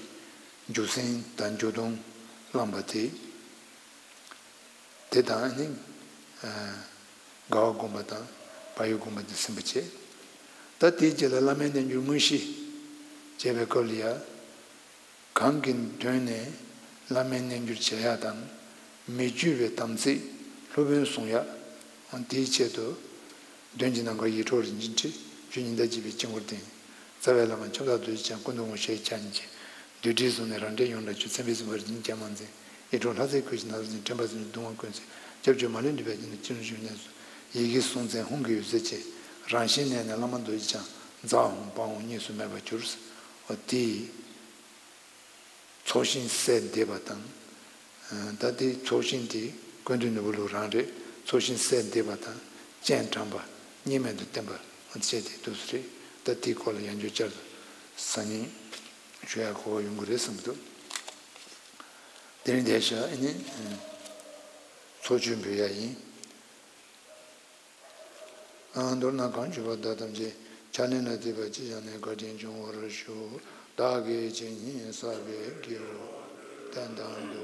འཇུག་ཟིན་དང་འཇུག་ལྡོག་བླངས་པ་དེ། དེ་དང་ནི། དགའ་བ་བསྒོམ་པ་དང་བག་ཡོད་བསྒོམ་པ་དེ་ཟིན་པ་བྱས། ད་དེའི་རྗེས་ལ་བླ་མའི་རྣལ་འབྱོར་དངོས་གཞི་བྱས་པའི་སྐབས་ལ་ཡང་། གང་གི་དོན་ནི་བླ་མའི་རྣལ་འབྱོར་བྱེད་ཡག་དང་། མི་བསྐྱོད་པའི་དམ་ཚིག་སློབ་དཔོན་བཟུང་ཡག་དེའི་ཆེད་དུ། མདུན་གྱི་ནམ་མཁར་ཡིད་འཕྲོག་རིན་ཆེན་ཁྲི། ཆོས་ཉི་ཟླ་བརྗིད་པའི་དཀྱིལ་འཁོར་སྟེང་། རྩ་བའི་བླ་མ་ཁྱབ་བདག་རྡོ་རྗེ་འཆང་། སྐུ་མདོག་སྔོ་ཞལ་གྱི་ཕྱག་གཉིས་ཅན། བདུད་དགྲའི་གཟུགས་ནི་རང་འདྲའི་ཡུམ་ལ་གྱུར། མཚན་དཔེའི་གཟིམ་ཁར་བྱིན་གྱིས་བརླབས་མཛད། ཡིད་འཕྲོག་ལྷ་རྫས་གོས་ཅན། ནགས་ཚལ་ཅན། དྲན་པ་ཟིལ་གྱིས་གདུང་བ་ཀུན་སེལ། སྐྱབས་བཅོལ་མ་ལུས་འདུས་པའི་དཀྱིལ་འཁོར་ནས། ཡི་གེ་གསུང་མཚན་ཧཱུྃ་གི་འོད་ཟེར་གྱིས། རང་བཞིན་གནས་ནས་བླ་མ་རྡོ་རྗེ་འཆང་། ཛཿཧཱུྃ་ཕཊ་ཧཱུྃ་གཉིས་སུ་མེད་པར་གྱུར། འོ་དེ་ཚོགས་ཞིང་གསལ་འདེབས་པ་དང་། ད་དེ་ཚོགས་ཞིང་དེ་ཀུན་འདུས་ནོར་བུ་ལུ་རང་རེད། ཚོགས་ཞིང་གསལ་འདེབས་པ་དང་སྤྱན་དྲངས་པ་གཉིས་མེད་དུ་བསྟན་པ་བྱས་ཏེ་འདུག་སེ་རེད། ད་དེའི་སྐོར་ལ་ཡང་བསྐྱར་བསྐྱར་དུ་སང་ཉིན་ཞུ་ཡག་གོ་བ་ཡོང་གི་རེད་བསམ་གྱི་འདུག་དེ་རིང་འདིར་བཞག་ཨ་ནི་ཚོགས་མཆོད་འབུལ་ཡག་ཡིན། མདོར་ན་གང་བྱུང་བ་དག་ཐམས་ཅད་ཕྱག་ལེན་ལ་བསྡུས་པ་ཅི་བཞག་ནས་བཀའ་དྲིན་འབྱུང་བར་ཤོག་བདག་གིས་ཇི་སྙེད་བསགས་པའི་དགེ་བ་དེ་དག་འདུ།